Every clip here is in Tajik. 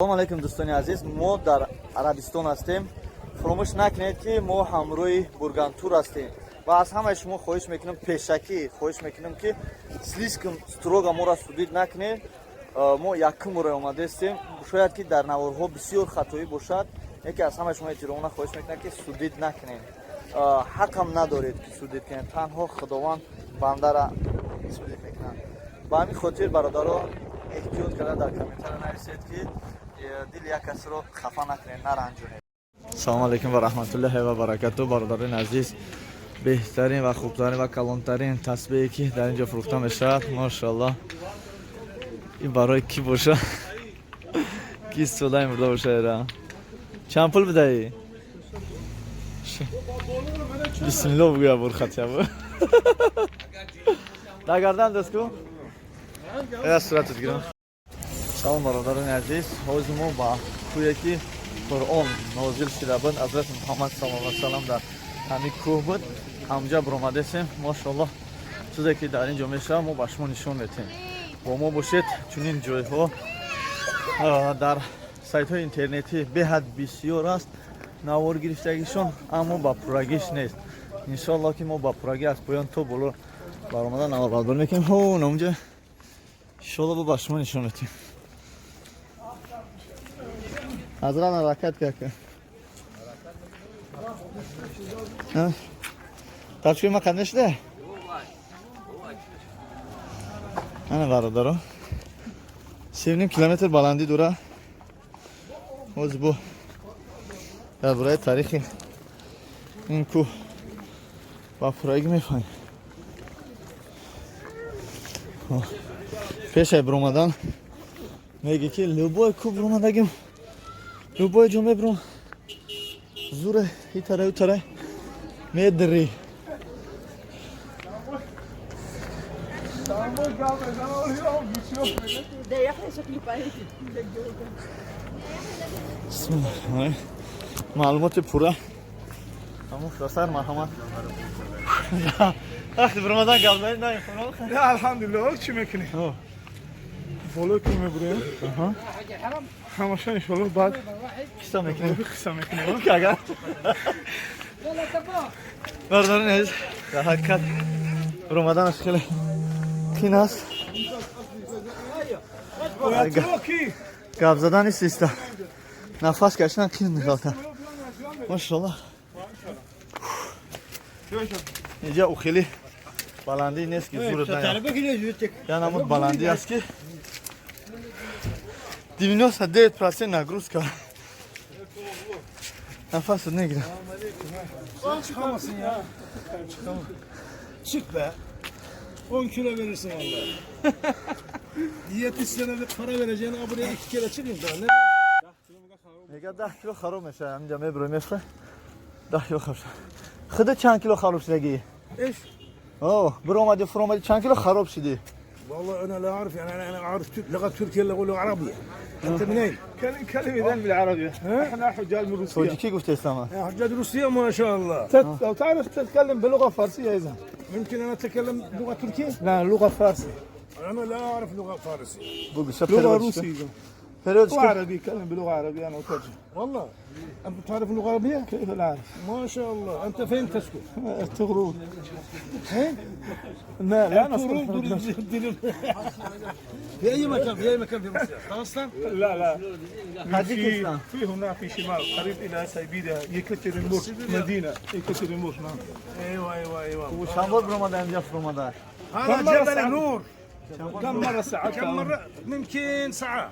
Салом алейкум, дӯстони азиз. Мо дар Арабистон ҳастем. Фуромӯш накунед, ки мо ҳамроҳи Бургантур ҳастем ва аз ҳамаи шумо хоҳиш мекунам, пешакӣ хоҳиш мекунам, ки слишком строго моро судить накунед. Мо якум бора омадаистем, шояд ки дар наворҳо бисёр хатоӣ бошад. Яке аз ҳамаи шумо эҳтиромона хоҳиш мекунам, ки судить накунед. Ҳақам надоред, ки судить кунед. Танҳо Худованд бандара судить мекунад. Ба ҳамин хотир, бародаро, эҳтиёт карда дар комментария нависед, ки дили як касро хафа накунед, наранҷонед. Салому алейкум ва раҳматуллоҳи ва баракату, бародарони азиз. Беҳтарин ва хубтарин ва калонтарин тасбеҳе, ки дар ин ҷо фурӯхта мешавад, машоаллоҳ. Ин барои кӣ боша, ки истифода мебурда боша? Ира чанд пул бидаӣ? Бисмилло бугӯя, бурхатябу дар гардан дастку я суратат гирам. Салом, бародарони азиз. Ҳозир мо ба кӯҳе, ки Қуръон нозил шуда буд, Ҳазрати Муҳаммад саллаллоҳу алайҳи васаллам дар ҳамин кӯҳ буд, ҳамҷа биромадесем. Машоаллоҳ, чизе ки дар ин ҷо мешавад, мо ба шумо нишон медиҳем. Бо мо бошед. Чунин ҷойҳо дар сайтҳои интернетӣ беҳад бисёр аст навор гирифтагишон, аммо ба пуррагиш нест. Иншоаллоҳ, ки мо ба пуррагӣ аз поён то боло баромада наворбардорӣ мекунем. Ҳо, номунҷа иншоалло ба шумо нишон медиҳем. Ҳазрат, ҳаракат кака. Тачкои ма қад шуда? Ана, бародаро, 3,5 километр баландӣ дора. Ҳозир бо дар бораи таърихи ин кӯҳ ба пуррагӣ мефаҳмем. Пешай биромадан меги, ки любой кӯҳ биромадагим, любой ҷо мебиром, зуре итарай утарай медри. Бисмиллаҳ. Маълумоти пурра мухтасар, марҳамат. Вақти биромадан гап занед, на. Не, алҳамдулиллоҳ, чӣ мекунӣ? Боло ки мебурем, ҳамаша иншоаллоҳ баъд қисса мекунем. Қисса мекунем. Агар бародарони азиз, дар ҳақиқат биромаданаш хеле қин аст. Ки Гап задан нест, нафас кашидан қин меғалта. Машоаллоҳ, инҷа ӯ хеле баландӣ нест, ки зурат я намуд баландӣ аст, ки 99% нагрузка, нафасат негирад. Çıkamazsın ya. Çık be. 10 kilo verirsin valla. 70 sene bir para vereceğine buraya iki kere çıkayım daha. Ne? Мега, 10 кило хароб мешавад. Ҳаминҷа мебурем, мефта 10 кило хароб шуда. Худа чанд кило хароб шудагӣ? ايش؟ О, биромади, фуромади, чанд кило хароб шудӣ? والله انا لا اعرف، يعني انا اعرف لغه تركيا، اللغه العربيه. انت منين؟ كلم كلم اذا بالعربية، احنا حجاج من روسيا. Тоҷикӣ гуфтестама. يا حجاج روسيا، ما شاء الله. لو تعرف تتكلم بلغة فارسية اذا. ممكن انا اتكلم لغه تركيه؟ لا، لغة فارسية. انا لا اعرف لغه فارسيه. لغة روسية اذا. Переводчик. عربي، يتكلم بلغة عربية، انا اترجم. والله انت تعرف اللغه العربيه؟ كيف لا اعرف؟ ما شاء الله، انت فين تسكن؟ ارطغرل. فين؟ لا لا، انا ارطغرل. في اي مكان؟ في اي مكان في روسيا؟ داغستان؟ لا لا. تاجيكستان. في هنا في شمال، قريب الى سيبيريا، يكاترينبورغ، مدينه يكاترينبورغ، نعم. ايوه. Чанд бор биромада, инҷа фуромада? هذا كم مرة جبل صعدت؟ نور. كم مره صعدت؟ كم مره؟ ممكن ساعه.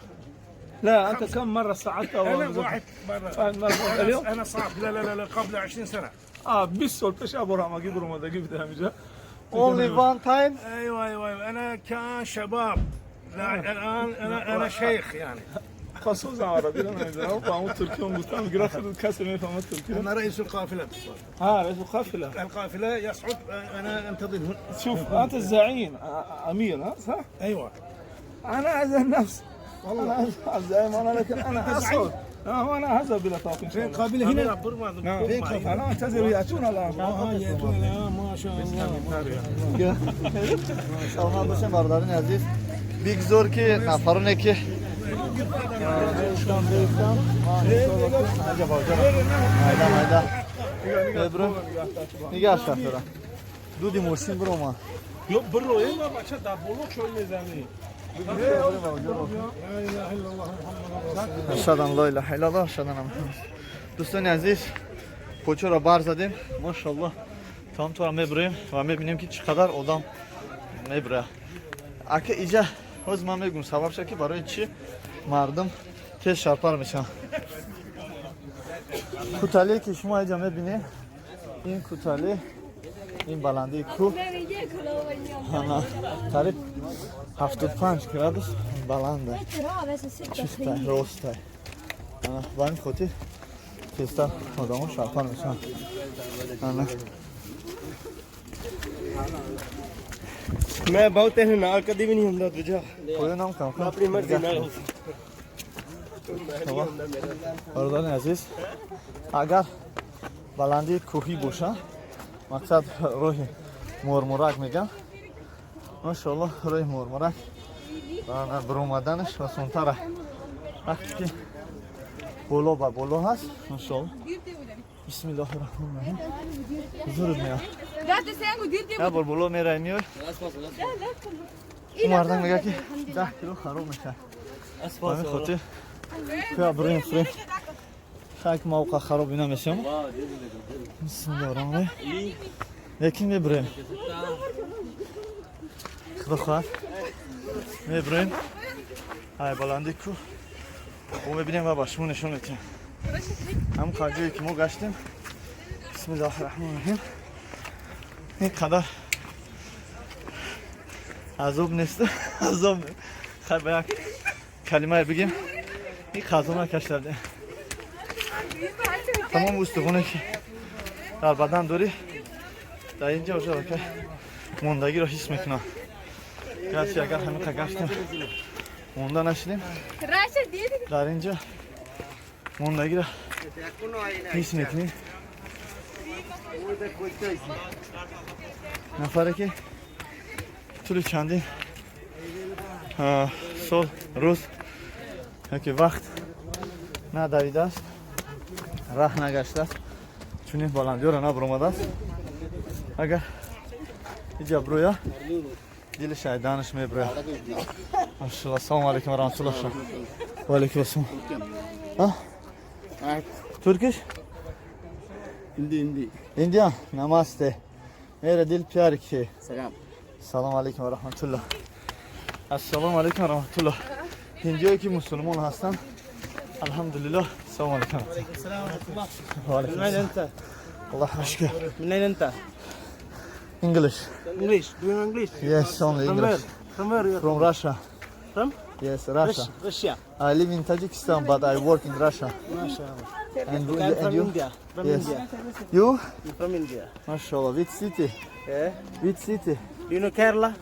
لا، انت كم مره صعدت أو انا نزلت؟ واحد مره. واحد مرة. انا اليوم؟ انا صعب، لا لا لا, لا، قبل 20 سنه. اه، 20 сол пеш аборамаги биромадаги буда ҳамиҷа. Only one time. ايوه، انا كان شباب، لا، الان انا شيخ يعني. خصوصا عربي نمیدونم، با همون ترکی هم گفتم گرفت، کسی نمیفهمد ترکی. انا رئيس القافله. ها، رئيس القافله. القافله يصعد، انا انتظر هنا. شوف، انت الزعيم، امير، ها، صح؟ ايوه. انا اعزل نفسي والله الزعيم انا، لكن انا اصعد، وانا اذهب الى طاق ان شاء فين الله. قابله هنا؟ نعم. فين قافله؟ انا انتظر، ياتون الان. اه، ياتون الان، ما شاء الله ما شاء الله. Саломат бошем, бародарони азиз. Бигзор, ки нафароне, ки Гирифтам. Майда майда мебурам, нигаҳ шафера, дуди мошин бирома. Ё биро, е, ма бача, дар боло чой мезанӣ. أشهد أن لا إله إلا الله، أشهد أن محمد. Дӯстони азиз, почоро бар задем, машаллоҳ, там тора мебурем ва мебинем, ки чӣ қадар одам мебура. Ака, иҷа ҳоз ман мегум сабабша, ки барои чӣ мардум тез шарпар мешаванд. Кутале, ки шумо иҷа мебинед, ин кутале, ин баландии кӯҳ қариб 75 градус баланда, чистай, ростай. Ба ҳамин хотир тезтар одамо шарпар мешаванд. Ана. ਮੈਂ ਬਹੁਤ ਤੈਨੂੰ ਨਾਲ ਕਦੀ ਵੀ ਨਹੀਂ ਹੁੰਦਾ ਦੂਜਾ। Поёнам кам. ਆਪਣੀ ਮਰਜ਼ੀ ਨਾਲ। Бародари азиз, агар баландии кӯҳӣ боша, мақсад роҳи морморак меган, машоалло, роҳи морморак баромаданаш осонтара. Вақте ки боло ба боло ҳаст, машоалло, бисмиллоҳи раҳмони раҳим, зурд меяд. Як бор боло мерай, меёй. Мардам мега, ки 10 кило хароб мешавад. Ба ҳамин хотир кӯя бирем, фурем, хайк мавқа хароб ина мешавам. Бисмиллоҳи раҳмони раҳим, лекин мебурем, худо хоҳад, мебурем. Ай баланди кӯ мо мебинем ва ба шумо нишон медиҳем ҳамн ҷое, ки мо гаштем. Бисмиллоҳи раҳмони раҳим, ин қадар азоб нест, азоб хай, ба як калимае бигем, ин азоб накашидем. Тамом устухоне, ки дар бадан дорӣ, дар инҷа уже аллакай мондагиро ҳис мекунам. Гарчи агар ҳамиқа гаштем, монда нашидем, дар инҷа мондагиро ҳис мекунӣ. Нафаре, ки тӯли чандин сол, рӯз яки вақт надавидааст, раҳ нагаштааст, чунин баландиёро набаромадааст, агар иҷа броя, дили шайданаш меброяд. Машалло. Ассалому алайкум ва раҳматуллоҳ. Ва алайкум ассалом. Turkish? Hindi, Hindi. Indian. नमस्ते, मेरा दिल प्यार के। सलाम। Салом алейкум ва раҳматуллоҳ. Ассалому алейкум ва раҳматуллоҳ. Ҳиндиое, ки мусулмон ҳастанд, алҳамдулиллоҳ. Салому алейкум. Ва алейкум من أين أنت؟ Аллоҳ шукр. من أين أنت؟ English. English. Do you know English? Yes, only From English. where? From where you are? From Russia. From? Yes, Russia. Russia. I live in Tajikistan, but I work in Russia. ما شاء الله. And, I'm and from you? India. From Yes. India. You? I'm from India. Mashallah. Which city? Yeah. Which city? Do you know Kerala?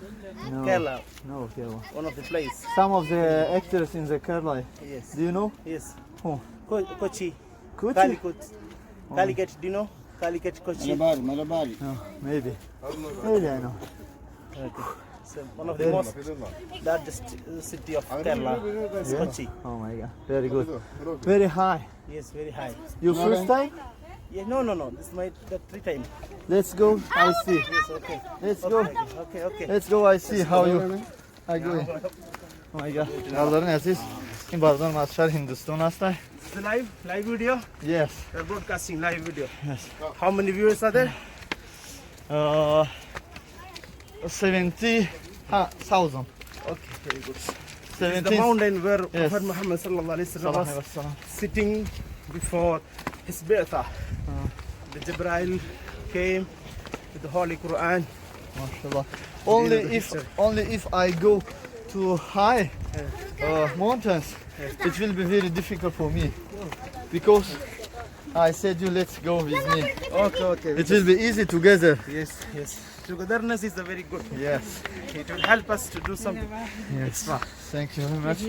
No. Kerala, No, Kerala. One of the place. Some of the actors in the Kerala. Yes. Do you know? Yes. Who? Kochi. Kochi? Calicut. Calicut, do you know? Calicut, Kochi. No, maybe. Maybe I know. Okay. So one of the most largest city of Kerala is Kochi. Oh my God. Very good. Very high. Yes, very high. You first time? Yeah, no. This is my the three time. Let's go. I see. Yes, okay. Let's go. Okay. Let's go. I see how you are going. Oh my God. Бародарони азиз, ин бародарам аз шаҳри Ҳиндустон ҳаст. It's a live video. Yes. We're broadcasting live video. Yes. How many viewers are there? 70,000. Okay, very good. This is the 17. Mountain where Yes. Prophet Muhammad sallallahu alaihi wasallam was Sallam. Sitting before his birth. The Jibril came with the Holy Quran. Mashallah. Only the if history. Only if I go to high mountains, it will be very difficult for me because I said you let's go with me. Okay. It will be easy together. Yes. Togetherness is a very good. Yes. It will help us to do something. Yes. Thank you very much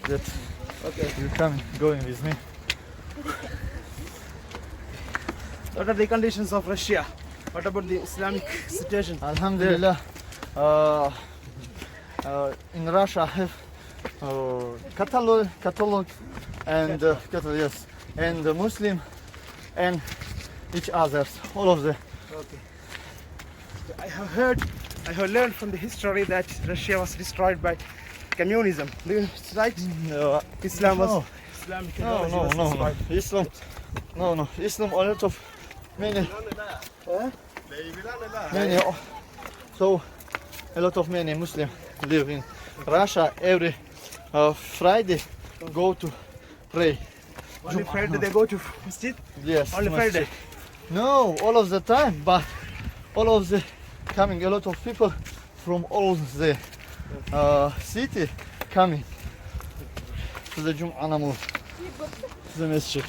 that you come going with me. What are the conditions of Russia? What about the Islamic situation? Alhamdulillah. In Russia, I have Catholic and Catholic, yes, and the Muslim and each others, all of the. Okay. I have heard, I have learned from the history that Russia was destroyed by communism. Do you it's right? No, Islam was No. Islamic no, ideology no, was no, no. destroyed. Islam, no, no. Islam, a lot of many, many. So, a lot of many Muslim live in Russia. Every Friday, go to pray. Only Friday they go to masjid. Yes. Only masjid. Friday. No, all of the time, but all of the coming, a lot of people from all the city coming to the Jum'ah namaz, to the masjid.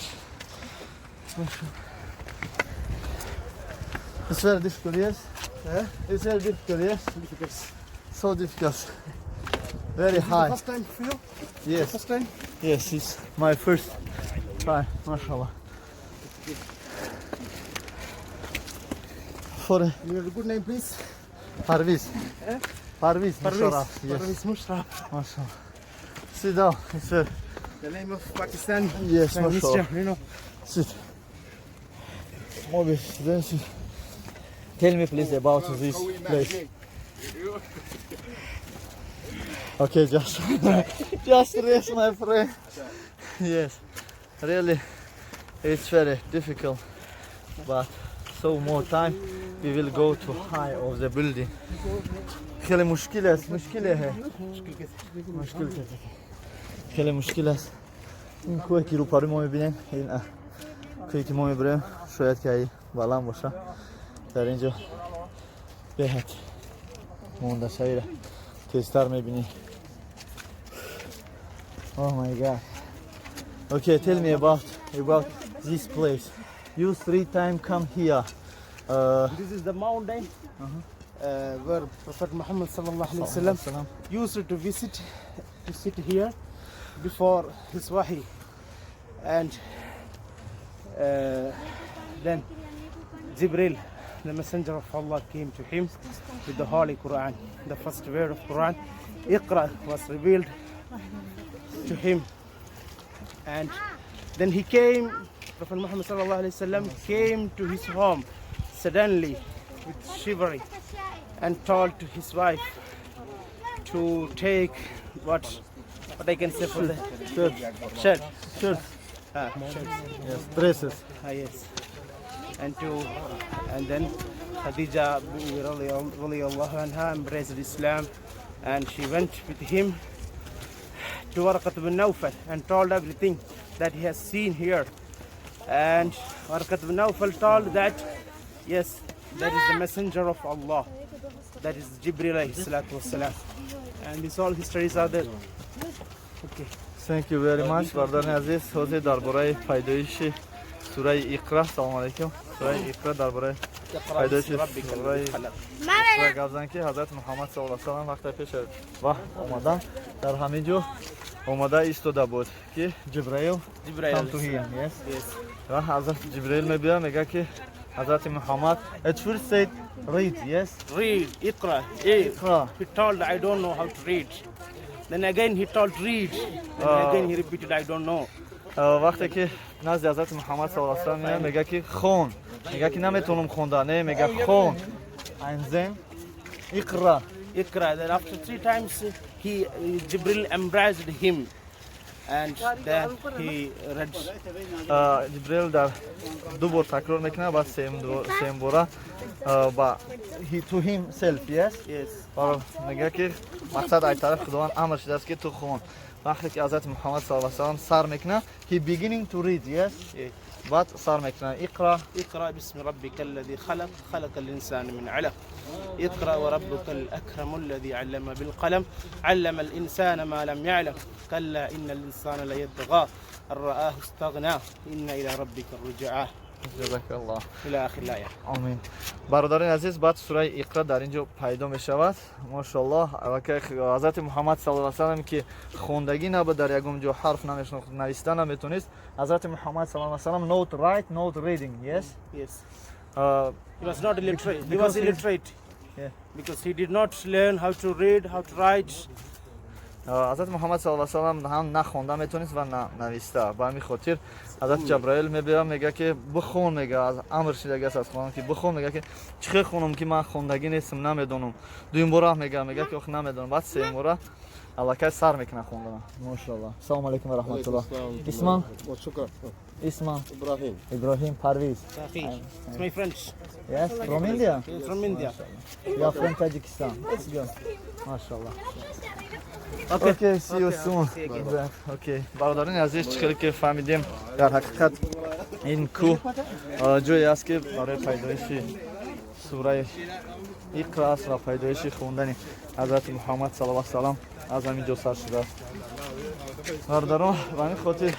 It's very difficult, yes? Eh? It's very difficult, yes? Difficult. So difficult. Very Is it the high. first time for you? Yes, First time? yes, it's my first time, mashallah. For Your good name, please. Parviz. Eh? Parviz, Parviz. Musharraf. Yes, Parviz Musharraf. mashallah. Sit down. It's very, The name of Pakistan. yes, Prime mashallah. Minister, you know. Sit. Mobi, then sit. Tell me please about this place. Okay, just just rest, my friend. Yes, really, it's very difficult, but so more time we will go to high of the building. خیلی مشکل است مشکل है مشکل که خیلی مشکل است این کوه که رو ما میبینیم این کوهی که ما میبریم شاید که ای بلند باشه در اینجا بهت مونده شوی تیزتر میبینی. Oh my God. Okay, tell me about this place. You three time come here. This is the mountain where Prophet Muhammad sallallahu alaihi wasallam salam. Used to visit to sit here before his wahi, and then Jibril, the messenger of Allah, came to him with the Holy Quran. The first word of Quran, Iqra, was revealed to him, and then he came. Prophet Muhammad sallallahu alaihi wasallam came to his home suddenly with shivering and told to his wife to take what I can say for the Shirt, shirt. Shirt, Shirt. Yes, dresses. Ah, yes. And then Khadija radiallahu anha embraced Islam, and she went with him to Warqat ibn Nawfal and told everything that he has seen here. And Warqat ibn Nawfal told that yes, that is the messenger of Allah. That is Jibril alayhi salatu wassalam. And these all histories are there. Okay. Thank you very much. Бародари азиз, ҳозир дар бораи пайдоиши сураи Иқра, салом алейкум. Сураи Иқра дар бораи пайдоиши сураи Иқра гап зан ки ҳазрати Муҳаммад саллаллоҳу алайҳи васаллам вақте пеш аз ваҳй омадан дар ҳамин ҷо омада истода буд ки Ҷибраил Jibril come to him, yes? Yes. Ва ҳазрати Ҷибраил мебиёд мега ки ҳазрати Муҳаммад at first said read, yes? Read, Iqra. Eh, Iqra. He told, "I don't know how to read." Then again he told, "Read." Then again he repeated, "I don't know." Вақте ки назди ҳазрати Муҳаммад саллаллоҳу алайҳи васаллам меояд мега ки хон мега ки наметавонам хонда не мега хон and then Iqra. Iqra. Then after three times he Jibril embraced him and then he read. Ҷибрил дар ду бор такрор мекунад баъд сеюм бора ба he to himself, yes? Yes. Баро мега ки мақсад ай тараф худованд амр шудааст ки ту хон вақте ки ҳазрати Муҳаммад саллаллоҳу алайҳи васаллам сар мекунад he beginning to read, yes? Yes. Баъд сар мекунад Иқра. اقرأ باسم ربك الذي خلق خلق الإنسان من علق اقرأ وربك الأكرم الذي علم بالقلم علم الإنسان ما لم يعلم كلا إن الإنسان ليطغى أن رآه استغنى إن إلى ربك الرجعى. Ҷазакаллоҳ. إلى آخر الآية. Омин. Бародарони азиз, баъд сураи Иқра дар ин ҷо пайдо мешавад. Мошаллоҳ, аллакай ҳазрати Муҳаммад саллаллоҳу алайҳи васаллам ки хондагӣ набуд дар ягон ҷо ҳарф намешинохт нависта наметонист ҳазрати Муҳаммад саллаллоҳу алайҳи васаллам not write, not reading, yes? Yes. He was not illiterate. He Because was illiterate. Yeah. Because he did not learn how to read, how to write. Ҳазрати Муҳаммад саллаллоҳу алайҳи васаллам ҳам на хонда метавонист ва на нависта. Ба ҳамин хотир ҳазрати Ҷабраил мебиёд, мега, ки бихон, мега, аз амр шидагиаст аз хонам, ки бихон. Мега, ки чӣ хел хонам, ки ман хондагӣ нестам, намедонам. Дуюмбора мега, мега, ки ох, намедонам. Баъд сеюмбора аллакай сар мекунад хонданам. Мошаллоҳ. Салому алайкум ва раҳматуллоҳ. Исман? Исман? Ibrahim. Иброҳим Парвиз. It's my friends. Yes, from India? From India. You are from Tajikistan. Let's go. Mashallah. Okay, see you soon. Okay. Бародарони азиз, чӣ хеле ки фаҳмидем, дар ҳақиқат ин кӯҳ ҷое аст, ки барои пайдоиши сураи Иқра аст ва пайдоиши хондани ҳазрати Муҳаммад саллаллоҳу алайҳи васаллам аз ҳамин ҷо сар шудааст. Бародарон, ба ҳамин хотир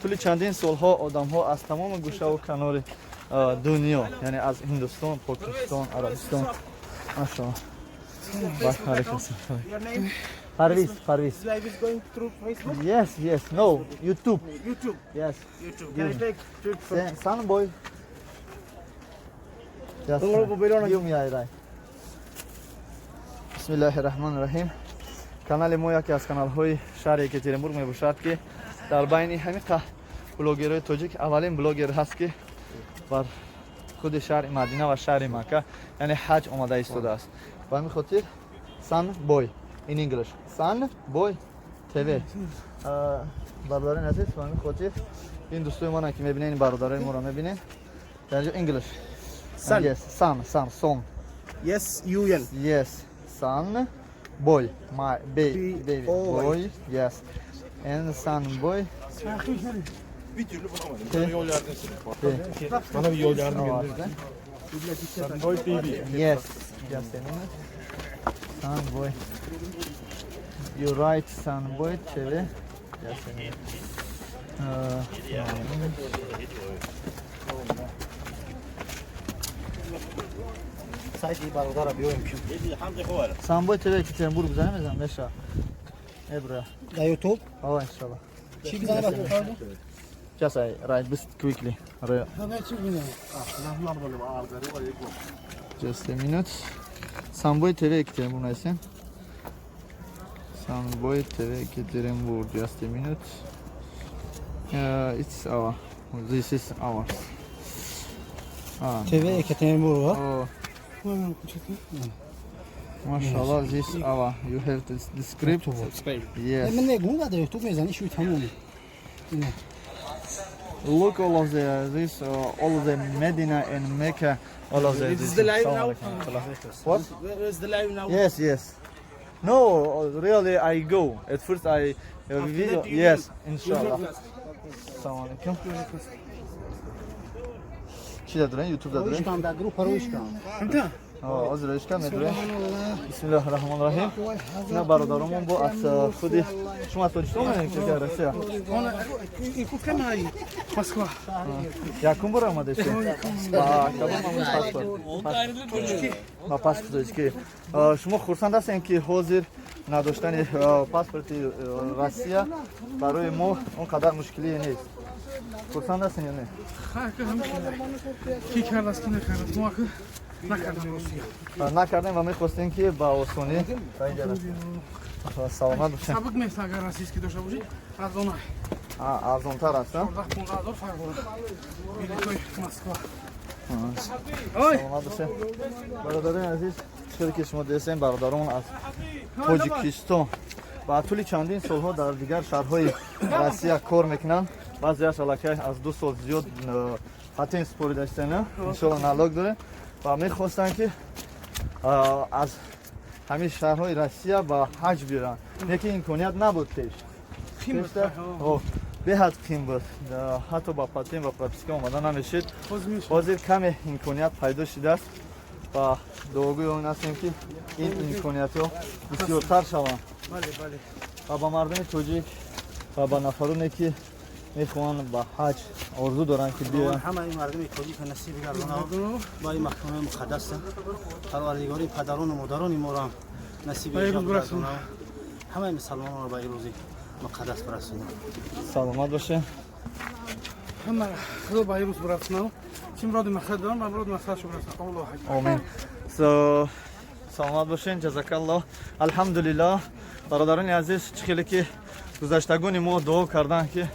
тӯли чандин солҳо одамҳо аз тамоми гӯшаву канори дунё, яъне аз Ҳиндустон, Покистон, Арабистон, машаллоҳ. Алайкум ассалом. Your name? Parviz, Parviz. This live is going through Facebook? Yes. No, YouTube. YouTube. Yes. YouTube. Can I take tweet from Son boy. Just give me a right. Бисмиллаҳи раҳмони раҳим. Канали мо яке аз каналҳои шаҳри Екатеринбург мебошад, ки дар байни ҳамин блогерҳои тоҷик аввалин блогер ҳаст, ки бар худи шаҳри Мадина ва шаҳри Макка, яъне ҳаҷ омада истодааст. Ба ҳамин хотир Sun Boy in English. Sun Boy TV. Бародарони азиз, ба ҳамин хотир ин дӯстои мона, ки мебинед, ин бародарои моро мебинед. Дар ҷо English. Sun. Yes, Sun, Sun, Son. S U N. Yes, Sun Boy. My baby, B baby O Y. boy. Yes. And Sun Boy. Bir türlü bulamadım. Bana yol yardım edin. Bana bir yol yardım gönderin. Boy TV. Yes. Just a minute. Sun Boy. You write Sun Boy TV. Just a minute. No. Сайти бародара биёем ки. Sun Boy TV Екатеринбург бизанем, мезанам меша. Эбра. Дар YouTube. О, иншаллах. Чӣ бизанем? Just I write this quickly. Чӣ бизанем? Just a minute. Sunboy TV Ekaterinburg найсем. Sunboy TV Ekaterinburg. Just a minute. It's our. This is ours. Ah. TV Екатеринбург. Oh. Mashallah, this our. You have this, the script. Yes. Ман мегӯм, дар YouTube мезанӣ, шуи тамом. Look all of the this all of the Medina and Mecca, all of the. This is the live now? What? Where is the live now? Yes. No, really, I go. At first, I video. That you Yes, inshallah. Assalamu alaikum. Чӣ дадурен? YouTube дадурен? Рӯиш кам дар гурӯҳ рӯиш кам. Ҳозир рӯиш кам медурен. Бисмиллаҳи раҳмони раҳим. На, бародаромон бо аз худи шумо аз Тоҷикистон омадем, ки Россия? Москва. Якум бор омадед? Ба кадом ҳамон паспорт? Ба паспорт тоҷикӣ. Шумо хурсанд ҳастем, ки ҳозир надоштани паспорти Россия барои мо он қадар мушкилие нест? Хурсанд ҳастем ё не? Ки кардааст, ки накардааст, мо накардам Русия. Накардем ва мехостем, ки ба осонӣ ба инҷа расем. Саломат бошем. Сабук нест, агар российский дошта бошӣ, арзона. Арзонтар аст, а? 14-15 ҳазор фарқ дорад билетҳои Москва. Ой. Саломат бошем. Бародарони азиз, чизе ки шумо дидем, бародарон аз Тоҷикистон ва тӯли чандин солҳо дар дигар шаҳрҳои Россия кор мекунанд. Баъзеаш аллакай аз 2 сол зиёд патент супорида шудана, иншолло, налог дорем ва мехостанд, ки аз ҳамин шаҳрҳои Россия ба ҳаҷ биёранд, лекин имконият набуд пеш. Қим буд. Пештар, беҳад қим буд. Ҳатто ба патент ва прописка омада намешид. Боз мешавад. Ҳозир каме имконият пайдо шудааст ва дуогӯи он ҳастем, ки ин имкониятҳо бисёртар шаванд Бале, бале. Ва ба мардуми тоҷик ва ба нафароне, ки мехоҳанд ба ҳаҷ, орзу доранд, ки биёянд. Ҳамаи мардуми тоҷика насиби гардона ба ин маҳкамаи муқаддаса. Парвардигори падарону модарони моро насиби Ба ин рӯз гардона, ҳамаи мусалмононро ба ин рӯзи муқаддас барасонад. Саломат бошед. Ҳама Худо ба ин рӯз бирасонад. Чи муроди мақсад дорам, ба муроди мақсадшо бирасонад. Аллоҳ акбар. Омин. So, саломат бошед, ҷазакаллоҳ. Алҳамдулиллоҳ. Бародарони азиз, чӣ хеле ки гузаштагони мо дуо карданд, ки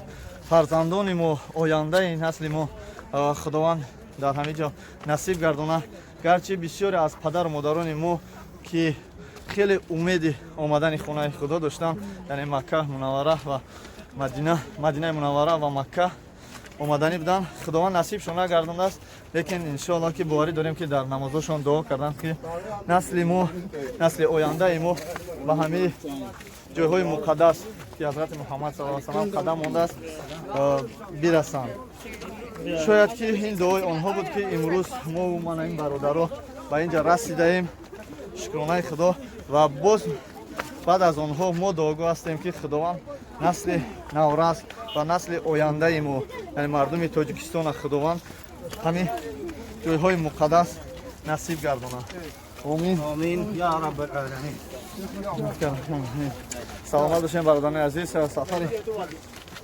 фарзандони мо, ояндаи насли мо, Худованд дар ҳамин ҷо насиб гардонад. Гарчи бисёре аз падару модарони мо, ки хеле умеди омадани хонаи Худо доштанд, яъне Макка Мунаввара ва Мадина, Мадинаи Мунаввара ва Макка омаданӣ буданд, Худованд насибшон нагардондааст, лекин иншоалло ки боварӣ дорем, ки дар намозошон дуо карданд, ки насли мо, насли ояндаи мо ба ҳамаи ҷойҳои муқаддас, ки Ҳазрати Муҳаммад саллаллоҳу алайҳи васаллам қадам мондааст, бирасанд. Шояд ки ин дуои онҳо буд, ки имрӯз мо, мана ин бародаро, ба ин ҷа расидаем. Шукронаи Худо. Ва боз баъд аз онҳо мо дуогӯ ҳастем, ки Худованд насли наврас ва насли ояндаи мо, яъне мардуми Тоҷикистона, Худованд ҳамин ҷойҳои муқаддас насиб гардонад. Омин. آمين يا رب العالمين. Саломат бошем, бародарони азиз. Сафари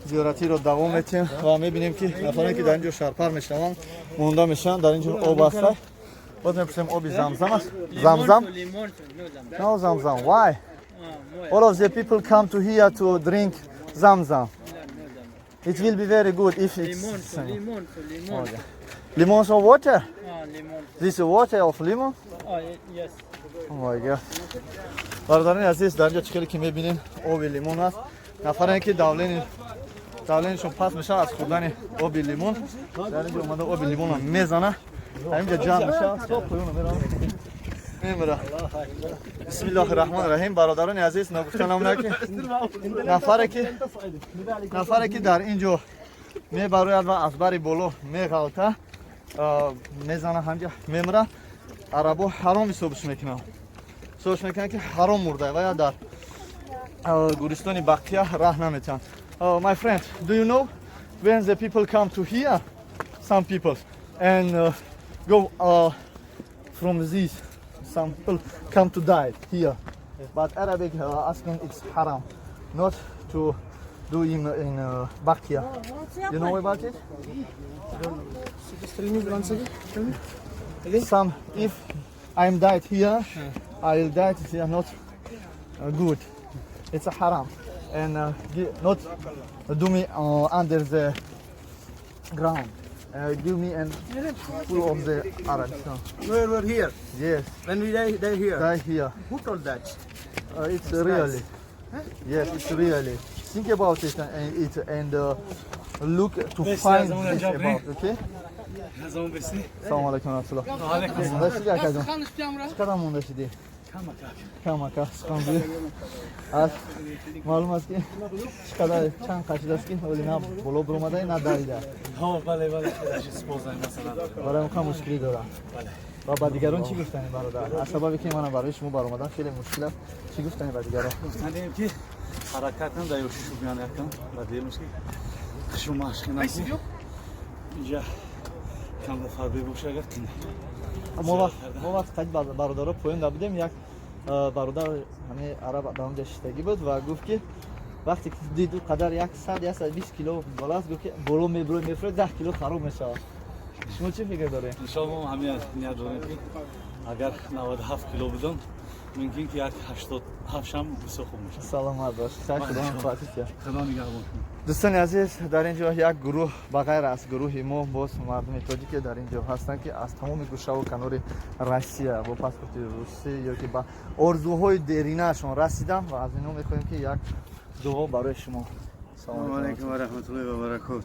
зиёратиро давом метиҳем ва мебинем, ки нафаре, ки дар ин ҷо шарпар мешаванд, монда мешаванд. Дар ин ҷо об аста. Боз мепурсем, оби Замзам аст? Замзам? No Zamzam. Why? All of the people come to here to drink Zamzam. It will be very good if it's Limon, limon. Okay. Lemon or water? Ah, limon. This is water of lemon? Ah, yes. Oh my God. Бародарони азиз, дар инҷо чӣ хеле ки мебинем, оби лимон аст. Нафаре, ки давлениашон паст мешавад аз хӯрдани оби лимон, дар инҷо омада оби лимонро мезана, ҳаминҷа ҷамъ мешавад, то поёна меравад, мемира. Бисмиллоҳи раҳмони раҳим. Бародарони азиз, нагуфта намонад, ки нафаре, ки дар ин ҷо мебарояд ва аз бари боло меғалта, мезана, ҳамҷа мемира, арабо ҳаром ҳисобш мекунанд, ки ҳаром мурда ва я дар гӯристони Бақия раҳ наметиҳанд. My friend, do you know when the people come to here, some people, and go from this, some people come to die here, but Arabic asking it's haram, not to do in Bakia. You know about it? Just tell me once again. Tell me. Some, if I'm died here, I will die here, not good. It's a haram, and not do me under the ground. Give me and full of the Arabs. No. Where we're here. Yes, When we die here. Die here. Who told that? It's really. Yes, it's really. Think about it and look to find this about. Okay. Салом алейкум рахматуллоҳ. Монда шиди, акаҷон? Чӣ қадар монда шидӣ? Камака сухан аз маълум аст, ки чӣ қадар чанд қашидааст, ки ҳоли на боло биромада, на дарида. Барои он кам мушкилӣ дорам. Ва ба дигарон чӣ гуфтанӣ, бародар? Аз сабабе ки мана барои шумо баромадан хеле мушкил аст, чӣ гуфтанӣ ба дигарон? Гуфтанем, ки ҳаракат кунам, дар ёшишу биён якам ва дилмш ки хушу машқ кунам, ки инҷа камда фарбе боша, агар қина. Мо вақт қайд бародаро поён да будем, як бародар ҳамин араб дар онҷа шиштагӣ буд ва гуфт, ки вақте ки дид ӯ қадар 100-120 кило боло аст, гуфт, ки боло мебурои, мефурои, 10 кило хароб мешавад. Шумо чӣ фикр доред? Иншоалло, мо ҳамин ният дорем, ки агар 97 кило будам, мумкин ки як 87 шам бисёр хуб мешавад. Саломат бош, хайр, Худо муфатиш. Худо нигаҳбон. Дӯстони азиз, дар ин ҷо як гурӯҳ, ба ғайр аз гурӯҳи мо, боз мардуми тоҷике дар ин ҷо ҳастанд, ки аз тамоми гӯшаву канори Россия бо паспорти русӣ ё ки ба орзуҳои деринаашон расиданд ва аз инҳо мехоҳем, ки як дуо барои шумо. Салому алайкум ва раҳматуллоҳи ва баракот.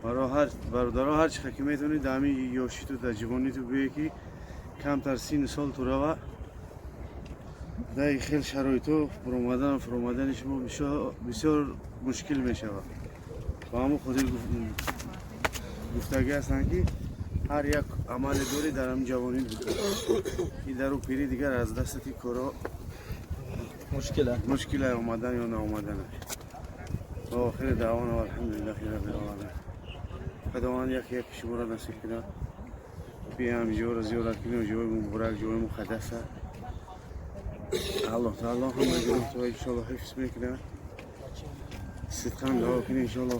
Баро ҳар бародаро, ҳар чӣ ки метавонӣ, дар ҳамин ёшиту, дар ҷивониту бие, ки камтар сину сол ту рава, дар хел шароито фуромадан, фуромадани шумо бисёр мушкил мешавад. Ба ҳамон хотир гуфтагӣ ҳастанд, ки ҳар як амале дорӣ, дар ҳамин ҷавонӣ бикун, ки дару пирӣ дигар аз дастати коро мушкила. Мушкила омадан ё наомаданаш. Ва охири даъвона алҳамдулиллаҳи раббил оламин. Худованд яке яки шуморо насиб кунад, биям ҷоро зиёрат кунем, ҷои муборак, ҷои муқаддаса. Аллоҳ таоло ҳама гуноҳторо иншоалло ҳифз мекунад. Сидқан дуо кунем, иншоалло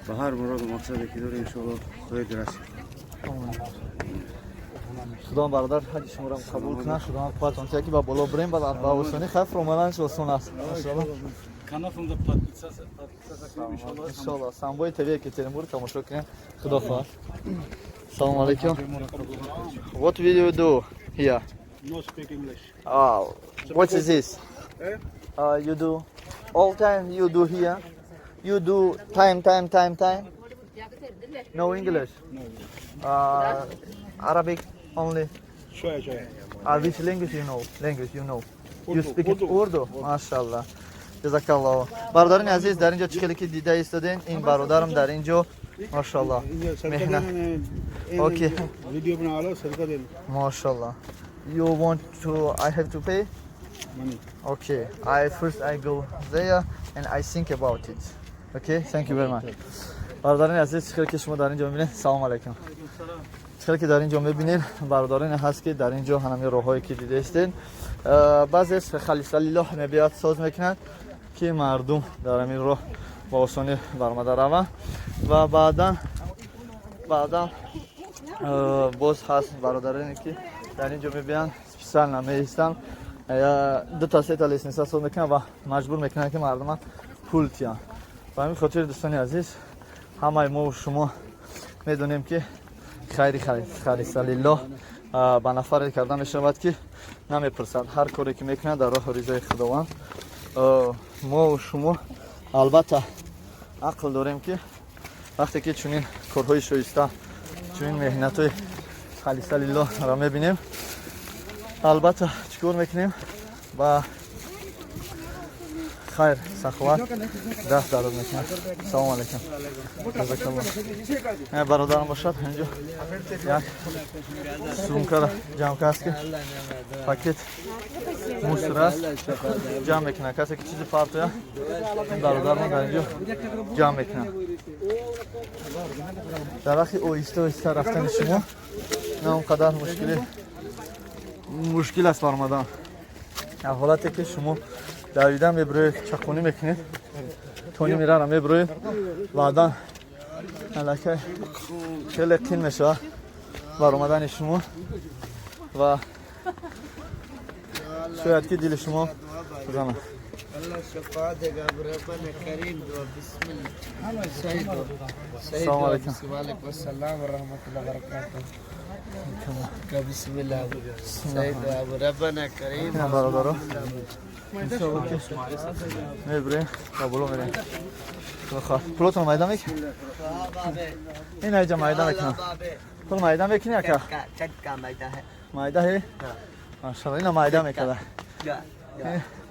ба ҳар муроду мақсаде ки дорем, иншоалло хоҳед расид. Худо бародар ҳаҷи шуморо қабул кунад, Худо қувватон тия, ки ба боло бирем, ба осонӣ хайф омаданаш осон аст, машоалло. Kanalımda подписаться, подписаться иншаллоҳ. Иншалло, Самбои ТВ Екатеринбург тамошо кунем, Худо хоҳад. Салом алейкум. What will you do here? No speak English. Ah, what is this? Eh? You do all time, you do here? You do time, time, time, time? No English? No. Arabic only? شوية شوية. Which language you know? Language you know? You Urdu, speak it Urdu. Urdu? Машаллах. Ҷазакаллоҳ. Бародарони азиз, дар инҷо чӣ хеле ки дида истодем, ин бародарам дар инҷо, машаллоҳ. Меҳнат. Okay. Video बना लो, सदका दे। Машаллоҳ. You want to, I have to pay? Money. Okay. I first I go there and I think about it. Okay? Thank you very much. Бародарони азиз, чӣ хеле ки шумо дар инҷо мебинед, салом алейкум. Чӣ хеле ки дар инҷо мебинед, бародароне ҳаст, ки дар инҷо ҳамин роҳҳое ки дидаистед, баъзес халиса лиллоҳ мебиёд, соз мекунад, ки мардум дар ҳамин роҳ ба осонӣ баромада раванд ва баъдан боз ҳаст бародароне, ки дар инҷо мебиёнд, специально меистанд, дута сета лестница соз мекунанд ва маҷбур мекунанд, ки мардума пул тиҳанд. Ба ҳамин хотир, дӯстони азиз, ҳамаи мо шумо медонем, ки хайри халиса лиллоҳ ба нафаре карда мешавад, ки намепурсад, ҳар коре ки мекунад, дар роҳи ризои Худованд. Мо шумо албатта ақл дорем, ки вақте ки чунин корҳои шоиста, чунин меҳнатҳои халиса лиллоҳро мебинем, албатта чӣ кор мекунем? Ба хайр саховат даст дароз мекунем. Салому алейкум. Ҷазакаллоҳ. Бародарам бошад, инҷо як сумкара ҷамъ кардааст, ки пакет мусор аст, ҷамъ мекунад. Касе ки чизи партоя, ин бародармо дар инҷо ҷамъ мекунад. Дар вақти оҳиста оҳиста рафтани шумо на он қадар мушкили мушкил аст баромадан. Дар ҳолате ки шумо давидан мебироед, чақонӣ мекунед, тони мирара мебироед, баъдан аллакай хеле қин мешавад баромадани шумо ва шояд ки дили шумо зана. अल्लाह शफा देगा, रब्बन करीम दुआ बिस्मिल्लाह सही दुआ सही। अस्सलामु अलैकुम। वालेकुम अस्सलाम व रहमतुल्लाहि व बरकातहू का बिस्मिल्लाह सही दुआ रब्बन करीम। Ина бародаро, иншоалло ки мебирем ва боло мерем. Пулотон майда мекунӣ? Ин айҷа майда мекунам. Пул майда мекунӣ, ака? चटका मैदा है। Майда ҳе, машалло, ина майда мекарда.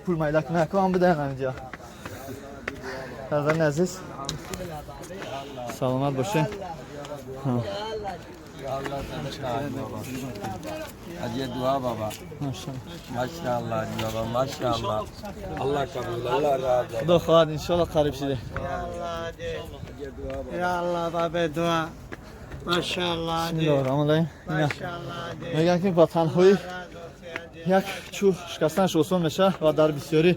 Пул майда куна, ака, ҳам бидаем ҳаминҷа. Бародари азиз, саломат бошед. अजय दुआ बाबा। Машалло. माशाअल्लाह बाबा, माशाअल्लाह, अल्लाह कबूल, अल्लाह राज़। Худо хоҳад, иншоалло, қариб шиде. Ya Allah бабе дуа. Машаллоҳ. Бисмиллоҳи раҳмони раҳим. Машаллоҳ. Мегӯянд, ки ба танҳоӣ як чӯ шикастанаш осон мешавад ва дар бисёрӣ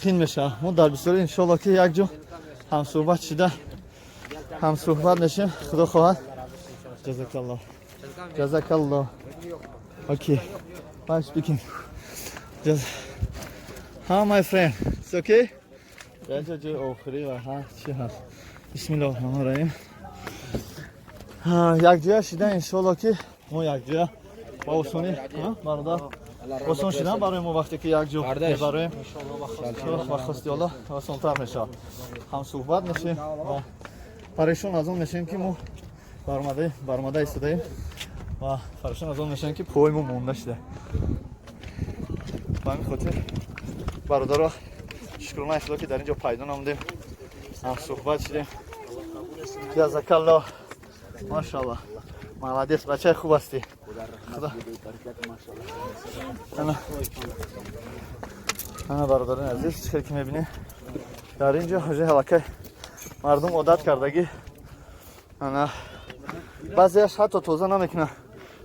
қин мешавад. Мо дар бисёрӣ, иншоалло, ки якҷо ҳамсӯҳбат шида, ҳамсӯҳбат мешем, Худо хоҳад. Ҷазакаллоҳ, ҷазакаллоҳ. Okay, I'm speaking. Just how, my friend? It's okay? Дар инҷо ҷои охирӣ ва ҳа чӣ ҳаст. Бисмиллоҳи раҳмони раҳим. Якҷоя шида, иншоалло, ки мо якҷоя ба осонӣ, бародар, осон шидан барои мо. Вақте ки якҷо мебароем, ба хости Аллоҳ осонтар мешавад, ҳамсӯҳбат мешем ва парешон аз он мешем, ки мо баромада истодаем, ва парешон аз он мешем, ки пои мо монда шуда. Ба ҳамин хотир, бародаро, шукронаи Худо, ки дар ин ҷо пайдо намудем, ҳамсӯҳбат шудем. Ҷазакаллоҳ, машаллоҳ, молодец, бачаи хуб ҳастӣ. Худо ана ана. Бародарони азиз, чӣ хел ки мебинед, дар ин ҷо ҳоҷаи ҳалакай мардум одат кардагӣ. Ана баъзеаш ҳатто тоза намекунад.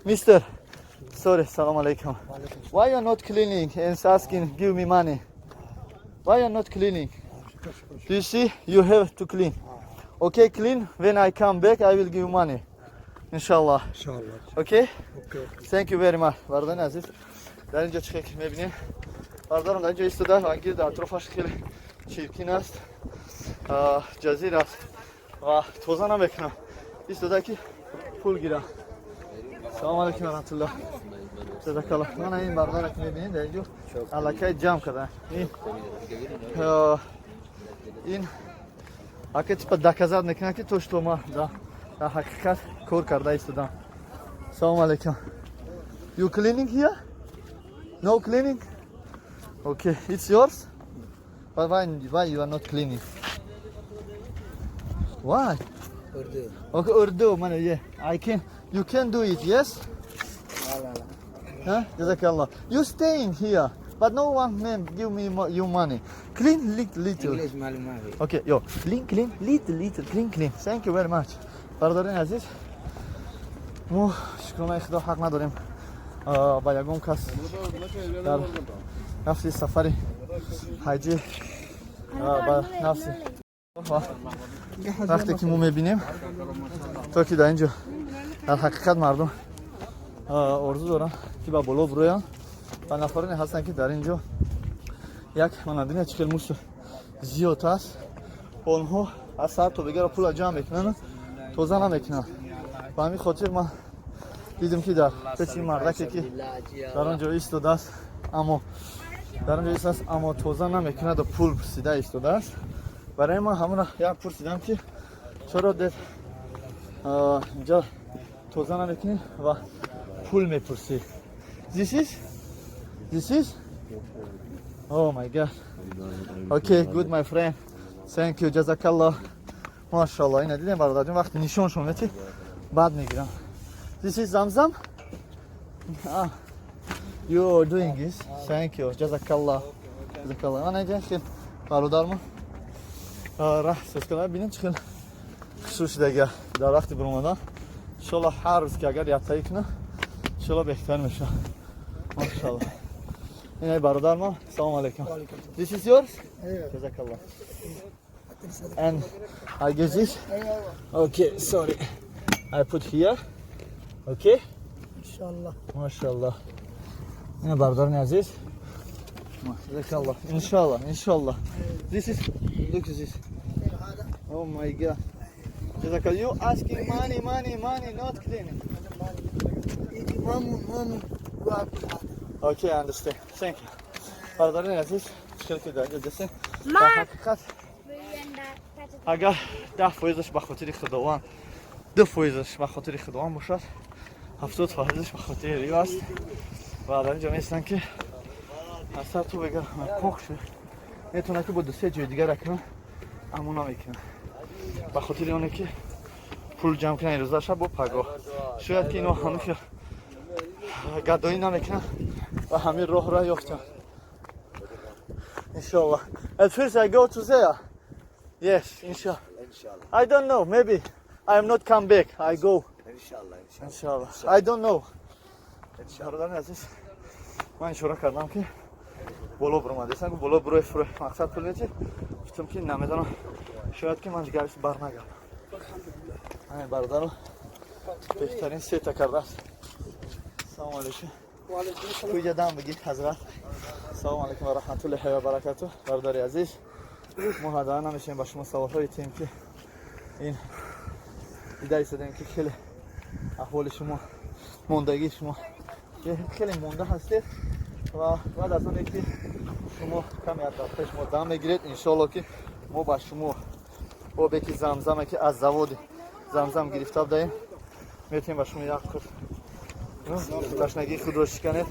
Мистер, sorry, салом алейкум. Why you not cleaning and asking give me money? Why you not cleaning? Do you see, you have to clean. Okay, clean. When I come back, I will give you money. Иншаллоҳ. Иншаллоҳ. Okay? Thank you very much. Бародари азиз, дар инҷо чӣ ки мебинем, бародарам дар инҷо истода ва гирд атрофаш хеле чиркин аст, ҷазир аст ва тоза намекунам, истода ки пул гирам. Салом алейкум раҳматуллоҳ. Ҷазакаллоҳ. Мана ин бародаре ки мебинед, дар инҷо аллакай ҷамъ карда. Ин ака типа доказать мекунад, ки то что ма дар ҳақиқат кор карда истодам. Салом алейкум. You cleaning here? No cleaning? Okay, it's yours? But why you are not cleaning? Why? Urdu. Okay, Urdu, man, yeah. I can, you can do it, yes? Huh? Jazakallah. You staying here, but no one man give me you money. Clean little, little. English معلوم ما في. Okay, yo, clean, clean, little, little, clean, clean. Thank you very much. Бародарони азиз, мо шукронаи худо ҳақ надорем ба ягон кас дар нафси сафари ҳаҷӣ, ба нафси вақте ки мо мебинем, то ки дар ин ҷо дар ҳақиқат мардум орзу доранд, ки ба боло бироянд, ва нафароне ҳастанд, ки дар ин ҷо як манадиня чӣ хел мусор зиёд аст. Онҳо аз саат то бегара пула ҷамъ мекунанд, тоза намекунанд. Ба ҳамин хотир ман дидем, ки дар пеши мардаке, ки дар он ҷо истодааст, аммо дар он ҷо истодааст, аммо тоза намекунаду пул пурсида истодааст. Барои ман ҳамона як пурсидам, ки чаро дед инҷа тоза намекунӣ ва пул мепурсӣ? This is Oh my God. Okay, good, my friend. Thank you. Jazakallah. Машаллоҳ. Ина дидем, бародарҷон, вақти нишоншон мети баъд мегирам. This is Zamzam? Ah. You are doing this. Thank you. Jazakallah. Jazakallah. Ана инҷа хел бародармон раҳ соз кардам. Бинем, чӣ хел хушрӯ шудага дар вақти биромадан. Иншоллоҳ, ҳар рӯз ки агар яктаӣ кунам, иншоллоҳ беҳтар мешавад. Машаллоҳ. Ина бародармон. Салом алейкум. This is yours? Jazakallah. And I guess this? Okay, sorry. I put here. Okay? Иншаллоҳ. Машаллоҳ. Ина бародарони азиз. Jazakallah. Иншаллоҳ, иншаллоҳ. This is, look at this. Oh my God. Jazakallah. You asking money, money, money, not cleaning. مامون مامون. Okay, I understand. Thank you. Бародарони азиз, чӣ ки дар инҷо дидем, дар ҳақиқат агар 10 фоизаш ба хотири Худованд, 2 фоизаш ба хотири Худованд бошад, 70 фоизаш ба хотири риё аст. Ва дар инҷо местанд, ки аз сар ту бегар пок шуд, метавонад, ки бо ду се ҷои дигар кунад, аммо намекунад, ба хотири оне ки пул ҷамъ кунад ирӯза шаб бо пагоҳ. Шояд ки ино ҳамин гадоӣ намекунанд ва ҳамин роҳро ёфтанд. Иншаллоҳ. At first I go to there. Yes, inshallah. I don't know, maybe I am not come back. I go. Иншаллоҳ. Inshallah. I don't know. Бародари азиз, ман ишора кардам, ки боло биромадесам, боло бирои фурӯ мақсад пул мети. Гуфтам, ки намедонам, шояд ки ман ҷигариш бар нагардам. Ҳамин бародаро беҳтарин сета кардааст. Салому алейкум. Куҷа дам бигир, ҳазрат. Салому алейкум ва раҳматуллоҳи ва баракатуҳ. Бародари азиз, мо ҳадаф намешавем, ба шумо саволҳое тем, ки ин дида истодем, ки хеле аҳволи шумо, мондагии шумо хеле монда ҳастед. Ва баъд аз оне ки шумо каме аз дафтаи шумо дам мегиред, иншоалло, ки мо ба шумо обе ки замзаме, ки аз заводи Замзам гирифта будаем, метавонем ба шумо як худ ташнагии худро шиканед.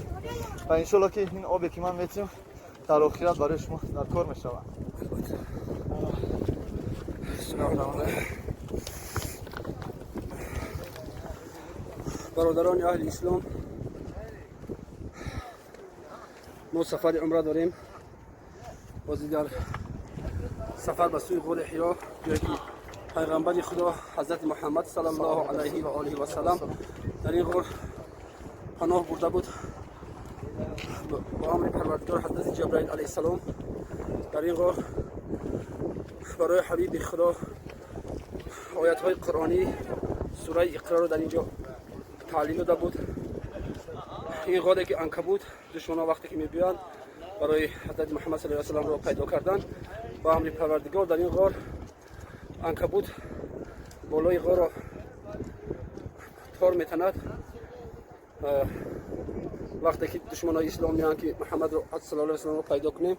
Ва иншоалло, ки ин обе ки ман метиҳам, дар охират барои шумо дар кор мешавад. Бисмиллоҳир. Бародарони аҳли ислом, мо сафари умра дорем. Бози дар сафар ба сӯи ғори Ҳиро, ҷое ки пайғамбари Худо ҳазрати Муҳаммад саллаллоҳу алайҳи ва олиҳи васалам дар ин ғор паноҳ бурда буд бо амри Парвардигор. Ҳазрати Ҷабраил алайҳиссалом дар ин ғор барои ҳабиби Худо оятҳои қуръонӣ Сураи Иқроро дар ин ҷо таълим дода буд. Ин ғоре ки анкабут, душманон вақте ки мебиёянд барои ҳазрати Муҳаммад саллаллоҳу алайҳи васалламро пайдо кардан, ба амри Парвардигор дар ин ғор анкабут болои ғорро тор метанад. Вақте ки душманои ислом меоянд, ки Муҳаммадро саллаллоҳу алайҳи васалламро пайдо кунем,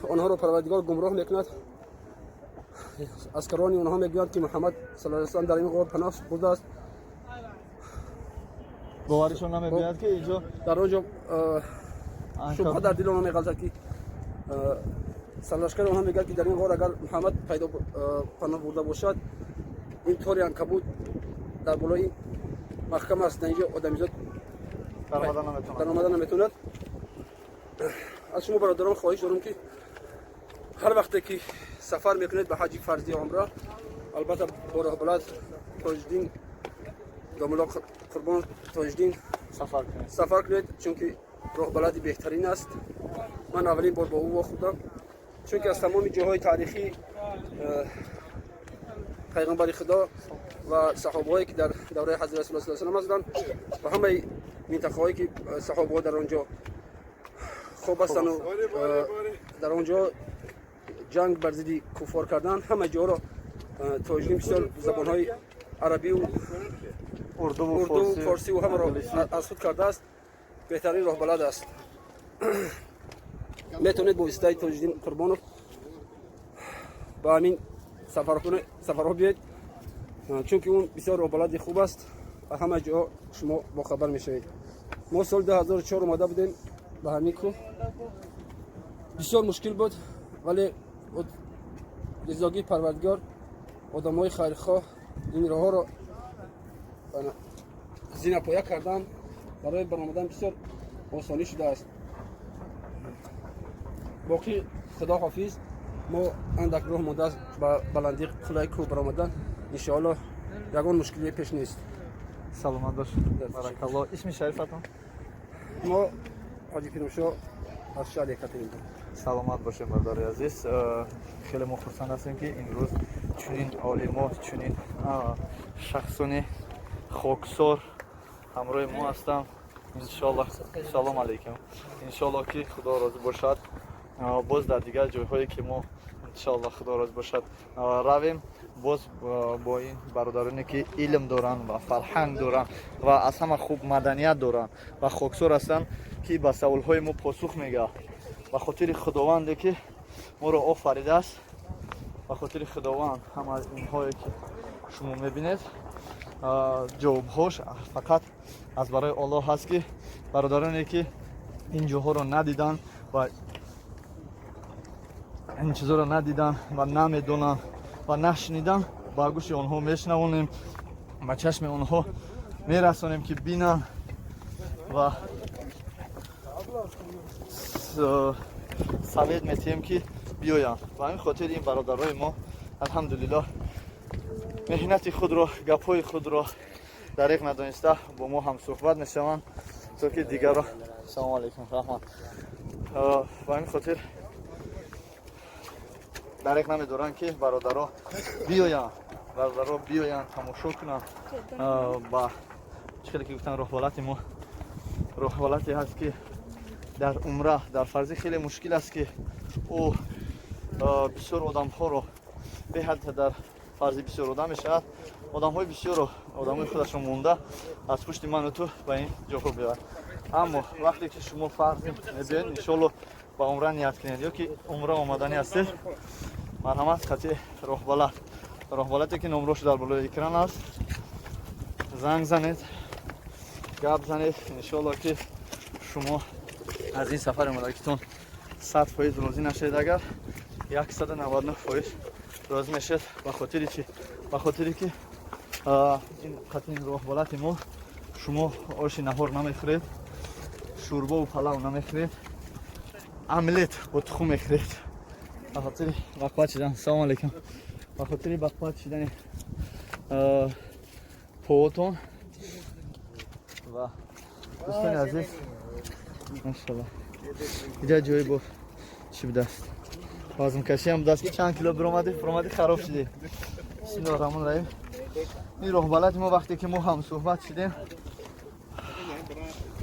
онҳоро Парвардигор гумроҳ мекунад. Аскарони онҳо мегӯянд, ки Муҳаммад саллаллоҳу алайҳи васаллам дар ин ғор паноҳ бурдааст. Боваришон намебиёяд, ки инҷо дар он ҷо шубҳа дар дили онҳо меғалтад, ки сарлашкари онҳо мегӯяд, ки дар ин ғор агар Муҳаммад пайдо паноҳ бурда бошад, ин тори анкабут дар болои маҳкам аст, дар инҷо одамизод даромада наметавонад. Аз шумо бародарон хоҳиш дорам, ки ҳар вақте ки сафар мекунед ба ҳаҷи фарзии умра, албатта бо роҳбалад Тоҷиддин, домулло Қурбон Тоҷиддин сафар кунед, чунки роҳбалади беҳтарин аст. Ман аввалин бор бо ӯ вохӯрдам, чунки аз тамоми ҷоҳои таърихӣ пайғамбари Худо ва саҳобаҳое ки дар давраи ҳазрати Расулуллоҳ саллаллоҳу алайҳи васаллам ҳастанд ва ҳамаи минтақаҳое ки саҳобаҳо дар он ҷо хоб ҳастанду дар он ҷо ҷанг бар зидди куффор кардан, ҳама ҷоро Тоҷиддин бисёр забонҳои арабию урду, форсиву ҳамаро аз худ кардааст. Беҳтарин роҳбалад аст. Метавонед бо воситаи Тоҷиддин Қурбонов ба ҳамин сафарҳо биёед, чунки ӯ бисёр роҳбалади хуб аст ва ҳама ҷо шумо бохабар мешавед. Мо соли 2004 омада будем ба ҳамин кӯҳ, бисёр мушкил буд, вале ризогии Парвардигор, одамҳои хайрхоҳ ин роҳҳоро зинапоя кардан, барои баромадан бисёр осонӣ шудааст. Боқӣ Худо ҳофиз. Мо андак роҳ мондааст ба баландии қуллаи кӯҳ баромадан. Иншоаллоҳ, ягон мушкилие пеш нест. Саломат бош, баракалло. Исми шарифатон? Мо Ҳоҷи Пирумшо аз шаҳри Екатеринбург. Саломат бошем, бародари азиз. Хеле мо хурсанд ҳастем, ки имрӯз чунин олимо, чунин шахсони хоксор ҳамроҳи мо ҳастанд. Иншоаллоҳ, салом алейкум, иншоаллоҳ, ки Худо розӣ бошад, боз дар дигар ҷойҳое ки мо, иншоаллоҳ, Худо розӣ бошад, равем, боз бо ин бародароне ки илм доранд ва фарҳанг доранд ва аз ҳама хуб маданият доранд ва хоксор ҳастанд, ки ба саволҳои мо посух мегӯяд. Ба хотири Худованде ки моро офаридааст, ба хотири Худованд, ҳама аз инҳое ки шумо мебинед, ҷавобҳош фақат аз барои Оллоҳ ҳаст, ки бародароне ки ин ҷоҳоро надиданд ва ин чизоро надиданд ва намедонанд ва нашуниданд, ба гӯши онҳо мешунавонем, ба чашми онҳо мерасонем, ки бинанд ва совет метиҳем, ки биёянд. Ба ҳамин хотир ин бародарои мо, алҳамдулиллоҳ, меҳнати худро, гапҳои худро дариқ надониста бо мо ҳамсӯҳбат мешаванд, то ки дигарро. Салому алайкум, раҳмат. Ба ҳамин хотир дариқ намедоранд, ки бародаро биёянд, бародаро биёянд, тамошо кунанд. Ба чӣ хеле ки гуфтан, роҳбалати мо роҳбалате ҳаст, ки дар умра, дар фарзӣ хеле мушкил аст, ки ӯ бисёр одамҳоро беҳад дар фарзи бисёр одам мешавад, одамҳои бисёрро, одамҳои худашон монда, аз пушти ману ту ба ин ҷоҳо биёяд. Аммо вақте ки шумо фарзи мебиёед, иншоалло, ба умра ният кунед ё ки умра омаданӣ ҳастед, марҳамат, хати роҳбалад, роҳбалате ки номрош дар болои экран аст, занг занед, гап занед. Иншоалло, ки шумо аз ин сафари омадагитон 100% розӣ нашавед, агар 199% розӣ мешавед. Ба хотири чӣ? Ба хотире ки ин қатъи роҳбалати мо шумо оши наҳор намехӯред, шӯрбову палав намехӯред, омлет бо тухм мехӯред. Ба хотири бақувват шидан, салому алейкум, ба хотири бақувват шидани поотон. Ва дӯстони азиз, машалло, иҷа ҷои бо чӣ будааст, вазмкашиам будааст, ки чанд кило биромадӣ, фуромадӣ, хароб шудӣ. Бисмиллоҳи раҳмони раҳим. Ин роҳбалади мо, вақте ки мо ҳамсӯҳбат шудем,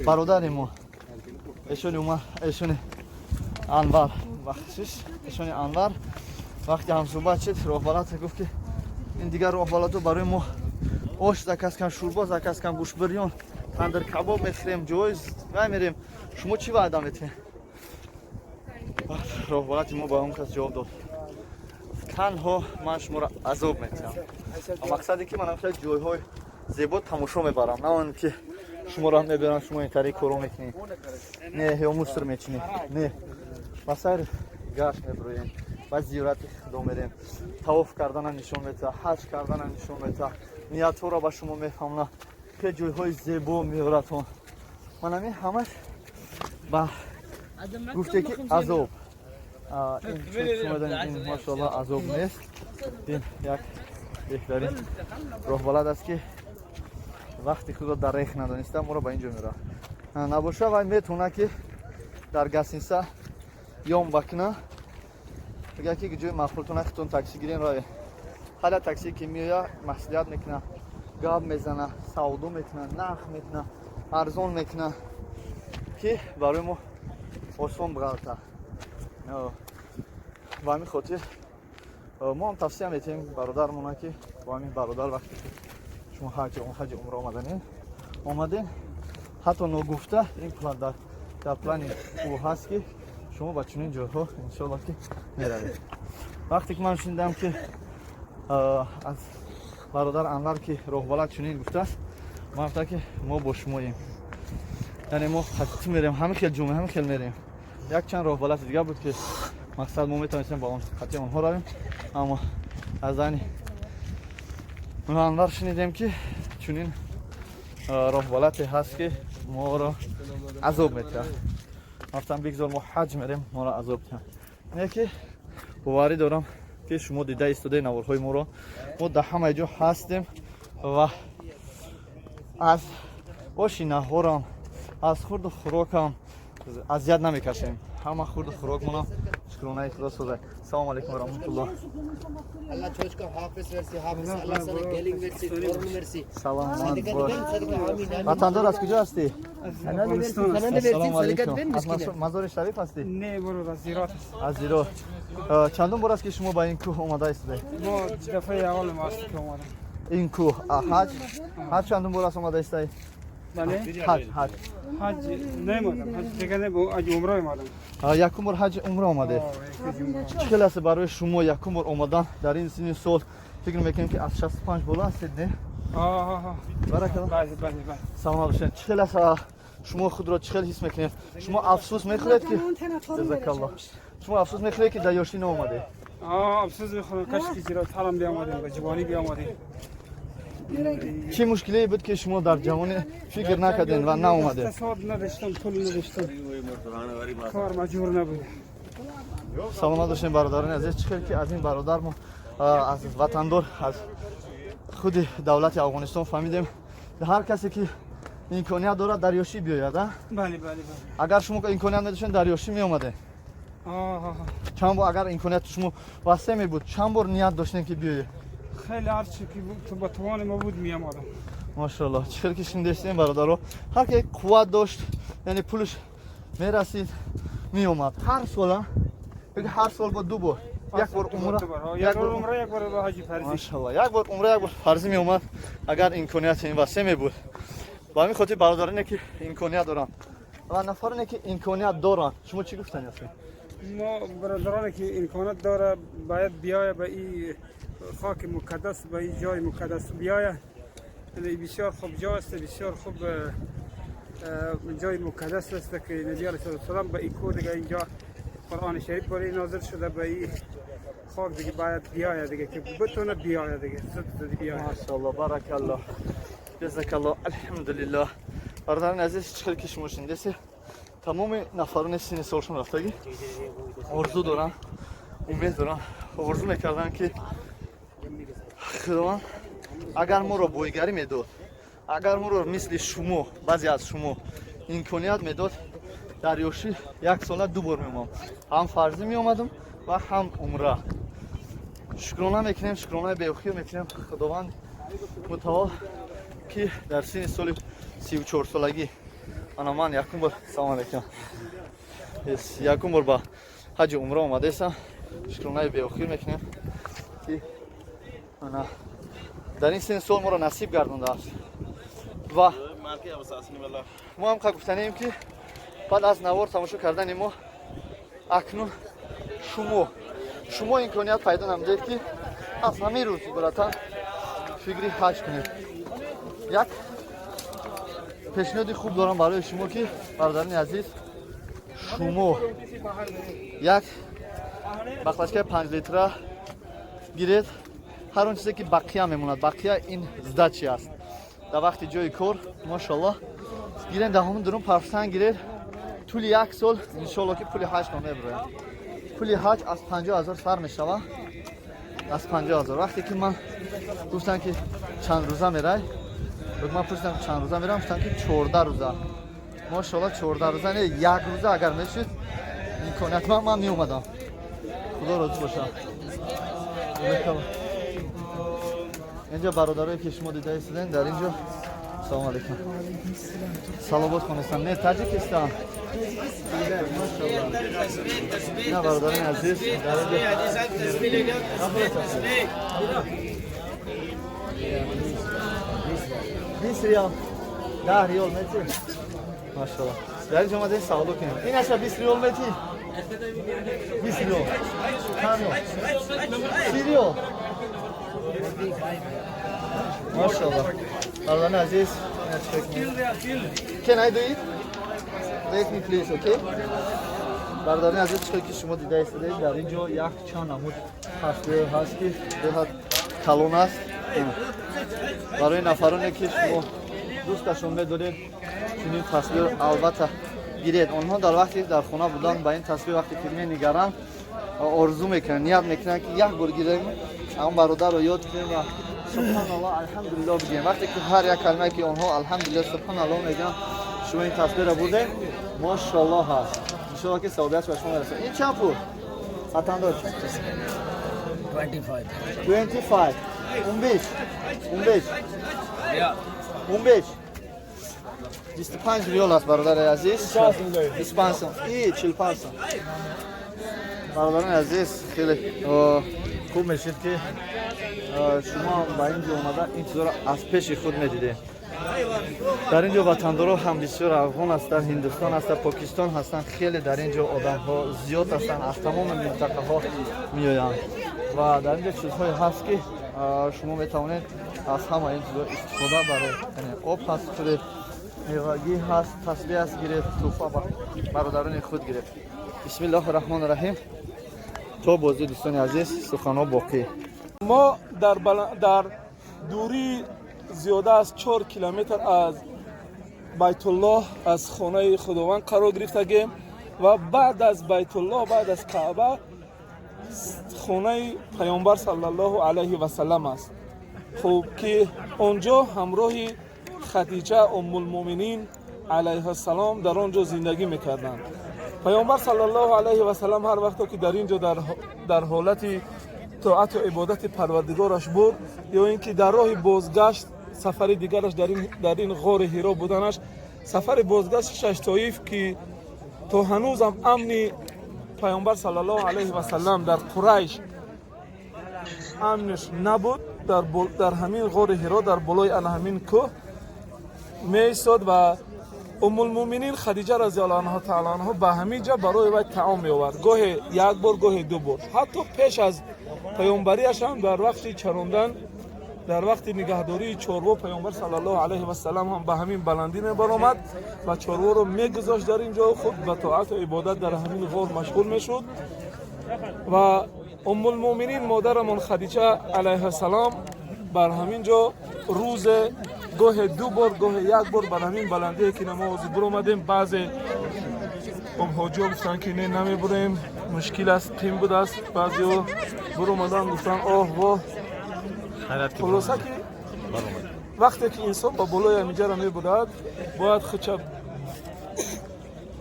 бародари мо, эшони ума, эшони Анвар, бахшиш, эшони Анвар, вақте ҳамсӯҳбат шуд, роҳбалад гуфт, ки ин дигар роҳбаладо барои мо ош заказ кан, шӯрбо заказ кан, гӯштбирён, тандир кабоб мехӯрем, ҷой вай мерем, шумо чӣ ваъда метиҳед? Роҳбалади мо ба он кас ҷавоб дод: танҳо ман шуморо азоб метиҳам. Мақсаде ки манам хеле ҷойҳои зебо тамошо мебарам, на он ки шуморо мебарам, шумо ин тариқ коро мекунед, не, ё мусор мечинед, не, ба сайр гашт мебироем, ба зиёрати худо мерем, тавоф кардана нишон метиҳад, ҳаҷ кардана нишон метиҳад, ниятҳоро ба шумо мефаҳмонад, хеле ҷойҳои зебо меоратон. Ман ҳамин ҳамаш ба гуфте ки азоб. Ин шумо медонед, ин, машоалло, азоб нест, ин як беҳтарин роҳбалад аст, ки вақти худро дар рех надониста моро ба ин ҷо меорад. Набоша, вай метавонад, ки дар гостиница ём бакна, бигӯяд, ки ҷои маъқултона худтон такси гирен, раве. Ҳала такси ки меоя, маслиҳат мекуна, гап мезана, савдо мекуна, нарх мекуна, арзон мекуна, ки барои мо осон бғалта. Ба ҳамин хотир мо ҳам тавсия метиҳем бародармона, ки бо ҳамин бародар, вақте ки шумо ҳаҷи умра омаданед, омаден, ҳатто ногуфта ин план дар плани ӯ ҳаст, ки шумо ба чунин ҷойҳо, иншоалло, ки меравед. Вақте ки ман шунидам, ки аз бародар Анвар, ки роҳбалад чунин гуфтааст, ман гуфтам, ки мо бо шумоем, яъне мо ҳақиқӣ мерем, ҳамин хел ҷумъа, ҳамин хел мерем. Якчанд роҳбалади дигар буд, ки мақсад мо метавонистем ба он қатъи онҳо равем, аммо аз ани Анвар шунидем, ки чунин роҳбалате ҳаст, ки моро азоб метиҳад. Гуфтам, бигзор, мо ҳаҷ мерем, моро азоб диҳанд. Не, ки боварӣ дорам, ки шумо дида истодаи наворҳои моро, мо дар ҳамаи ҷо ҳастем ва аз оши наҳорам, аз хурду хӯрокам азият намекашем. Ҳама хурду хӯрокмонам, шукронаи худо, созад. Салому алайкум ва раҳматуллоҳ. Allah çocuğa hafız versin, hafız Allah sana gelin versin, torun versin. Саломат бош. Ватандор, аз куҷо ҳастӣ? Ассалому алайкум. Аз Мазори Шариф ҳастӣ? Не, برو, аз Зирот аст. Аз Зирот. Чандум бор аст, ки шумо ба ин кӯҳ омада истодаед? Мо дафъаи аввал аст, ки омадам. Ин кӯҳ, ҳаҷ чандум бор аст омада истодаед? Бале. Ҳаҷ? Ҳаҷ намеомадам, ҳаҷ дига не, ҳаҷ умра омадам. Якум бор ҳаҷи умра омадед. Чӣ хел аст барои шумо якум бор омадан дар ин синни сол? Фикр мекунем, ки аз 65 боло ҳастед, не? Баракалло. Бале. Саломат бошед. Чӣ хел аст, шумо худро чӣ хел ҳис мекунед? Шумо афсӯс мехӯред, ки, ҷазакалло, шумо афсӯс мехӯред, ки дар ёшӣ наомадед? Афсӯс мехӯрам, каш ки зиротарам биомадем, ба ҷавонӣ биомадем. Чӣ мушкиле буд, ки шумо дар ҷавонӣ фикр накардем ва наомадед? Иқтисод надоштам, пул надоштам, кор маҷбур набуд. Саломат бошем, бародарони азиз. Чӣ хел ки аз ин бародар мо, аз ватандор, аз худи давлати Афғонистон фаҳмидем, ҳар касе ки имконият дорад, дар ёшӣ биёяд, а? Бале. Агар шумо имконият медоштед, дар ёшӣ меомадед? Чанд бор, агар имконияти шумо васеъ мебуд, чанд бор ният доштем, ки биёед? Хеле, ҳарчи ки ба тавони мо буд, меомадам. Машоалло. Чӣ хел ки шунидастем, бародаро, ҳар ки қувват дошт, яъне пулш мерасид, меомад ҳар сола, ҳар сол бо ду бор, як бор умра. Як бор умра, як бор ҳаҷи фарзӣ. Машоалло, як бор умра, як бор фарзӣ меомад, агар имконияти ин васеъ мебуд. Ба ҳамин хотир, бародароне ки имконият доранд ва нафароне ки имконият доранд, шумо чӣ гуфтани ҳастед? Мо бародароне ки имконият дора, бояд биёя ба ин хоки муқаддас, ба ин ҷои муқаддас биёя. Бисёр хуб ҷо аст, бисёр хуб ҷои муқаддас аст, ки набӣ алайҳи салом ба ин кӯҳ дига инҷо Қуръони шариф барои нозил шуда. Ба ин хок дига бояд биёя дига, ки битона биёя дига, зуд зуд биёя. Машаалло, баракалло, ҷазакалло, алҳамдулиллоҳ. Бародарони азиз, чӣ хел ки шумо шунидеси, тамоми нафарони синни солшон рафтагӣ орзу доранд, умед доранд, орзу мекарданд, ки Худованд агар моро бойгарӣ медод, агар моро мисли шумо, баъзе аз шумо имконият медод, дар ёшӣ як сола ду бор меомадам, ҳам фарзӣ меомадам ва ҳам умра. Шукрона мекунем, шукронаи беохир мекунем Худованд мутаол, ки дар синни соли 34-солагӣ ана ман якум бор, салом алейкум, якум бор ба ҳаҷи умра омадаистам. Шукронаи беохир мекунем, ки ана дар ин синни сол моро насиб гардондааст. Ва мо ҳам гуфтанем, ки баъд аз навор тамошо кардани мо акнун шумо имконият пайдо намудед, ки аз ҳамин рӯз иборатан фикри ҳаҷ кунед. Як пешниҳоди хуб дорам барои шумо, ки бародарини азиз, шумо як баклажкаи 5 литра гиред. Ҳар он чизе ки бақия мемонад, бақия ин сдача аст дар вақти ҷои кор, мошалло, гирен, дар ҳамон дурун парфсан гиред. Тӯли як сол иншолло ки пули ҳаҷ мебирояд. Пули ҳаҷ аз 50 000 сар мешавад, аз 50 000. Вақте ки ман гуфтам, ки чанд рӯза мерай, ман пурсидам, чанд рӯза мерам, гуфтам, ки 14 рӯза. Мошалло, 14 рӯза не, як рӯза агар мешуд имконият, ман меомадам. Худо розӣ бошад. Инҷо бародарое ки шумо дида истодем дар инҷо, салому алейкум, салобот хонестам, не, Таҷикистон, мошалло. На, бародарони азиз, дар инҷо 20 риёл, 10 риёл мети, машалло. Дар инҷо омадем савдо кунем. Инаша 20 риёл мети? 20 риёл, 30 риёл, машалло. Бародарони азиз, can I do it? Let me please, okay? Бародарони азиз, чиқе ки шумо дида истодаед, дар ин ҷо як чанд намуд тасбеҳ ҳаст, ки беҳад калон аст. Барои нафароне ки шумо дӯсташон медоред, чунин тасбеҳ албатта гиред. Онҳо дар вақте дар хона будан ба ин тасбеҳ вақте ки менигаранд, орзу мекунанд, ният мекунанд, ки як бор гирем, он бародарро ёд кунем ва субҳаналлоҳ, алҳамдулиллоҳ бигӯем. Вақте ки ҳар як калимае ки онҳо алҳамдулиллоҳ, субҳаналлоҳ мегӯянд, шумо ин тасбеҳро бурдем, мошаллоҳ ҳаст. Иншоалло ки савобиятш ба шумо мерасад. Ин чанд пул, ватандор? 25. 25, 15, 15, 15, 25 риёл аст, бародари азиз, 25 сом и 45 сом. Бародарони азиз, хеле хуб мешид, ки шумо ба ин ҷо омада ин чизоро аз пеши худ медидед. Дар ин ҷо ватандоро ҳам бисёр афғон ҳастанд, ҳиндустон ҳастанд, Покистон ҳастанд. Хеле дар ин ҷо одамҳо зиёд ҳастанд, аз тамоми минтақаҳо меоянд ва дар ин ҷо чизҳое ҳаст, ки шумо метавонед аз ҳама ин чизҳо истифода баред. Об ҳаст, хӯред, мевагӣ ҳаст, тасбеҳ аст, гиред, тӯҳфа ба бародарони худ гиред. Бисмиллоҳи раҳмони раҳим. То бозӣ, дӯстони азиз, суханҳо боқӣ. Мо дар дурии зиёда аз 4 километр аз Байтуллоҳ, аз хонаи Худованд қарор гирифтагем ва баъд аз Байтуллоҳ, баъд аз Каъба хонаи Паёнбар саллаллоҳу алайҳи васалам аст. Хуб, ки он ҷо ҳамроҳи Хадиҷа Уммулмуъминин алайҳиссалом дар он ҷо зиндагӣ мекарданд. Паёнбар саллаллоҳу алайҳи васалам ҳар вақто ки дар ин ҷо дар ҳолати тоату ибодати Парвардигораш буд ё ин ки дар роҳи бозгашт, сафари дигараш, дар ин ғори Ҳиро буданаш, сафари бозгашташ Тоиф, ки то ҳанӯзам амни Паёнбар саллаллоҳу алайҳи васалам дар Қурайш амниш набуд, дар ҳамин ғори Ҳиро, дар болои ана ҳамин кӯҳ меистод ва Уммулмуъминин Хадиҷа разиаллоҳу анҳу таала анҳу ба ҳамин ҷо барои вай таом меовард, гоҳе як бор, гоҳе ду бор. Ҳатто пеш аз паёнбариаш ҳам дар вақти чарондан, дар вақти нигаҳдории чорво Паёнбар саллаллоҳу алайҳи васалам ҳам ба ҳамин баландӣ мебаромад ва чорворо мегузошт дар ин ҷо, худ ба тоату ибодат дар ҳамин ғор машғул мешуд. Ва Уммулмуъминин модарамон Хадиҷа алайҳиссалом бар ҳамин ҷо рӯзе гоҳе ду бор, гоҳе як бор бар ҳамин баландие ки намози биромадем. Баъзе ҳоҷиҳо гуфтанд, ки не, намебурем, мушкил аст, қим будааст. Баъзеҳо биромадан, гуфтанд: оҳ, воҳ. Хулоса, ки вақте ки инсон ба болои ҳаминҷара мебурад, бояд худша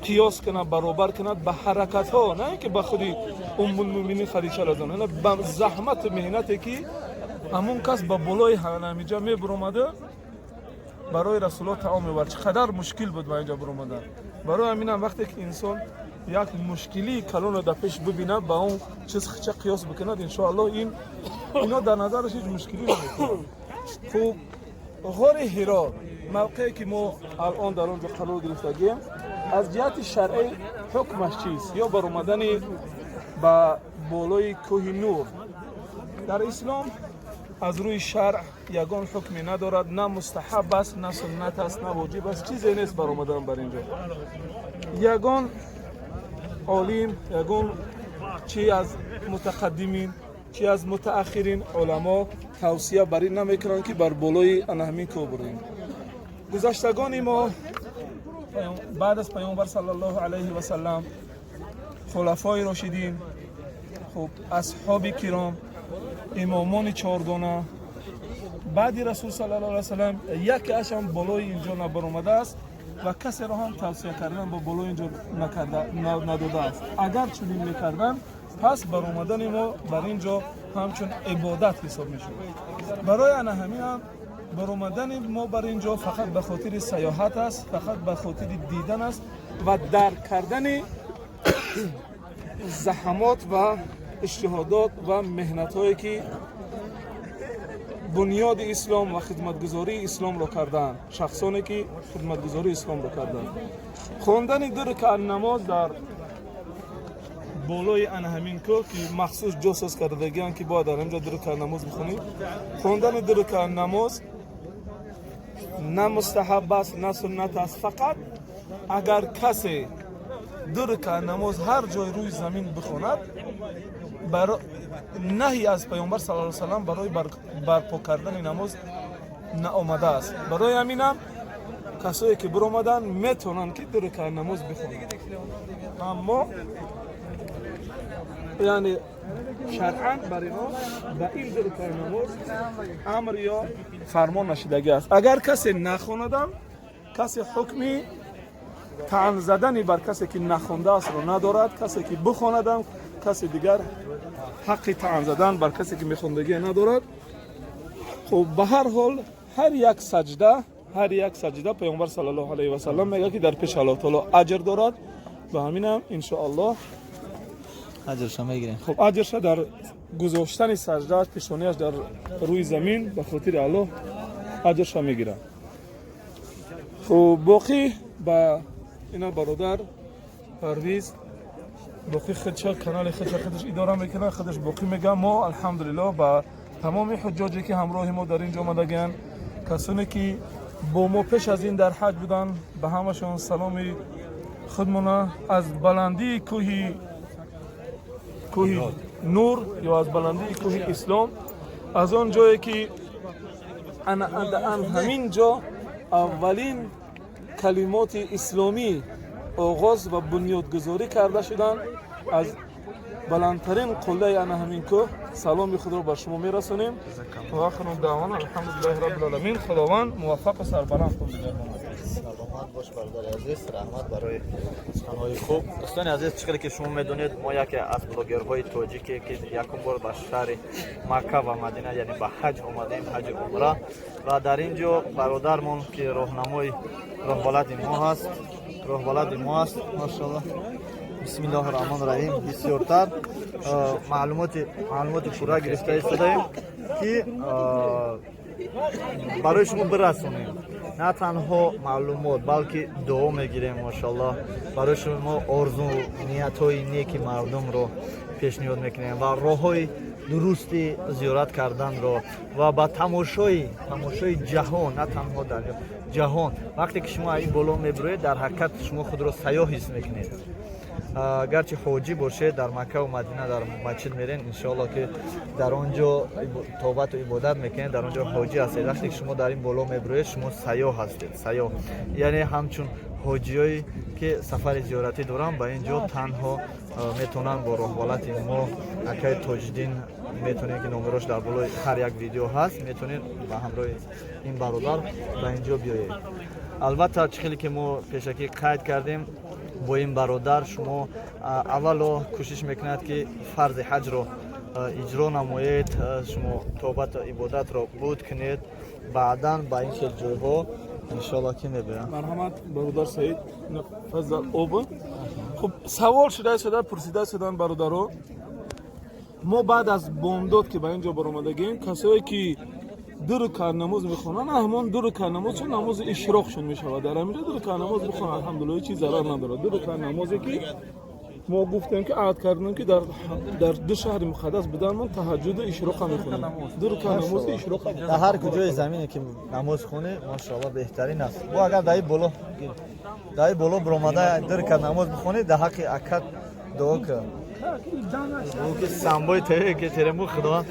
қиёс кунад, баробар кунад ба ҳаракатҳо, на ин ки ба худи. Уммулмӯминин Хадича разияллоҳу анҳо, ба заҳмату меҳнате ки ҳамун кас ба болои ҳамиҷа мебуромада, барои Расуллоҳ таом меовард, чӣ қадар мушкил буд ба инҷа буромадан. Барои ҳаминам вақте ки инсон як мушкилии калонро дар пеш бибинад, ба он чиз хича қиёс бикунад, иншоаллоҳ ин ино дар назараш ҳеҷ мушкилӣ намекунад. Хуб, ғори Ҳиро, мавқее ки мо алон дар он ҷо қарор гирифтагием, аз ҷиҳати шаръӣ ҳукмаш чист ё баромадани ба болои кӯҳи Нур дар ислом аз рӯи шаръ ягон ҳукме надорад, на мустаҳаб аст, на суннат аст, на воҷиб аст, чизе нест баромадан бар ин ҷо. Ягон олим, ягон чи аз мутақаддимин, чи аз мутааххирин уламо тавсия бар ин намекунанд, ки бар болои ана ҳамин кӯҳ бурем. Гузаштагони мо баъд аз Паёмбар саллаллоҳу алайҳи васаллам, хулафои рошидин, хуб, асҳоби киром, имомони чордона баъди Расул саллаллоҳу алайҳи васаллам, яке ашам болои инҷо набаромадааст ва касеро ҳам тавсия кардан ба болои инҷо надодааст. Агар чунин мекарданд, пас баромадани мо бар ин ҷо ҳамчун ибодат ҳисоб мешуд. Барои ана ҳамин ҳам баромадани мо бар ин ҷо фақат ба хотири саёҳат аст, фақат ба хотири дидан аст ва дарк кардани заҳмот ва иҷтиҳодот ва меҳнатҳое ки бунёди ислом ва хидматгузории исломро кардаанд, шахсоне ки хидматгузории исломро кардаанд. Хондани ду ракаат намоз дар болои ана ҳамин кӯҳ, ки махсус ҷо соз кардагианд, ки бояд дар ҳамин ҷо ду ракаат намоз бихонӣ, хондани ду ракаат намоз на мустаҳаб аст, на суннат аст. Фақат агар касе ду ракаат намоз ҳар ҷой рӯи замин бихонад, наҳи аз Паёмбар саллаллоҳу алайҳи васаллам барои барпо кардани намоз наомадааст. Барои ҳаминам касое ки биромаданд, метавонанд ки ду ракаат намоз бихонанд, аммо яъне шаръан бар инҳо ба ин ду ракаат намоз амр ё фармон нашидагӣ аст. Агар касе нахонадам, касе ҳукми таън задани бар касе ки нахондаастро надорад. Касе ки бихонадам, касе дигар ҳаққи таън задан бар касе ки мехондагӣ надорад. Хуб, ба ҳар ҳол, ҳар як саҷда, ҳар як саҷда, Паёмбар саллаллоҳу алайҳи васаллам мегӯяд, ки дар пеши Аллоҳ таоло аҷр дорад. Ба ҳаминам иншоаллоҳ аҷрша мегирем. Хуб, аҷрша дар гузоштани саҷдааш, пешонияш дар рӯи замин ба хотири Аллоҳ аҷрша мегирад. Хуб, боқӣ ба ина бародар Парвиз, боқӣ худша канали худша худаш идора мекунад, худаш боқӣ мега. Мо алҳамдулиллоҳ ба тамоми ҳуҷҷоҷе ки ҳамроҳи мо дар ин ҷо омадагианд, касоне ки бо мо пеш аз ин дар ҳаҷ буданд, ба ҳамашон саломи худмона аз баландии кӯҳи Нур ё аз баландии кӯҳи Ислом, аз он ҷое ки ана ҳамин ҷо аввалин калимоти исломӣ оғоз ва бунёдгузорӣ карда шуданд, аз баландтарин қуллаи ана ҳамин кӯҳ саломи худро ба шумо мерасонем. Ва ахиру даъвана алҳамдулиллаҳи раббил оламин. Худованд муваффақу сарбаланд кун бигардонад. Саломат бош, бародари азиз, раҳмат барои суханҳои хуб. Дӯстони азиз, чӣ хеле ки шумо медонед, мо яке аз блогерҳои тоҷике ки якум бор ба шаҳри Макка ва Мадина, яъне ба ҳаҷ омадаем, ҳаҷи умра, ва дар ин ҷо бародармон ки роҳнамои роҳбалади мо ҳаст, роҳбалади мо аст, машоалло, бисмиллоҳи раҳмони раҳим, бисёртар маълумоти пурра гирифта истодаем, ки барои шумо бирасонем. На танҳо маълумот, балки дуо мегирем, машоаллоҳ, барои шумо орзу ниятҳои неки мардумро пешниҳод мекунем ва роҳҳои дурусти зиёрат карданро ва ба тамошои ҷаҳон, на танҳо дар ҷаҳон. Вақте ки шумо ин боло мебироед, дар ҳақиқат шумо худро сайёҳ ҳис мекунед. Гарчи ҳоҷӣ бошед, дар Маккаву Мадина дар масҷид мерен, иншоалло, ки дар он ҷо тобату ибодат мекунед, дар он ҷо ҳоҷӣ ҳастед. Вақте ки шумо дар ин боло мебироед, шумо сайёҳ ҳастед, сайёҳ, яъне ҳамчун ҳоҷиёе ки сафари зиёратӣ доранд, ба ин ҷо танҳо метавонанд бо роҳбалати мо, акаи Тоҷиддин. Метавонед, ки номерош дар болои ҳар як видео ҳаст, метавонед ба ҳамроҳи ин бародар ба ин ҷо биёед. Албатта, чӣ хеле ки мо пешакӣ қайд кардем. Бо ин бародар шумо аввало кӯшиш мекунад, ки фарзи ҳаҷро иҷро намоед, шумо тобату ибодатро буд кунед, баъдан ба ин хел ҷойҳо иншоалло ки мебиям. Марҳамат, бародар Саид, фазл об. Хуб, савол шуда шуда, пурсида шудан бародаро. Мо баъд аз бомдод ки ба ин ҷо баромадагем, касое ки ду рукат намоз мехонанд, ҳамон ду рукат намозшон намози ишроқшон мешавад. Дар ҳаминҷо ду рукат намоз бихонанд, алҳамдулилла, ҳеҷ зарар надорад. Ду рукат намозе ки мо гуфтем, ки аҳд кардем, ки дар ду шаҳри муқаддас буданмон таҳаҷҷуду ишроқа мехонем, ду рукат намози ишроқа. Дар ҳар куҷои замине ки намоз хонӣ, машоалло, беҳтарин аст. Бо агар даи боло биромада ду рукат намоз бихонӣ, дар ҳаққи акат дуо кун ки самбои те ки терему худованд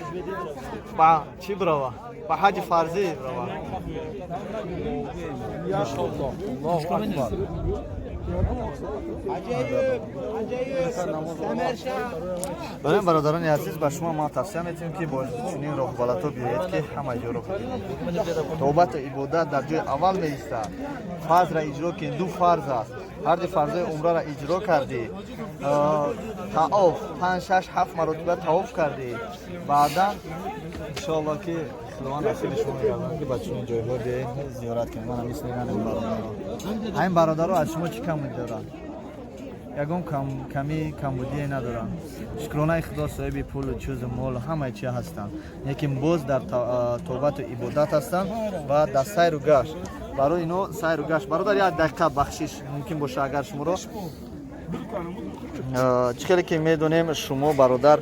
ба чӣ бирава, ба ҳаҷи фарзӣ бирава. Аллоҳу акбар. Барои бародарони азиз, ба шумо ман тавсия метиҳем, ки бо чунин роҳбалато биёед, ки ҳама ҷоро бибинед. Тобату ибодат дар ҷои аввал меистад. Фарзра иҷро кунед, ду фарз аст. Ҳарди фарзои умрара иҷро кардӣ, таоф панҷ, шаш, ҳафт маротиба таоф кардӣ, баъдан иншоалло ки худованд насиби шумо мегардонад, ки ба чунин ҷойҳо биёед, зиёрат кунед. Мана мисли ин бародаро, ҳамин бародаро аз шумо чӣ камбудӣ доранд? Ягон камӣ, камбудие надоранд. Шукронаи худо, соҳиби пулу чузу молу ҳамаи чи ҳастанд, лекин боз дар тобату ибодат ҳастанд ва дар сайру гашт. Барои ино сайру гашт. Бародар, як дақиқа бахшиш мумкин боша агар шуморо. Чӣ хеле ки медонем, шумо, бародар,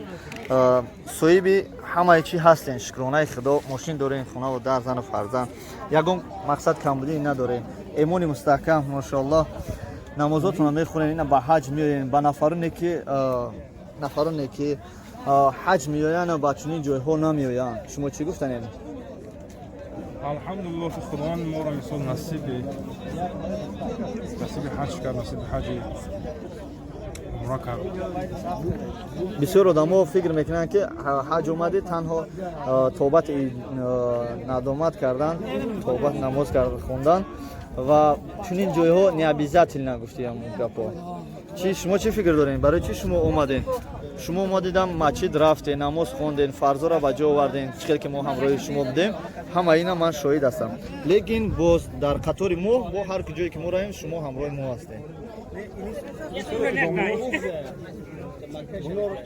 соҳиби ҳамаи чӣ ҳастен, шукронаи худо, мошин дорем, хонаву дар, зану фарзанд, ягон мақсад камбудӣ надорем, эмони мустаҳкам, машоаллоҳ, намозотонро мехонем, ина ба ҳаҷ меоем. Ба нафароне ки ҳаҷ меоянд, ба чунин ҷойҳо намеоянд, шумо чӣ гуфтанем? Алҳамдулилло, ки худованд моро мисол насиби ҳаҷ кард, насиби ҳаҷи умра кард. Бисёр одамо фикр мекунанд, ки ҳаҷ омадӣ, танҳо тобат, надомат кардан, тобат, намоз хондан ва чунин ҷойҳо не обязательно гуфтиям гапо. Чи шумо чӣ фикр дорем? Барои чӣ шумо омадем? Шумо омадидам, масҷид рафтем, намоз хондем, фарзоро ба ҷо овардем. Чӣ хел ки мо ҳамроҳи шумо будем, ҳама ина ман шоҳид ҳастам. Лекин боз дар қатори мо, бо ҳар ҷое ки мо равем, шумо ҳамроҳи мо ҳастем.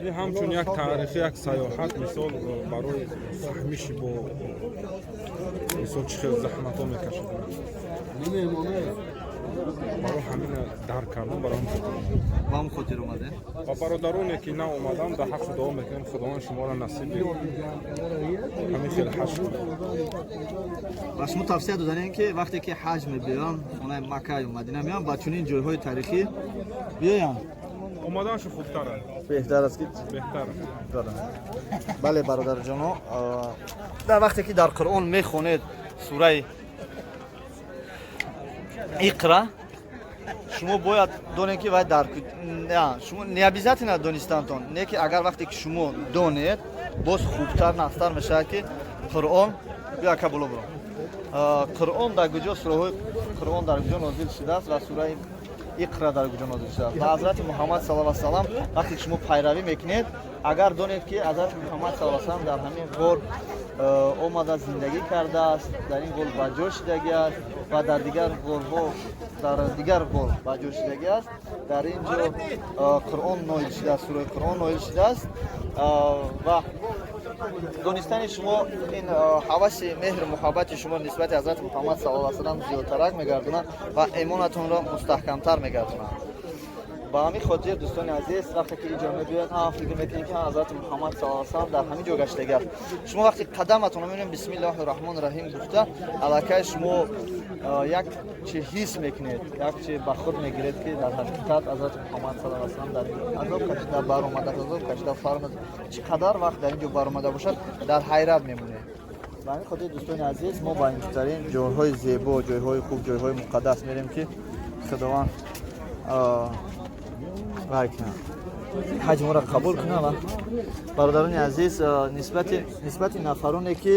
Ин ҳамчун як таърихӣ, як саёҳат, мисол, барои фаҳмиши бо мисол чӣ хел заҳматҳо мекашид, барои ҳамина дарк кардан, барои ҳам хотир. Ба ҳам хотир омадем. Ва бародароне ки наомаданд, дар ҳаққи дуо мекунем, худованд шуморо насиби ҳамин хел ҳаҷ кунад. Ва шумо тавсия доданем, ки вақте ки ҳаҷ мебиёянд, хонаи Маккаю Мадина меоянд, ба чунин ҷойҳои таърихӣ биёянд? Омаданшо хубтар аст. Беҳтар аст ки беҳтар. Бале, бародарҷоно, дар вақте ки дар Қуръон мехонед сураи Иқра, шумо бояд донед, ки вай дар шумо не обязательно донистантон, не ки агар вақте ки шумо донед, боз хубтар, нағзтар мешавад, ки Қуръон, биё, ака, боло биро, Қуръон дар куҷо, сураҳои Қуръон дар куҷо нозил шудааст ва сураи Иқра дар куҷо нозил шудааст. Ва ҳазрати Муҳаммад саллаллоҳу алайҳи васалам, вақте ки шумо пайравӣ мекунед, агар донед, ки ҳазрати Муҳаммад саллаллоҳу алайҳи васалам дар ҳамин ғор омада зиндагӣ кардааст, дар ин ғор ба ҷо шидагӣ аст ва дар дигар ғорҳо, дар дигар ғор ба ҷо шидагӣ аст, дар ин ҷо Қуръон ноил шудааст, сураи Қуръон ноил шудааст. Ва донистани шумо ин ҳаваси меҳру муҳаббати шумо нисбати ҳазрати Муҳаммад саллаллоҳу алайҳи васалам зиёдтарак мегардонад ва эмонатонро мустаҳкамтар мегардонад. Ба ҳамин хотир, дӯстони азиз, вақте ки инҷо мебиёед, ҳама фикр мекунед, ки ҳазрати Муҳаммад саллаллоҳу алайҳи васаллам дар ҳамин ҷо гаштагӣ аст. Шумо вақте қадаматонро мебинед, бисмиллоҳи раҳмони раҳим гуфта, аллакай шумо як чи ҳис мекунед, як чи ба худ мегиред, ки дар ҳақиқат ҳазрати Муҳаммад саллаллоҳу алайҳи васаллам дар ин азоб кашида баромада, азоб кашида фармад. Чӣ қадар вақт дар ин ҷо баромада бошад, дар ҳайрат мемонед. Ба ҳамин хотир, дӯстони азиз, мо ба интарин ҷойҳои зебо, ҷойҳои хуб, ҷойҳои муқаддас мерем, ки худованд вай кунад, ҳаҷ моро қабул кунад. Ва бародарони азиз, нисбати нафароне ки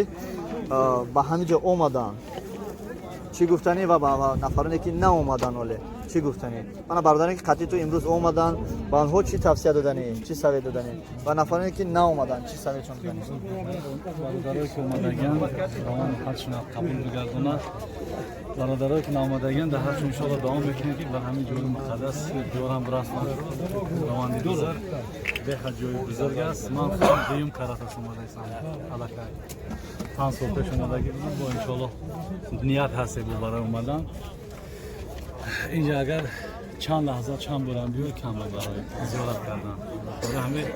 ба ҳамин ҷо омаданд, чӣ гуфтанӣ ва ба нафароне ки наомаданд оле? Чӣ гуфтанӣ? Мана бародаре ки қатъи ту имрӯз омаданд, ба онҳо чӣ тавсия доданӣ, чӣ совет доданӣ? Ва нафароне ки наомаданд, чӣ советшон доданӣ? Бародарое ки омадагианд, Худованд ҳарчунат қабул бигардонад. Бародарое ки наомадагианд, дар ҳарчун иншоалло дуо мекунем, ки ба ҳамин ҷои муқаддас диёрам бирасанд. Худованди бузург беҳад ҷои бузург аст. Ман худам дуюм карат аст омадаистам, аллакай 5 сол пеш омадагӣ будам. Бо иншоалло ният ҳасте бо барои омадан инҷа. Агар чанд лаҳза, чанд борам биёй, кам барои зиёрат кардан. Барои ҳамин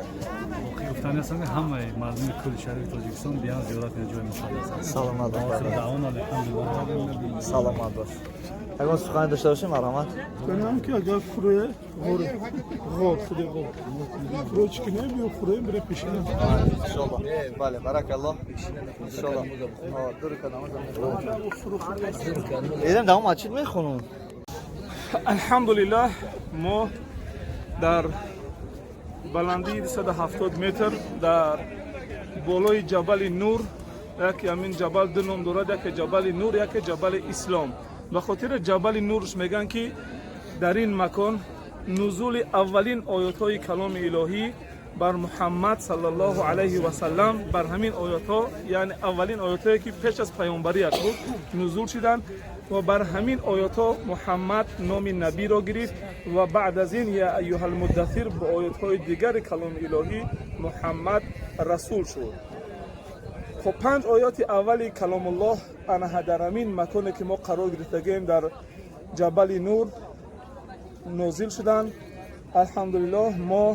боқӣ гуфтани ҳастам, ки ҳамаи мардуми кулли шарифи Тоҷикистон биён зиёрат кунанд, ҷои муқаддас аст. Саломат бош. Даъвона, алҳамдулиллаҳ. Саломат бош. Ягон сухане дошта бошем, марҳамат. Гуфтаниам ки агар фурӯе ғор, ғор, худи ғор фурӯ чӣ кунем, биё фурӯем, бире пешина. Иншолло, бале, баракалло, иншолло. Ду ракат намоз мехонем. Давом масҷид мехонум. Алҳамдулиллаҳ, мо дар баландии 270 метр дар болои Ҷабали Нур. Яке ҳамин ҷабал ду ном дорад: яке Ҷабали Нур, яке Ҷабали Ислом. Ба хотири Ҷабали Нурш мегӯянд, ки дар ин макон нузули аввалин оятҳои каломи илоҳӣ бар Муҳаммад саллаллоҳу алайҳи васаллам, бар ҳамин оятҳо, яъне аввалин оятҳое ки пеш аз паёмбарияш буд, нузул шуданд ва бар ҳамин оятҳо Муҳаммад номи набиро гирифт. Ва баъд аз ин я айюҳалмуддассир бо оятҳои дигари каломи илоҳӣ Муҳаммад расул шуд. Хоб, панҷ ояти аввали каломуллоҳ анаҳа дар ҳамин маконе ки мо қарор гирифтагием, дар Ҷабали Нур нозил шуданд. Алҳамдулиллоҳ, мо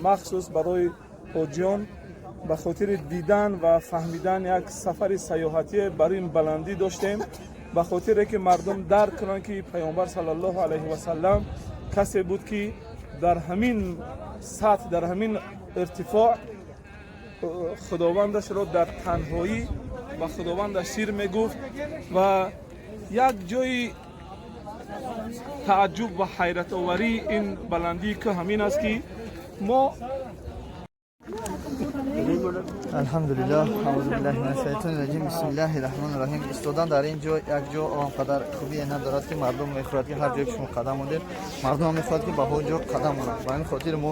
махсус барои ҳоҷиён ба хотири дидан ва фаҳмидан як сафари сайёҳатие бар ин баландӣ доштем, ба хотире ки мардум дарк кунанд, ки Паёмбар саллаллоҳу алайҳи васаллам касе буд, ки дар ҳамин сатҳ, дар ҳамин иртифоъ худовандашро дар танҳоӣ ба худовандаш сир мегуфт. Ва як ҷои тааҷҷуб ва ҳайратоварии ин баландии кӯҳ ҳамин аст, ки мо Алҳамдулиллоҳ, аузу биллаҳи минаш шайтони раҷим, бисмиллаҳи раҳмони раҳим. Истодан дар ин ҷо як ҷо он қадар хубие надорад, ки мардум мехоҳад, ки ҳар ҷое ки шумо қадам мондед, мардум ҳам мехоҳад, ки ба он ҷо қадам монанд. Ба ҳамин хотир мо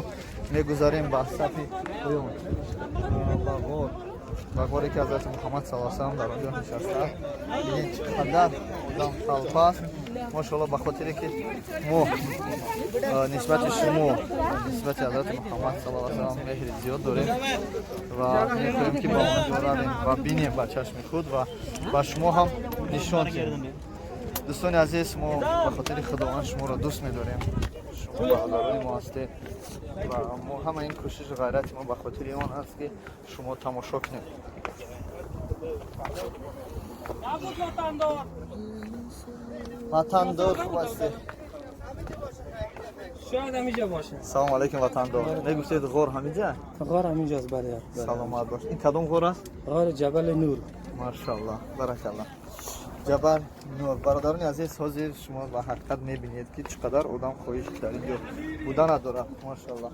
мегузарем ба сафи поён, ба ғор, ба ғоре ки Ҳазрати Муҳаммад саллаллоҳу алайҳи васаллам дар он ҷо нишастааст. Бинед, чӣ қадар одам толпа аст, мошалло. Ба хотире ки мо нисбати шумо, нисбати Ҳазрати Муҳаммад саллаллоҳу алайҳи васаллам меҳри зиёд дорем ва мехоҳем, ки ба он ҷо равем ва бинем ба чашми худ ва ба шумо ҳам нишон диҳем. Дӯстони азиз, мо ба хотири Худованд шуморо дӯст медорем. Шумо бародарони мо ҳастед ва мо ҳама ин кӯшишу ғайрати мо ба хотири он аст, ки шумо тамошо кунед. Ватандор, хуб ҳастед? Шояд ҳаминҷа бошад. Салом алейкум, ватандор. Мегуфтед, ғор ҳаминҷа? Ғор ҳаминҷост, бале. Саломат бош. Ин кадом ғор аст? Ғори Ҷабали Нур. Машаллоҳ, баракаллоҳ. Ҷабал Нур. Бародарони азиз, ҳозир шумо ба ҳақиқат мебинед, ки чӣ қадар одам хоҳиш дар ин ҷо будан дорад. Машаллоҳ,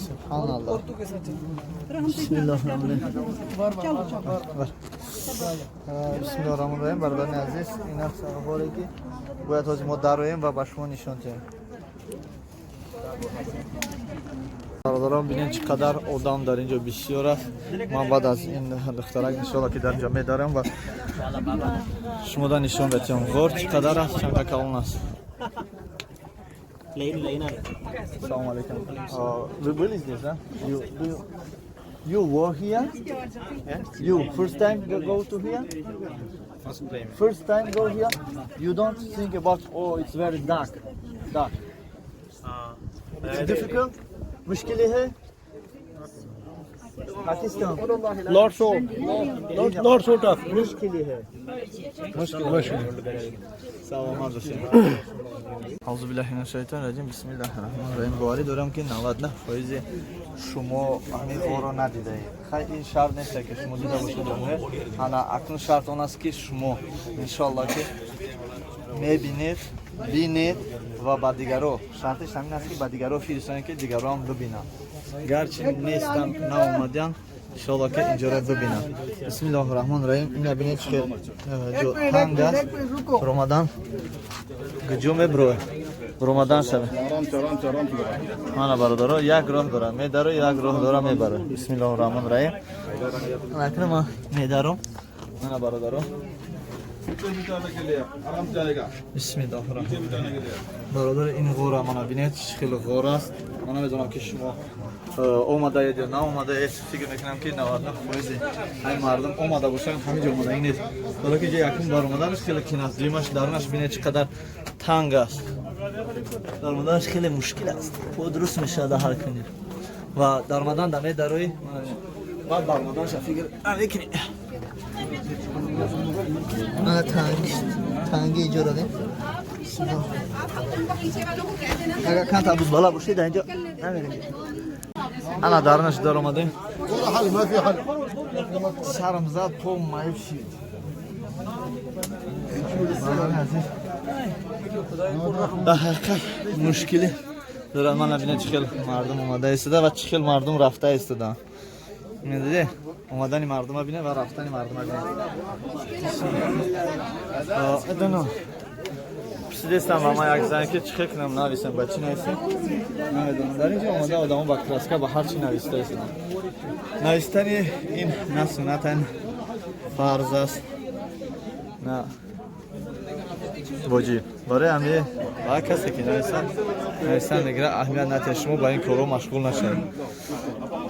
субҳаналлоҳ. Бисмиллоҳи раҳмони раҳим. Бародарони азиз, ин аст ғоре ки бояд ҳозир мо дароем ва ба шумо нишон диҳем. Бародарон, бинед, чӣ қадар одам дар ин ҷо бисёр аст. Ман баъд аз ин духтарак, иншоалло, ки дар ин ҷо медарам ва шумо да нишон медиҳам, ғор чӣ қадар аст, чанд калон аст. Салом алейкум. Вы были здесь, да? You were here? Yeah? You first time go to here? First time. First time go here? You don't think about, oh, it's very dark. Dark. It's difficult? مشكلة هي؟ Pakistan. Not so, not so tough. مشكلة هي. مشكلة. سلامت باشید. اعوذ بالله من الشیطان الرجیم، بسم الله الرحمن الرحیم. باوری دارم که 99% шумо ҳамин ғорро надидаед. Хай, ин шарт нест, ки шумо дида бошед. Ана акнун шарт он аст, ки шумо иншоалло ки мебинед, бинед ва ба дигаро, шартиш ҳамин аст, ки ба дигаро фиристонед, ки дигаро ҳам бибинанд. Гарчи нестанд, наомаданд. Иншоалло ки инҷоро бибинам. Бисмиллоҳи раҳмони раҳим. Ина бинед, чӣ хел танг аст. Ромадан куҷо мебурой? Ромадан шаве. Мана, бародаро, як роҳ дорам, медаро, як роҳ дорам, мебаро. Бисмиллоҳи раҳмони раҳим. Акна ман медаром. Мана, бародаро. Бисмиллоҳи раҳмони. Бародар, ин ғора мана бинед, чӣ хеле ғор аст. Ман намедонам, ки шумо омадаед ё наомадаед. Фикр мекунам, ки 99 фоизи ҳамин мардум омада бошанд, ҳамин ҷо омадаги нест. Ҳоло ки ҷо якум баромаданаш хеле қин аст. Дуюмаш, дарунаш бинед, чӣ қадар танг аст. Даромаданаш хеле мушкил аст. По дуруст мешавад ҳар кунӣ. Ва даромадан да медарои, баъд баромаданаша фикр намекунӣ. Мана танг, танги иҷора дем. Агар камтар бузбала бошед, дар инҷо намерем. Ана дарунаш даромадем. Сарам зад, по маюб шид. Азиз, дар ҳақиқат мушкилӣ дорад. Мана бинед, чӣ хел мардум омада истода ва чӣ хел мардум рафта истодаанд. Медиде, омадани мардума бинед ва рафтани мардума бинед. Идоно пурсидестам ба ман як зан, ки чӣ хел кунам, нависем, ба чӣ нависем, намедонам. Дар ин ҷо омада одамо ба краска, ба ҳар чӣ нависта истоданд. Навистани ин на суннатан фарз аст, на воҷиб. Барои ҳами ба касе ки нависад, нависан мегирад, аҳамият натиҳад. Шумо ба ин корҳо машғул нашавед.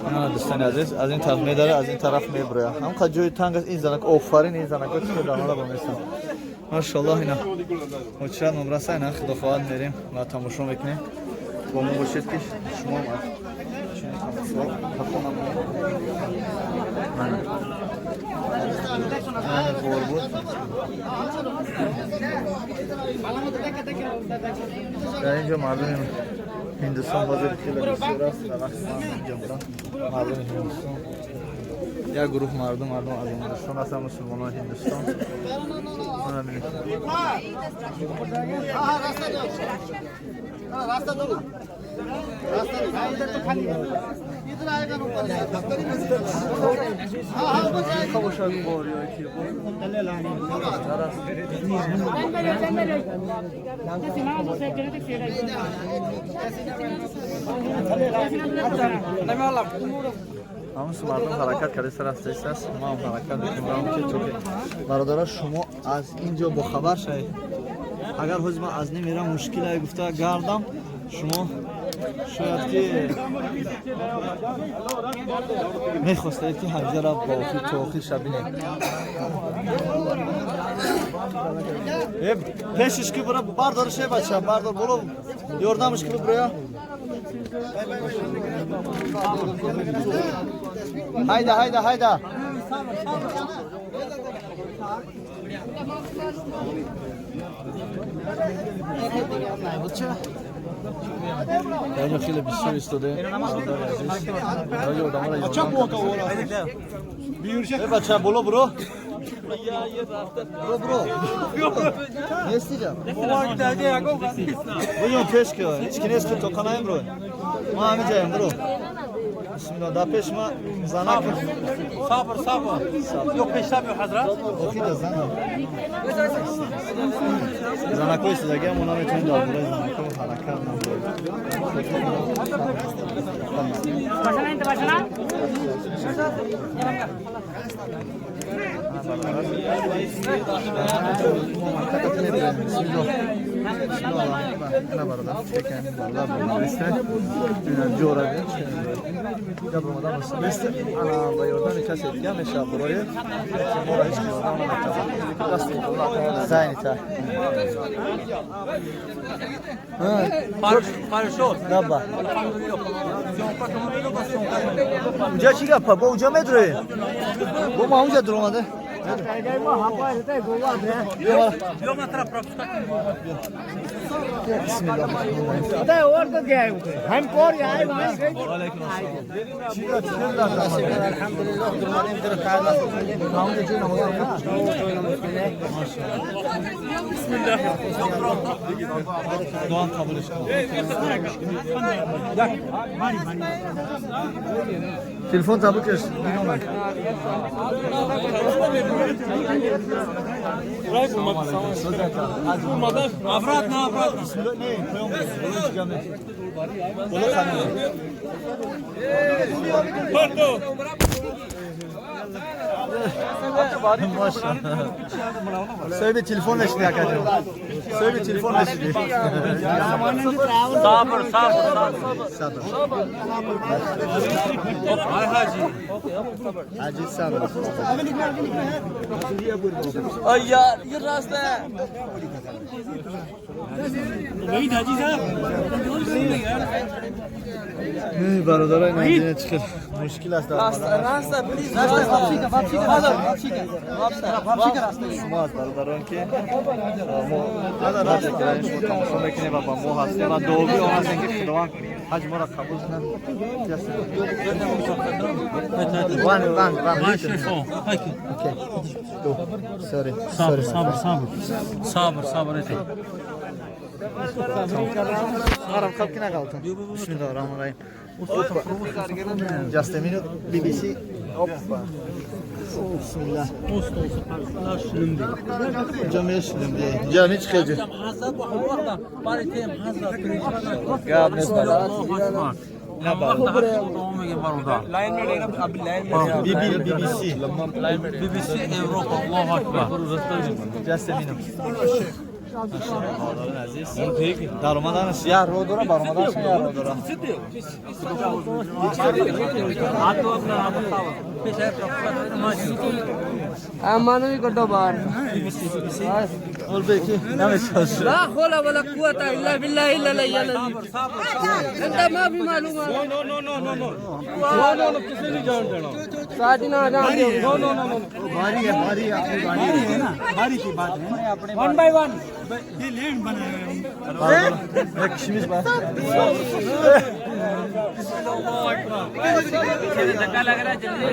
Ана, дӯстони азиз, аз ин тараф медара, аз ин тараф меброяд. Ҳамқадр ҷои танг аст. Ин занак, офарин, ин занако чӣ хел даромада боместанд, машоаллоҳ. Ина ҳоҷият номраса, ина худо хоҳад, мерем ва тамошо мекунем. Бо мо бошед, ки шумо аз чунин тамошо хафо намонед. Мана ғор буд. Дар ин ҷо мардуми Ҳиндустон ҳозир хеле бисёр аст. Дар вақти ман инҷо будам, мардуми Ҳиндустон, як гурӯҳ мардум аз Ҳиндустон ҳастанд, мусулмонони Ҳиндустон. Мана бинед. रास्ता दो, रास्ता इधर तो खाली है, इधर आएगा ना ऊपर। हाँ हाँ, ऊपर जाएगा। Ҳамун мардум ҳаракат карда рафтааст, мо ҳам ҳаракат мекунем, ки то ки, бародаро, шумо аз ин ҷо бохабар шавед. Агар ҳозир ман аз немерам, мушкилае гуфта гардам, шумо шояд ки мехостаед, ки ҳамҷара ба охир то охирша бинед. Пешиш ки бура, бардорш, э бача, бардор, боло, ёрдамш ки биброя. Ҳайда, ҳайда, ҳайда. Дар инҷо хеле бисёр истодаем, бародари азиз. Дар инҷо одаморо ёрдам. Э бача, боло буро, буро, буро, нестиҷа. Буён пеш, ки ҳеч ки нест, ки тоқанаем бро. Ма ҳамиҷаем, буро. Бисмилла, дар пеш ма занак. Сабр, сабр. Yok peşten yok Hazrat. Охида зана. Занакҳои истодагиам, мо наметавонем дар бораи занакҳо ҳаракат намоем. Başına. Ина, бародар, бародар бомариста, ина ҷора бомада, ана ба ёрдами касе дига мешавад барои ки моро ҳеҷ ки ёрдам наметавонад. Дасти зайнита. Хорошо. Габа. Уҷа чӣ гапа? Бо уҷа медроем? Бо ма унҷа дуромаде? Yok, на taraf пропускать. और तो क्या है हम कौन आए Телефон табукаш. Обратно, обратно. Соҳиби телефон нешиди, акаҷон. Соҳиби телефон нешиди. Сабр, сабр, сабр. Ай ҳаҷи. Ҳаҷи сабр. Ай яр, ин раста. Ваид ҳаҷи сабр. Бародарои ман, чӣ хел мушкил аст. Раста, плиз, раста. Шумо аз бародарон ки мо ҳаҷ шумо тамошо мекунем ва ба мо ҳастем ва дуогӯи он ҳастем ки Худованд ҳаҷ моро қабул кунад. One, one, one. Okay. Go. Sorry. Sorry, صبر صبر صبر صبر. Харам хаб ки нағалтам. Бисмиллоҳир роҳманир роҳим. Just a minute. BBC. Опа. Бисмиллоҳ. Инҷа мешинем. Инҷа ҳеҷ хеле. Гап нест бародар. BBC. BBC Европа. Аллоҳу акбар. Just a minute. Даромаданаш як роҳ дора, баромаданаш як роҳ дора. Аману кадо बाहर ला होला वला कुवता इल्ला बिल्लाह इल्ला अल्लाह अंता मा भी मालूम है। No no no no no no no किसी नहीं जान देना साजी ना जान दो। No no no no बारी है, बारी है, अपनी बारी है ना, बारी की बात है। 1 बाय 1 ये लेन बनाया है। एक kişimiz var. धक्का लग रहा है जल्दी।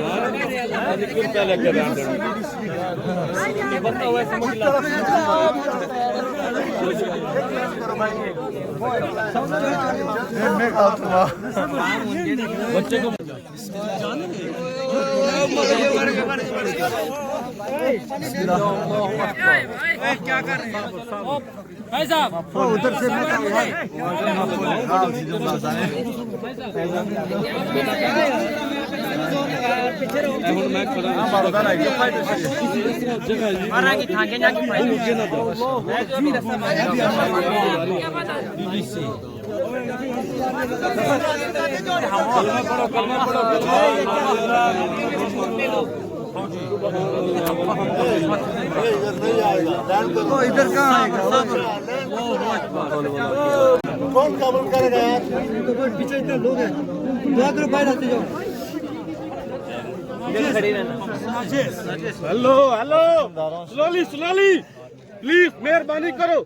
बच्चे को क्या कर रहे हैं भाई साहब? उधर से इधर कहाँ आएगा? कौन कबूल करेगा यार? पीछे इतने लोग हैं, दुआ करो भाई, रास्ते जाओ। Hello hello, slowly slowly please, मेहरबानी करो।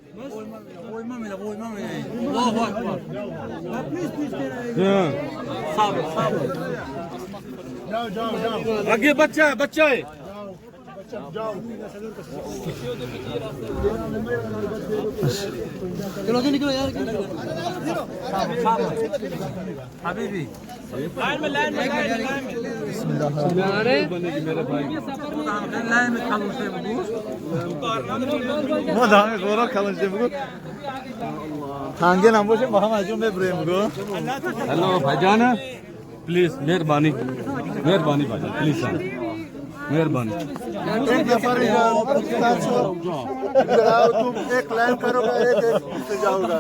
आगे बच्चा है, बच्चा है। चलो निकलो यार हबीबी, लाइन में लाइन में लाइन में लाइन में kalın şey bu. ما دارم قرار kalın şey bu. تنگه نباشه با هم از اون ببریم بگو. हेलो भाईजान, प्लीज मेहरबानी, मेहरबानी भाईजान, प्लीज मेहरबानी। एक नफर तुम एक लाइन करोगे, एक एक से जाओगा।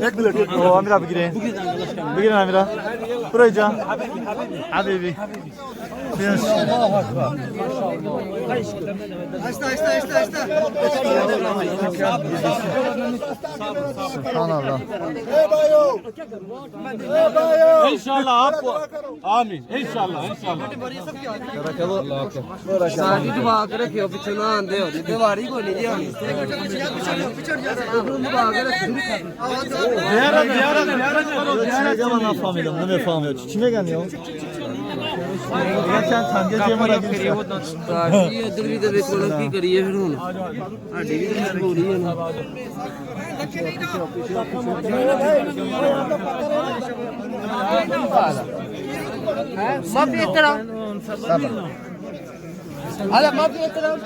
एक मिनट, ओ अमीरा बिगिरे बिगिरे अमीरा। Buraya. Habibi. Subhanallah. इंशाल्लाह आपको आमीन इंशाल्लाह इंशाल्लाह। सारी दुआ के रखियो पिछे ना आंदे हो दीवारी कोई नहीं जी आनी दुआ के रखियो। نفهمیدم نمیفهمیدم چی میگن یا چند تنگه جمع را ਸਾਡੀ ਇੱਧਰ ਵੀ ਤਾਂ ਵੇਖੋ ਨਾ ਕੀ ਕਰੀਏ ਫਿਰ ਹੁਣ ਸਾਡੀ ਵੀ ਤਾਂ ਮਜਬੂਰੀ ਹੈ ਨਾ। माफी इतना هذا ما في احترام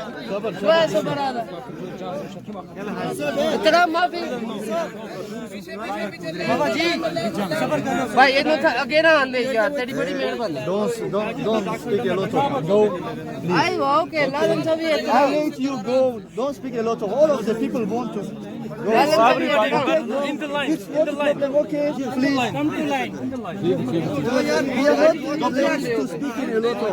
شوية صبر هذا احترام ما في बाबा जी भाई ये अगे ना आंदे यार तेरी बड़ी मेहरबानी। Don't speak a lot of go. I okay लालन साहब ये I let you go. Don't speak a lot of all of the people want to go. In the line, It's not a problem, okay? Please. Come to line. In the line. We are not obliged to speak in a lot of.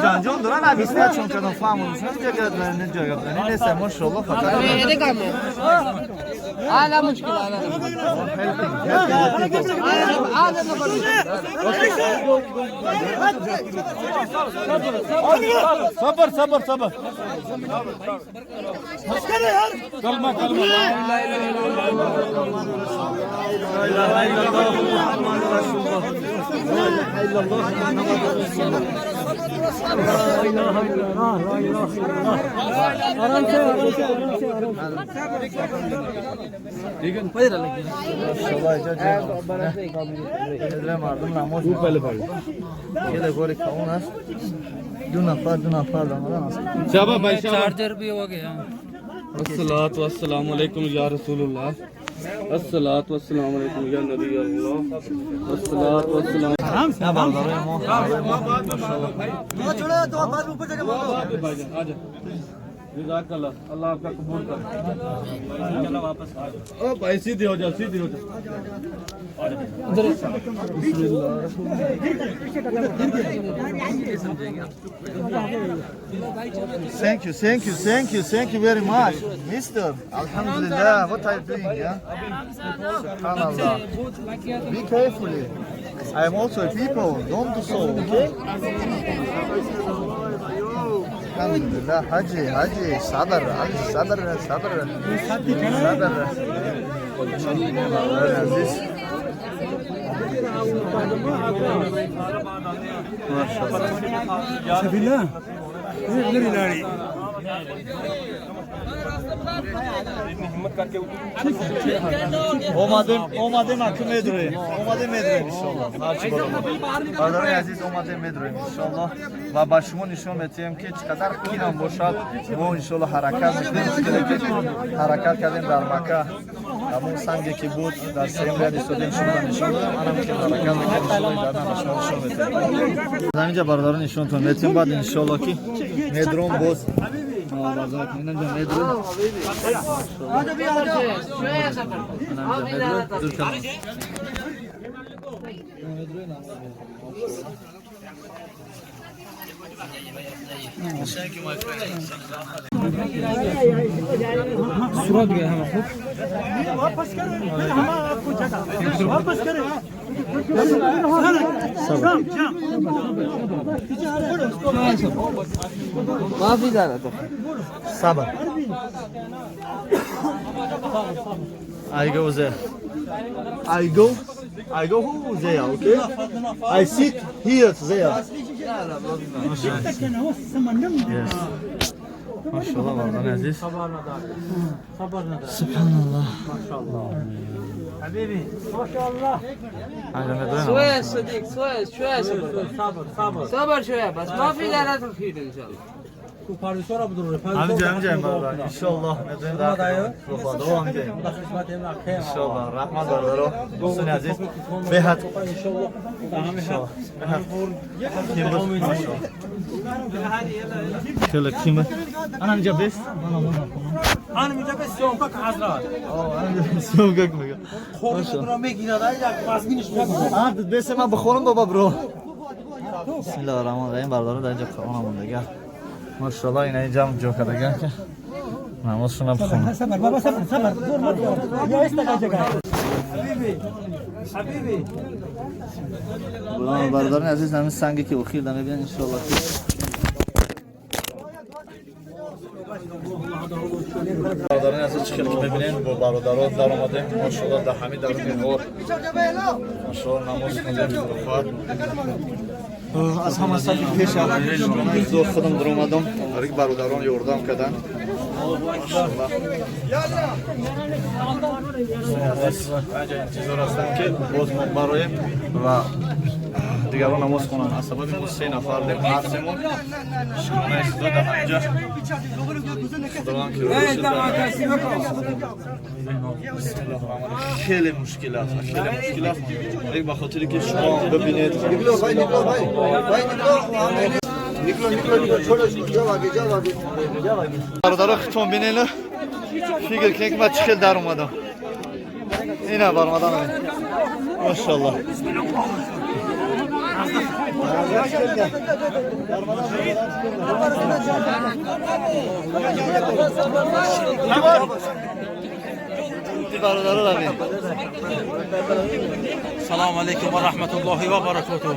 جان جان دارن عبیسیت چون کردن فهمون نجا کردن این نیست ماشاءالله فقط मेरे काम है आला मुश्किल आला आला नंबर सबर सबर सबर कलमा कलमा مردم نماز یه کون است دو نفر शाबाश भाई शाबाश चार्जर भी हो गया। अस्सलातु वस्सलामु अलैकुम या रसूलुल्लाह अस्सलातु वस्सलामु अलैकुम या नबी अल्लाह अस्सलातु वस्सलाम। نه برادرای ما आ जा जज़ाकल्लाह अल्लाह आपका कबूल करे। चलो वापस आ जाओ। ओ भाई सीधे हो जाओ सीधे हो जाओ। Thank you, thank you, thank you, thank you very much, Mister. Alhamdulillah, what are you doing? Yeah? Subhanallah. Be carefully. I am also a people. Don't do so, okay? Alhamdulillah, Haji, Haji, sabr, Haji, sabr, sabr, sabr. Aziz. Sabila омадем аку медроем, омадем медроем иншоллоҳ. Ҳарчи бародарони азиз, омадем медроем иншоллоҳ ва ба шумо нишон медиҳем ки чӣ қадар қинам бошад, мо иншоллоҳ ҳаракат мекунем. Чӣ ҳаракат кардем дар Макка, ҳамон санге ки буд дар сеюм ряд истодем, шуморо нишон додем. Анам ки ҳаракат мекунем иншоллоҳ, дар ба шумо нишон медиҳем. Ҳаминҷа бародарон нишонтон медиҳем, баъд иншоллоҳ ки медром боз सूरत गया हम खूब वापस करो हम आपको जगह वापस करें। माफी जाना तो सबर। I go there. I go there, okay? I sit here there. Yes. MashaAllah, barодарони азиз. Subhanallah. حبيبي ما شاء الله. شوية صديق شوية شوية صبر صبر صبر شوية بس ما في لا تخيل إن شاء الله. Ҳаминҷа, ҳаминҷа бародар. Иншоаллоҳ медонем дар худо ҳаминҷа. Иншоаллоҳ раҳмат бародаро. Дӯстони азиз, беҳад иншоаллоҳ. Беҳад. Ким буд? Машоаллоҳ. Хеле ким буд? Ана ҳаминҷа бест? Мана мана. Ана инҷа бес съёмка ҳазрат. Ана съёмка мега. Хӯрда мегирад, ай як вазминиш мекунад. А, бесе ман бихорам баба бро. Бисмиллоҳир роҳманир роҳим бародаро дар инҷа Қуръон мондага. Машоаллоҳ ина инҷа ҳам ҷо кардаган ки намозшонам бихонам. صبر بابا صبر صبر دور ما يا استغى جگہ حبیبی حبیبی Бародарони азиз ҳамин санге ки охир да мебинед иншоаллоҳ ки бародарони азиз чӣ хел ки мебинед бо бародарон даромадем машоаллоҳ дар ҳамин даруни ғор машоаллоҳ намоз хондем хоҳад аз ҳама сафи пеш зор худам даромадам барои бародарон ёрдам карданд интизор ҳастам ки боз мо бароем ва дигарон намоз хонанд аз сабаби мо се нафар будем ҳар семон шукронаи худо дар ҳаминҷа худованд ки хеле мушкил аст хеле мушкил аст лекин ба хотире ки шумо бибинед бародаро хитон бинед фикр кунед ки ман чӣ хел дар омадам ина баромадан машоаллоҳ سلام علیکم و رحمت الله و برکاته.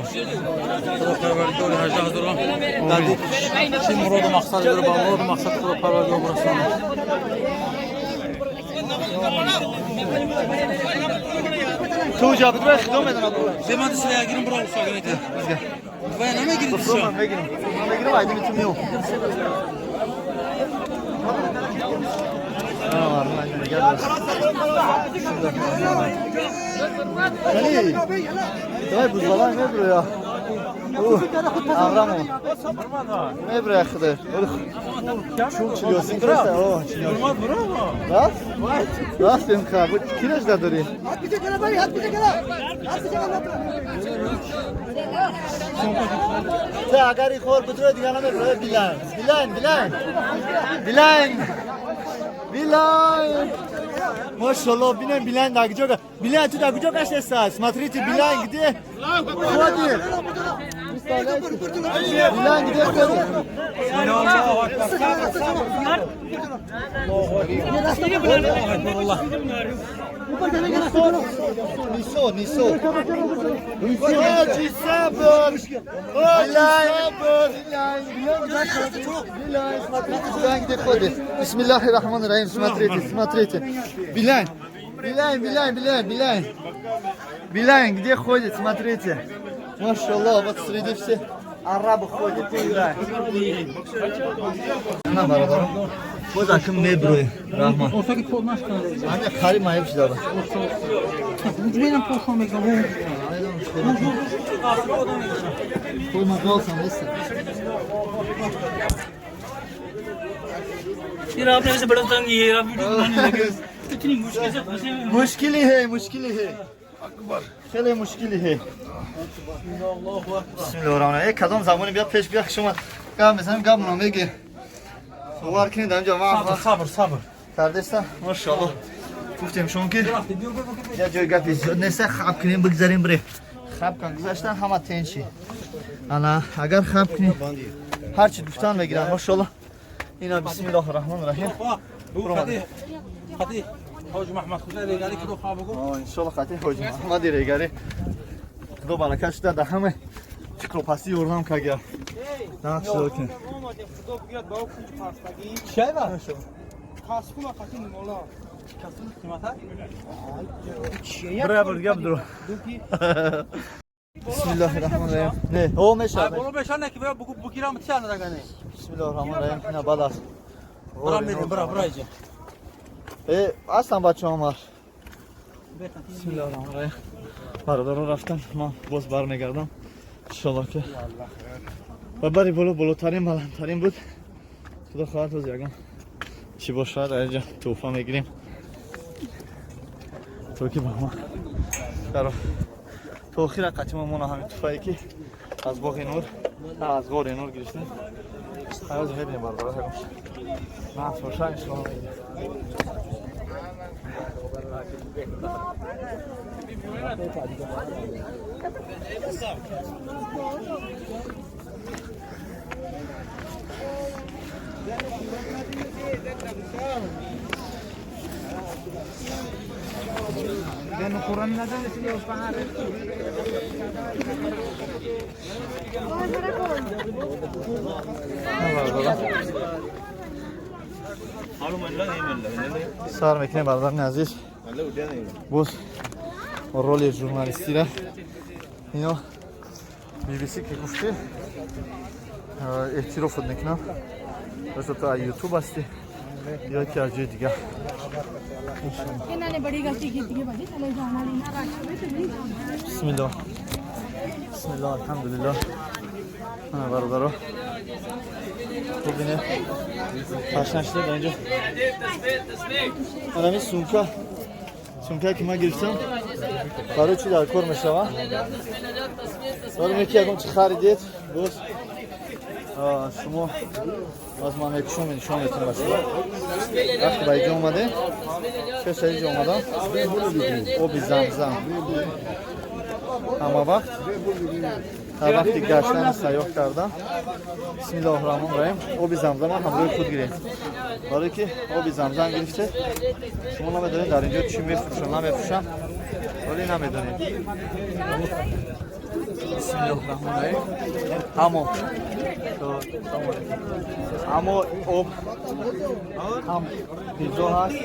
خدا پروردگار 18 هزار در چی مراد و مقصد داره با مراد و مقصد خدا پروردگار برسانه. تو جابت رو خدمت میدم. زمان دست گیرم برو ساگنیت. و نمیگیری من میگیرم. من میگیرم ایدی میتونم. Давай бузбалай мебро я. Аврамо. Мебро я худо. Чун чилёсин кеста. О, чилёсин. Рафт? Рафтем ха. Бу кираш дадори? Та агар и хор будро дига намебро. Билайн. Билайн, билайн. Билайн. Билайн. Машаллах, бинем Билайн дар куҷо. Билайн ту дар куҷо гаштеста? Смотрите, Билайн где ходит? Билайн где ходит? Нисо, нисо. Ҳоҷи сабр. Билайн, Билайн, Билайн, смотрите, Билайн где ходит. Бисмиллахи рахмани рахим, смотрите, смотрите. Билайн, Билайн, Билайн, Билайн, Билайн. Билайн где ходит, смотрите. Машаллах, вот среди всех арабы ходит, Билайн. На бародарам. Боз акм меброи, раҳмат. Ҳамин қариб маеб шуда. यार आपने ऐसे बड़ा तंग ये आप वीडियो बनाने लगे इतनी मुश्किल से फंसे हुए। मुश्किल है, मुश्किल है अकबर, хеле мушкил है। Бисмиллоҳир-раҳмонир-раҳим. Кадом забони бия пеш бия шумо гап мезанем, гап намеги. Бовар кунед инҷо ман сабр сабр кардеста. Машоаллоҳ гуфтем шумо ки я ҷои гапи зиёд нест, хаб кунем бигзарем бирем. Хаб кан гузаштан ҳама тенши. Ана агар хаб кунем ҳар чи гуфтан мегиранд. Машоаллоҳ. Ина бисмиллоҳир-раҳмонир-раҳим. خطي حاج محمد خدا رگاری که خواب بگو. انشالله خطی حاج محمد رگاری خدا برکت شده در همه چکلوپاسی یوردم که نه شده که چه با کاسکوما خطی مولا کاسکوما قیمت برای بر گپ درو. بسم الله الرحمن الرحیم. نه او میشه برو بشان نه که بگو بگیرم چه ندگنه. بسم الله الرحمن الرحیم. نه بعد از برا میریم برا برا اینجا. اصلا بچه عمر. بسم الله الرحمن الرحیم. برادران رفتن، من باز برمیگردم انشالله که و بری بالا بالاترین بلندترین بود. Худо хоҳад, ҳозир ягон чӣ бошад, инҷа тӯҳфа мегирем, то ки ба ма дар то охира қатима мона, ҳамин туҳфае ки аз боғи Нур, аз ғори Нур гирифтем. Ҳозир мебинем, бародаро, ягон нағз боша, иншоалло мегирем. Сар мекунем, бародарни азиз, боз роли журналистира. Ино BBC ки гуфти, эътирофот мекунам, просто ту аз Ютуб ҳастӣ ё ки аз ҷои дигар. Бисмиллоҳ, бисмиллоҳ, алҳамдулиллоҳ. Ана, бародаро, бубинед, ташна шуда дар инҷо. Анами сумка, сумкае ки ман гирифтам, барои чӣ дар кор мешавад? Барои ки ягон чи харидед, боз шумо аз ман мекушом, нишон метавон ба шумо. Вақте ба инҷо омадем, пеш аз инҷо омадам, оби Замзам ҳама вақт дар вақти гаштану сайёҳ кардан, бисмиллоҳ раҳмон раҳим, оби Замзама ҳамроҳи худ гирем, барое ки оби Замзам гирифте, шумо намедонед дар инҷо чӣ мефурӯшанд, намефурӯшанд, вале намедонед. Бисмиллоҳ раҳмон раҳим. Аммо об ҳам ғизо ҳаст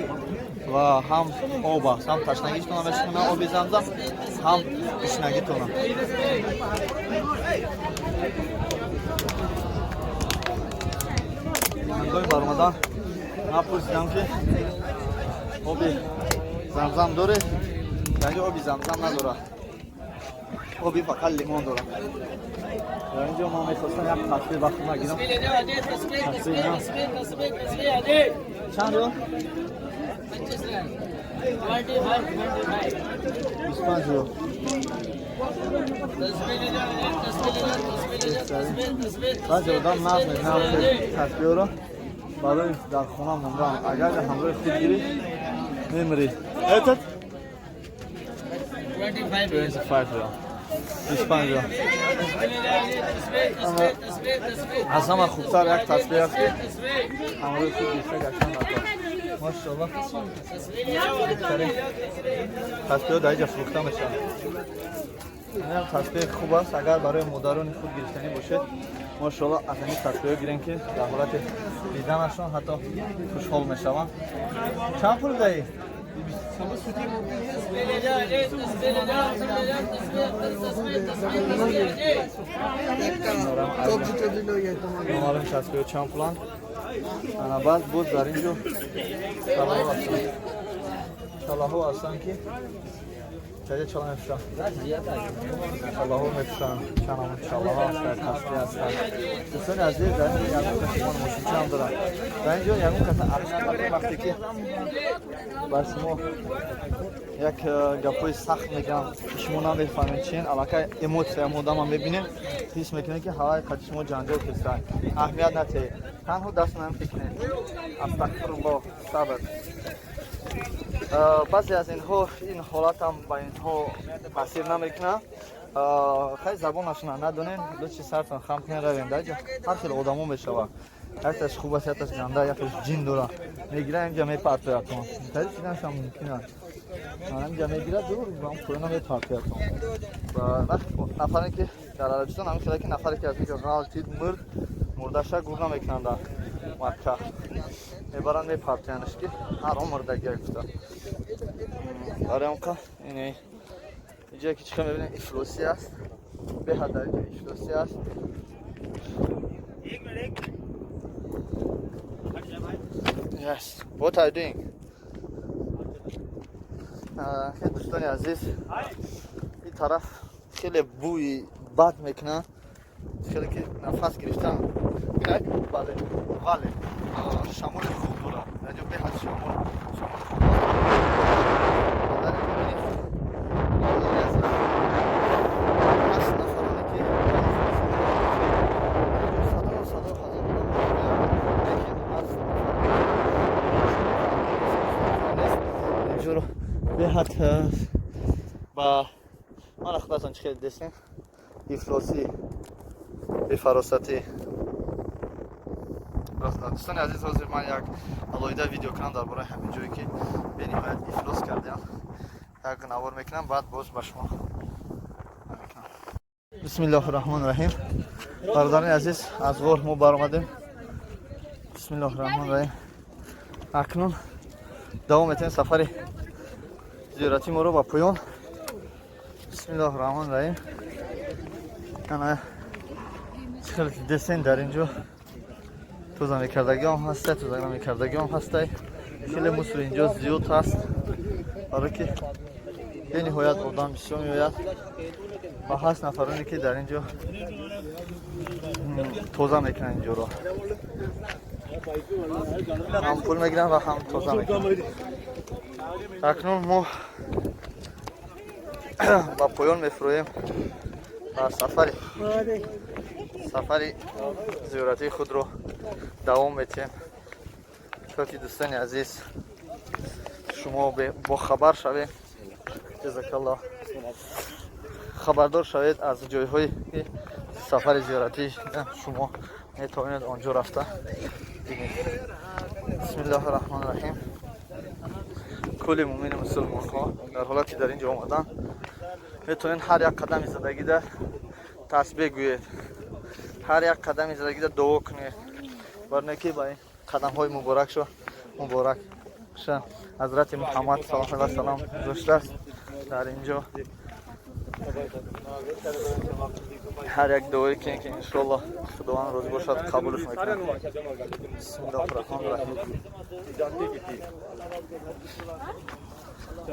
ва ҳам об аст, ҳам ташнагитона мешикунад оби Замзам, ҳам гушнагитона. Ҳангоми баромадан ман пурсидам, ки оби Замзам доред? Дар инҷо оби Замзам надорад, оби фақат лимон дорад. Дар инҷо ман мехостам як тасвир ба худ нагирам. Чанд риёл? 25 риёл. Баъзе одам нағз мекунад тасвирро барои дар хона мондан. Агар ҳамроҳи худ гирӣ, мемирӣ. Этот 25 риёл, 25 риёл. Аз ҳама хубтар як тасвир аст, ки ҳамроҳи худ гирифта гаштан даркор. Машоаллоҳ, тасбиҳо дар инҷа фурӯхта мешаванд. Инам тасбиҳи хуб аст, агар барои модарони худ гирифтанӣ бошед, машоаллоҳ, аз ҳамин тасбиҳо гирем, ки дар ҳолати диданашон ҳатто хушҳол мешаванд. Чанд пул даҳӣ? Номаълум тасбиҳо чанд пуланд. Ана, баъд боз дар ин ҷо чалаҳо ҳастанд, чалаҳо ҳастанд, ки чаҷа чала мепӯшанд, чалаҳо мепӯшанд, чанд чалаҳо ҳастанд, тасбиҳ ҳастанд. Дӯстони азиз, дар ин ҷо ягон кас шумо мошинча ҳам дорад, дар ин ҷо ягон кас вақте ки ба шумо як гапҳои сахт мегӯям, шумо намефаҳмед чин, аллакай эмоция одама мебинем, ҳис мекунед, ки ҳаваи қади шумо ҷанҷол кистанд. Аҳамият натиҳед, танҳо даст намфикунед, астағфируллоҳ, сабр. Баъзе аз инҳо ин ҳолатам ба инҳо таъсир намекунад. Хай, забонашона надонем, лучше сартон хам кунед, равем. Дар ҷо ҳар хел одамо мешавад, якташ хуб аст, якташ ганда, якташ ҷин дора, мегира, инҷа мепартоятон. Тари чиданашам мумкин аст, инҷа мегирад, дур поёна мепартоятон. Нафаре ки дар Арабистон ҳамин хеле ки нафаре ки аз инҷо ғалтид, мурд, мурдаша гур намекунанд, дар Макка мебаранд, мепартоянаш, ки ҳаром мурдагия гуфта. Барои он қа ин инҷое ки чӣ мебинем, ифлосӣ аст, беҳад дар инҷо ифлосӣ аст. Yes. What are you doing? Дӯстони азиз, ин тараф хеле бӯи бад мекунад, хеле ки нафас гирифтан. Бале, бале. Шамоли хуб дорад дар ҷо, беҳад шамол, шамоли хуб дар инҷо. Бинед, бародари азиз, ҳаст нафароне, ки садо садо ҳазор одам меоянд, лекин ҳаст нест инҷоро беҳад ба мана худатон чӣ хеле дидестем, ифлосӣ, бефаросатӣ. Дӯстони азиз, ҳозир ман як алоҳида видео кунам дар бораи ҳамин ҷое, ки бениҳоят ифлос кардем, як навор мекунам, баъд боз ба шумо мекунам. Бисмиллоҳи раҳмони раҳим. Бародарони азиз, аз ғор мо баромадем. Бисмиллоҳи раҳмони раҳим. Акнун давом метавем сафари зиёратии моро ба поён. Бисмиллоҳи раҳмони раҳим. Ана, чӣ хеле дидестен, дар ин ҷо тоза мекардагиам ҳастай, тоза намекардагиам ҳастай. Хеле мусор инҷо зиёд ҳаст, барое ки бениҳоят одам бисёр меояд ва ҳаст нафароне, ки дар ин ҷо тоза мекунанд инҷоро, ҳам пул мегиранд ва ҳам тоза мекунанд. Акнун мо ба поён мефуроем ва сафари зиёратии худро давом метиҳем, то ки, дӯстони азиз, шумо бохабар шавед. Ҷазакаллоҳ, хабардор шавед аз ҷойҳои сафари зиёратӣ, шумо метавонед он ҷо рафта бинед. Бисмиллоҳи раҳмони раҳим. Кулли муъмини мусулмонҳо дар ҳолати дар ин ҷо омадан метавонед ҳар як қадами задагида тасбеҳ гӯед, ҳар як қадами задагида дуо кунед, барое ки ба ин қадамҳои муборакшо муборакша ҳазрати Муҳаммад саллаллоҳу алайҳи васалам гузоштааст. Дар ин ҷо ҳар як дуое ки иншоаллоҳ Худованд розӣ бошад, қабулш мекунад. Бисмиллоҳи раҳмони раҳим.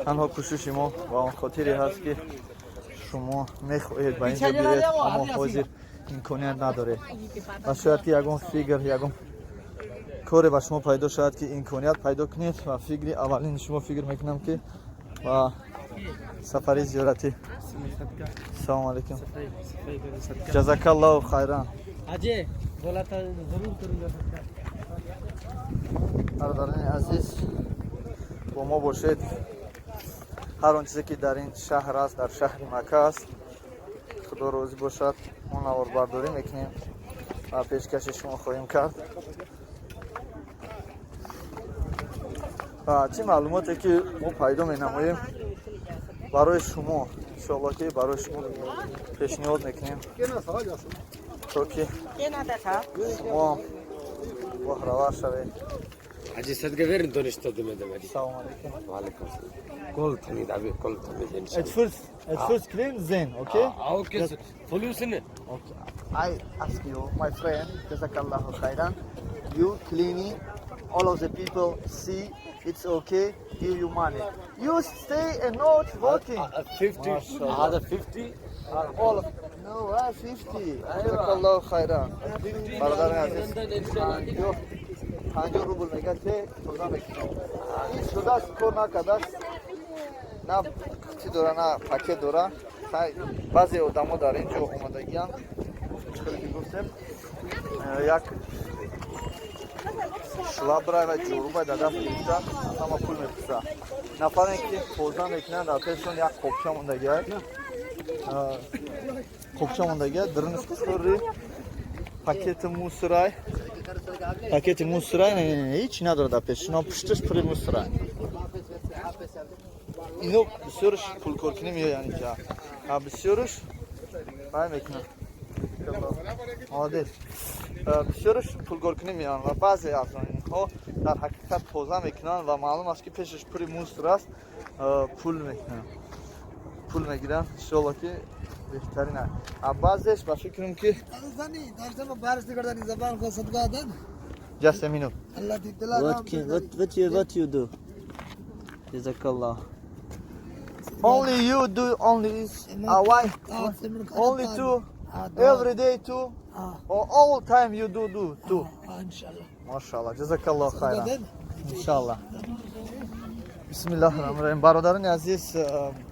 Танҳо кӯшиши мо ба он хотире ҳаст, ки шумо мехоҳед ба ин ҷо биёед, аммо ҳозир имконият надоред ва шояд ки ягон фикр, ягон коре ба шумо пайдо шавад, ки имконият пайдо кунед ва фикри аввалини шумо, фикр мекунам, ки ба сафари зиёратӣ. Салому алайкум, ҷазакаллоҳу хайран. Ajay बोला था, जरूर करूंगा सदका। Бародарони азиз, бо мо бошед. Ҳар он чизе, ки дар ин шаҳр аст, дар шаҳри Макка аст, Худо розӣ бошад, мо наворбардорӣ мекунем ва пешкаши шумо хоҳем кард ва чӣ маълумоте, ки мо пайдо менамоем, барои шумо, иншоалло, ки барои шумо пешниҳод мекунем, то ки шумоам баҳравар шавед. Hacı sadga verin dönüşte demedim. Салому алейкум. Ve aleyküm selam. Kol tanıdı abi, kol tanıdı. At first clean, then okay. Ah, okay. Solution. Okay. I ask you, my friend, Jazakallahu khairan. You cleaning, all of the people see it's okay, give you money. You stay and not working. 50. هذا 50. All of no, 50. Jazakallahu khairan. Бародари азиз, 50 рубл мегӯяд, ки тоза мекунам. Ин шудааст, кор накардааст. На чӣ дора, на пакет дора. Баъзе одамо дар ин ҷо омадагиянд. Чӣ ки гуфтем, як швабра ва ҷоруба дар даст гирифта, ҳама пул мепурса. Нафаре, ки тоза мекунанд, дар пешшон як қопча мондагиак, қопча мондагиак, дарунаш пурри пакети мусорай, пакети мусорай, ҳеҷ надорад дар пеш, ино пушташ пури мусорай. Ино бисёрш пулкоркунӣ меоянд инҷа, бисёрш вай мекунанд. Молодец. Бисёрш пулкоркунӣ меоянд ва баъзе аз онҳо дар ҳақиқат тоза мекунанд ва маълум аст, ки пешаш пури мусор аст, пул мекунанд, пул мегиранд. Иншоалло, ки беҳтарин аст. Баъзеш ба фикрам, ки Just a minute. What you do? Jazakallah. Only you do only is why? Only two? Every day two? Or all time you do two? Машаллоҳ, ҷазакаллоҳ хайран, иншаллоҳ. Бисмиллаҳи раҳмони раҳим. Бародарони азиз,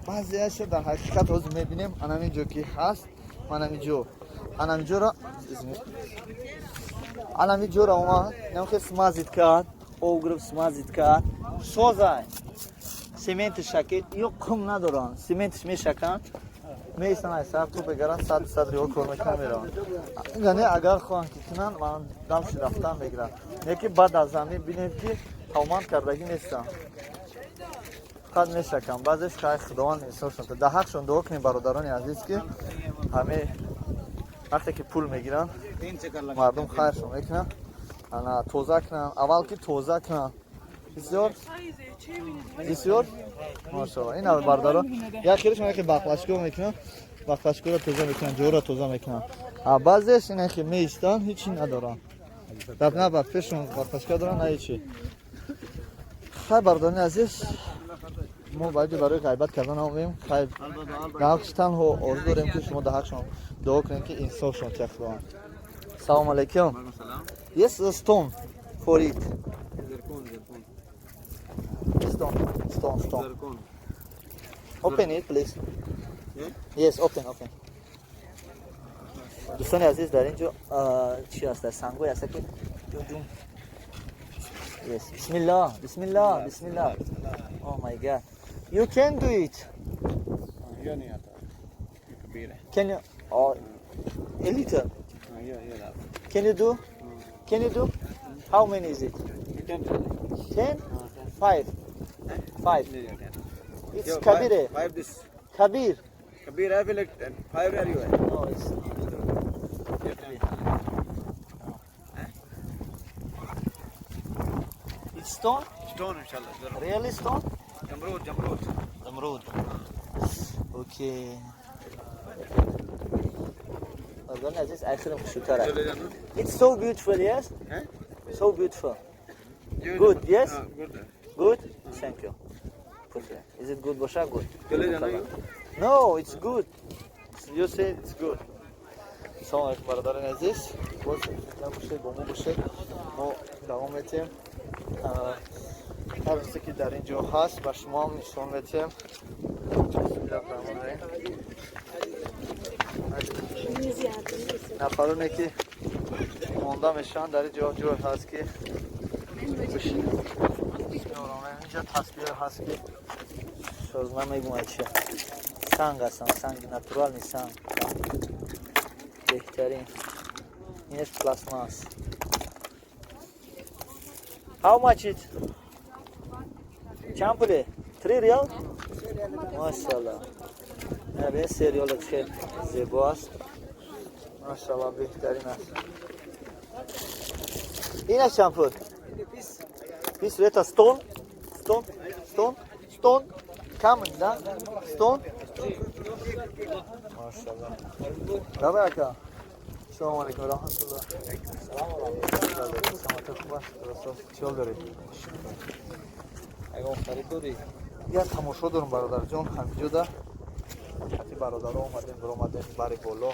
баъзеашо дар ҳақиқат ҳозир мебинем, анамин ҷо ки ҳаст, манамин ҷо, анамин ҷоро, анамин ҷоро омад, намхе смазать кард, об гирифт, смазать кард, созай сементи шакед, ё қум надоранд, сементиш мешаканд, меистанд, ай сар ту бегаранд, 100 риёл кор мекунанд, мераванд. Яъне агар хоҳанд ки кунанд, ман дамши рафтан мегиранд, не ки баъд аз замин бинем ки тавманд кардагӣ нестанд, фақат мешакам. Баъзеш хай, Худованд инсофшон, дар ҳақшон дуо кунем, бародарони азиз, ки ҳаме вақте ки пул мегиранд, мардум хайршон мекунанд, ана тоза кунанд, аввал ки тоза кунанд. Бисёр бисёр, машалло. Ин бародаро як хелешон яке бақлашко мекунанд, бақлашкоро тоза мекунанд, ҷоро тоза мекунанд, а баъзеш ина ки меистанд, ҳечи надоранд, на ба пешон бақлашка доранд, на ҳечи. Хай, бародарони азиз, мо ба ҷо барои ғайбат кардан наомем. Хай, дар ҳақш танҳо орзу дорем, ки шумо дар ҳақшон дуо кунем, ки инсофшон тия Худованд. Салому алайкум. Yes, a stone for it. Stone, stone, stone. Open it, please. Yes, open, open. Дӯстони азиз, дар ин ҷо чӣ аст? Сангое аст ки ҷун. Yes. Bismillah, Bismillah, Bismillah. Oh my God. You can do it. ये नहीं आता, कबीर है। Can you? Oh, a little. हाँ, ये Can you do? Can you do? How many is it? 10. 10? Five. Five. It's Kabir. Five this. Kabir. Kabir है फिर five रह रही है। No, it's Kabir. It's stone? Stone इंशाल्लाह. Really stone? जमरूद, जमरूद। जमरूद. Okay. Бародарони азиз, айхелем хушрӯтар. It's so beautiful, yes? So beautiful. Good, yes? Good. Good? Thank you. Put it. Is it good, Bosha? Good. चले जाना। No, it's good. You say it's good. Салом алейкум, бародарони азиз. Боз зинда бошед, бо мо бошед. Мо давом метиҳем. Ҳар чизе ки дар ин ҷо ҳаст, ба шумо ҳам нишон метиҳем. Бисмиллаҳи раҳмони раҳим. Нафароне ки монда мешаванд, дар ин ҷо ҷой ҳаст ки бишинанд. Инҷо тасбиҳ ҳаст ки шоз намегӯям чи санг ҳастанд, санги натуральный, санг беҳтарин, инаш пластмасс. How much it? Чанд пуле? 3 риал? Машалло. Не, 3 риал хеле зебо аст. Машалло, беҳтарин аст. Инаш чанд пул? 20. Это stone? Stone? Stone? Stone? Камень, да? Stone? Машалло. Давай, ака. Салом алейкум, раҳматуллоҳ. Саломатӣ хуб аст? Чиҳол доред? Ягон харид дорӣ? Як тамошо дорум, бародарҷон, ҳамиҷода хати бародаро омадем, биромадем бари боло,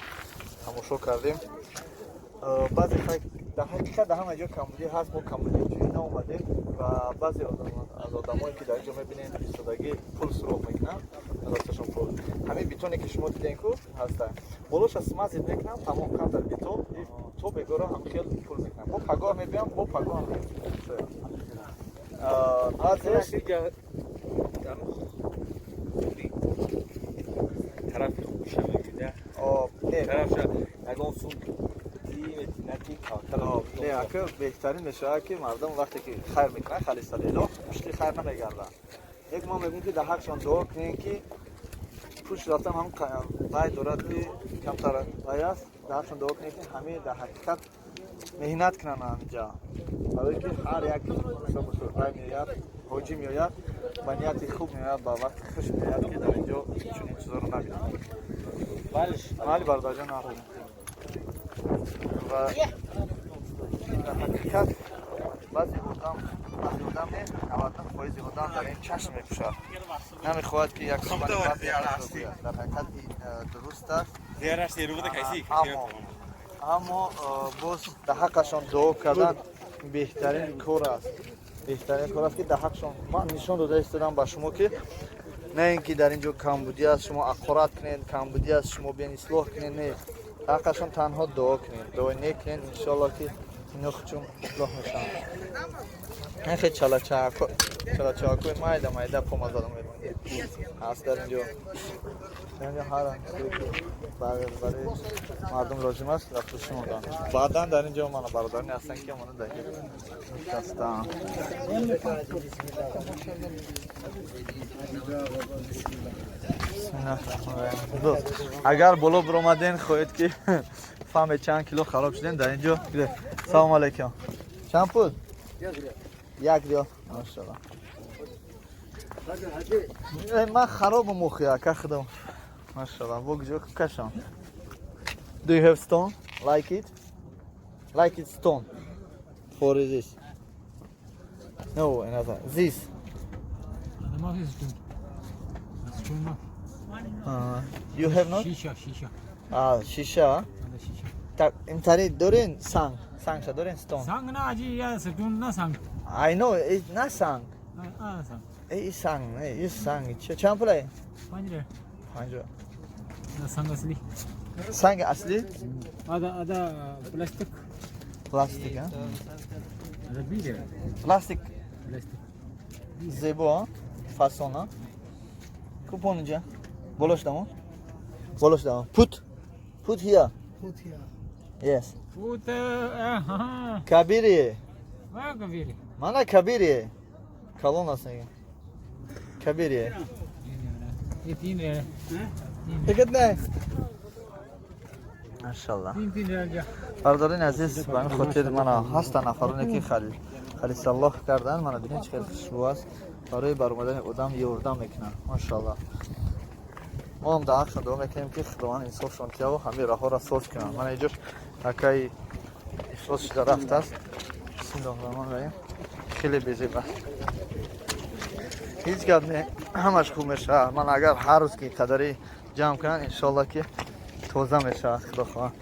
тамошо кардем. Баъзе дар ҳақиқат дар ҳама ҷо камбудӣ ҳаст, мо камбудиҷӯӣ наомадем ва баъзе аз одамое ки дар ин ҷо мебинем, истодагӣ пул суроғ мекунанд, росташон пул. Ҳамин бетоне ки шумо дидем ку ҳаста, болоша смазать мекунам, тамом, камтар бетон то бегоро ҳам хел пул мекунам, бо пагоҳ мебиям, бо пагоҳ ҳам. Баъзеш тарафи хубиша мебида. Не. Тарафша ягон сум. Не, ака, беҳтарин мешавад ки мардум вақте ки хайр мекунанд, халисалело мушкили хайр намегарданд. Як мо мегӯем ки дар ҳақшон дуо кунем, ки пуш рафтан ҳам вай дорад ки камтар вай аст. Дар ҳақшон дуо кунем, ки ҳамаи дар ҳақиқат меҳнат кунанд ҳаминҷа, барое ки ҳар як вай меояд, ҳоҷӣ меояд, ба нияти хуб меояд, ба вақти хуш меояд, ки дар ин ҷо чунин чизоро набинад. Майли, бародарҷон, ва дар ҳақиқат баъзе одам не, 99% одам дар ин чашм мепӯшад, намехоҳад ки як сухани бад гӯяд. Дар ҳақиқат ин дуруст аст, аммо боз дар ҳаққашон дуо кардан. Беҳтарин кор аст, беҳтарин кор аст, ки дар ҳақшон ман нишон дода истодам ба шумо, ки на ин ки дар ин ҷо камбудӣ аст, шумо ақорат кунед, камбудӣ аст, шумо биён ислоҳ кунед. Не, ҳаққашон танҳо дуо кунед, дуои нек кунед, иншоалло ки ино хучум ислоҳ мешаванд. Хе чалачаакои майда майда помазада мемонед ҳаст дар ин ҷо. Ҳар барои мардум лозим аст, рафтушӣ мондан. Баъдан дар ин ҷо мана бародароне ҳастанд, ки мана дар инҷо нишастаанд. Агар боло биромаден, хоҳед ки фаҳмед чанд кило хароб шудем дар ин ҷо. Салому алайкум. Чанд пул? 1 риёл. Машалло. Ман харобам охи, ака худам. Машалло. Бо куҷо кашам? Do you have stone? Like it? Like it stone. For this. No, another. This. You have not? Shisha, shisha. Ah, shisha. Так, имтари дорин санг. Сангша дорин stone. Санг на аҷи я stone на санг. I know, it's not санг. А, санг. Эй, санг, эй, санг. Чанд пул? 5 риёл. 5 риёл. Санг асли. Санг асли? Ада, ада пластик. Пластик, а? Ада 20 риёл. Пластик. Пластик. Зебо, фасон, а? Купон инҷа. Болош дамо. Болош дамо. Put. Put here. Put here. Yes. Put, аҳа. Кабири. Ва кабири. Мана кабири. Калон аст мегӯям. Кабири. Е 3 риёл. Дигар Машалло. Бародарони азиз, ба ин хотир мана ҳастанд нафароне, ки халисаллоҳ кардан. Мана бинед, чӣ хел хушбӯ аст. Барои баромадани одам ёрдам мекунанд. Машалло. Мо ҳам дар ҳақшон дуо мекунем, ки Худованд инсофшон диҳаву ҳамин роҳҳоро соз кунанд. Мана инҷо акаи ифлос шуда рафтааст. Бисмиллоҳи раҳмони раҳим. Хеле безеб аст. Ҳеҷ гап не, ҳамаш хуб мешавад. Ман агар ҳар рӯз ки қадари ҷамъ кунанд, иншоалло ки тоза мешавад, худо хоҳад.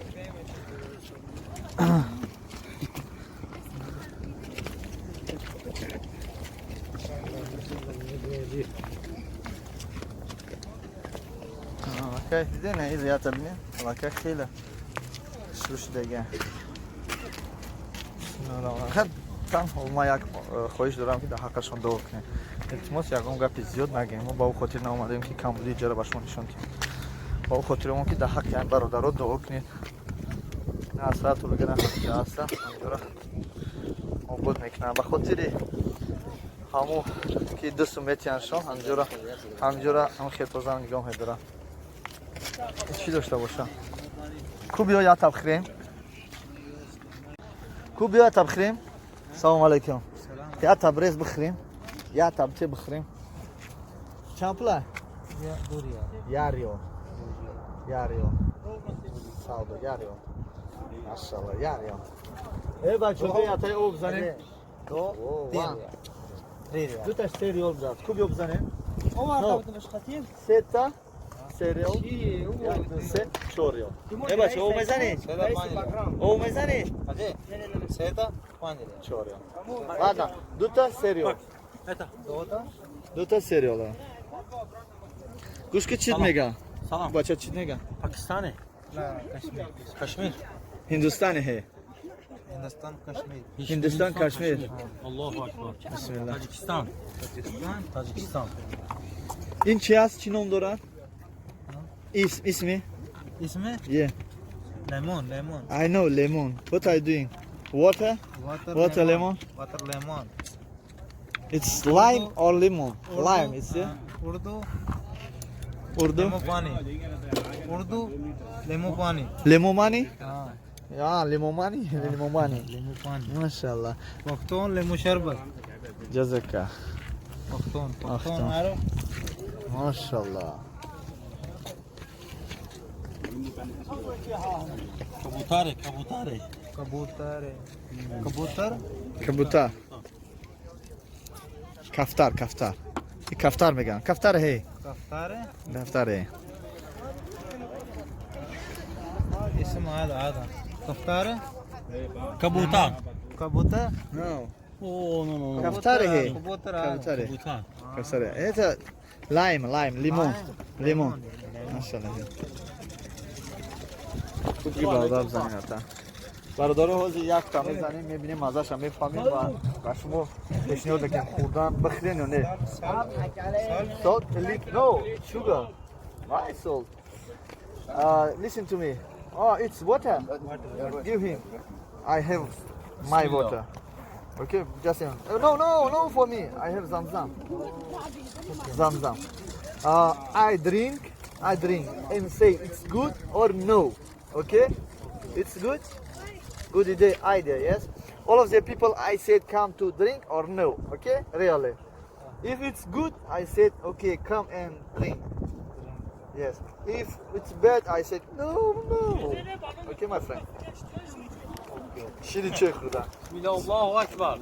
Аллакай диден, ин ята бинед, аллакай хеле шурӯъ шудага. Танҳо ман як хоҳиш дорам, ки дар ҳаққашон дуо кунем. Илтимос, ягон гапи зиёд нагӯем. Мо ба ӯ хотир наомадем, ки камбудии иҷора ба шумо нишон диҳем. Ба ӯ хотир омон, ки дар ҳаққи ҳамин бародаро дуо кунед. Насрату бигиран, ҳамҷо ҳастанд, ҳамҷоро обод мекунанд. Ба хотири ҳамун ки 2 сум метиҳандшон, ҳамҷоро ҳамҷоро ҳам хел тоза нигоҳ медоранд. Чӣ дошта бошам? Ку биё як таб хӯрем. Ку биё як таб хӯрем. Салому алайкум. Як таб рез бихӯрем. Як таб те бихӯрем. Чанд пула? 1 риёл. 1 риёл. Савдо, 1 риёл. Машалло, 1 риёл. Э, бачо, биё ятай об занем. Ду, дуташ 3 риёл зад. Ку биё бизанем. Сета 3 риёл. 1, 2, 3, 4 риёл. Э, бачо, об мезанӣ? Об мезанӣ? Сета 5 риёл. 4 риёл. Ладно, дута 3 риёл. Дута 3 риёл. Гӯш ки чит мега? Салом. Бача чит мега? Пакистани? Кашмир. Ҳиндустани ҳе. Hindiston, Kashmir. Hindiston, Kashmir. Аллоҳу акбар. Бисмиллаҳ. Тоҷикистон. Тоҷикистон. Ин чи аст? Чӣ ном дорад? Исми? Ismi? Yeah. Lemon, lemon. I know lemon. What are you doing? Water? Water, Water lemon. Water lemon. It's lime or lemon? Lime, it's yeah? Urdu. Urdu? Lemon pani. Urdu, lemon pani. Lemon money? Ha. Yeah, lemon money. Lemon money. Lemon pani. Mashallah. Pakhton lemon sharbat. Jazaka. Pakhton. Pakhton. Pakhton arab. Mashallah. Kabutare, kabutare. Kabutare. Kabutar? Кабутар. Кафтар, кафтар. И кафтар меган. Кафтар ҳе. Кафтаре? Кафтар ҳе. اسم هذا هذا كفتارة. Кабутар. कबूतर? No. Oh, no, no, no. कबूतर है। कबूतर। कबूतर है, कबूतर है। Это lime, lime, лимон, лимон. Машаллах. Хуб ки бародар бизанем ата. Бародаро, ҳозир як та мезанем, мебинем мазаша, мефаҳмем ва ба шумо пешниҳод мекунем хӯрдан, бихӯрен ё не. Salt, no, sugar. Why salt? Listen to me. Oh, it's water. Give him. I have my water. Okay, just a minute. No, no, no for me. I have Zamzam. Zamzam. I drink, I drink and say it's good or no. Okay? It's good? Good idea, idea, yes? All of the people I said come to drink or no. Okay? Really. If it's good, I said okay, come and drink. Yes. If it's bad, I said no, no. Okay, my friend. شیری چه خوردن؟ الله اکبر.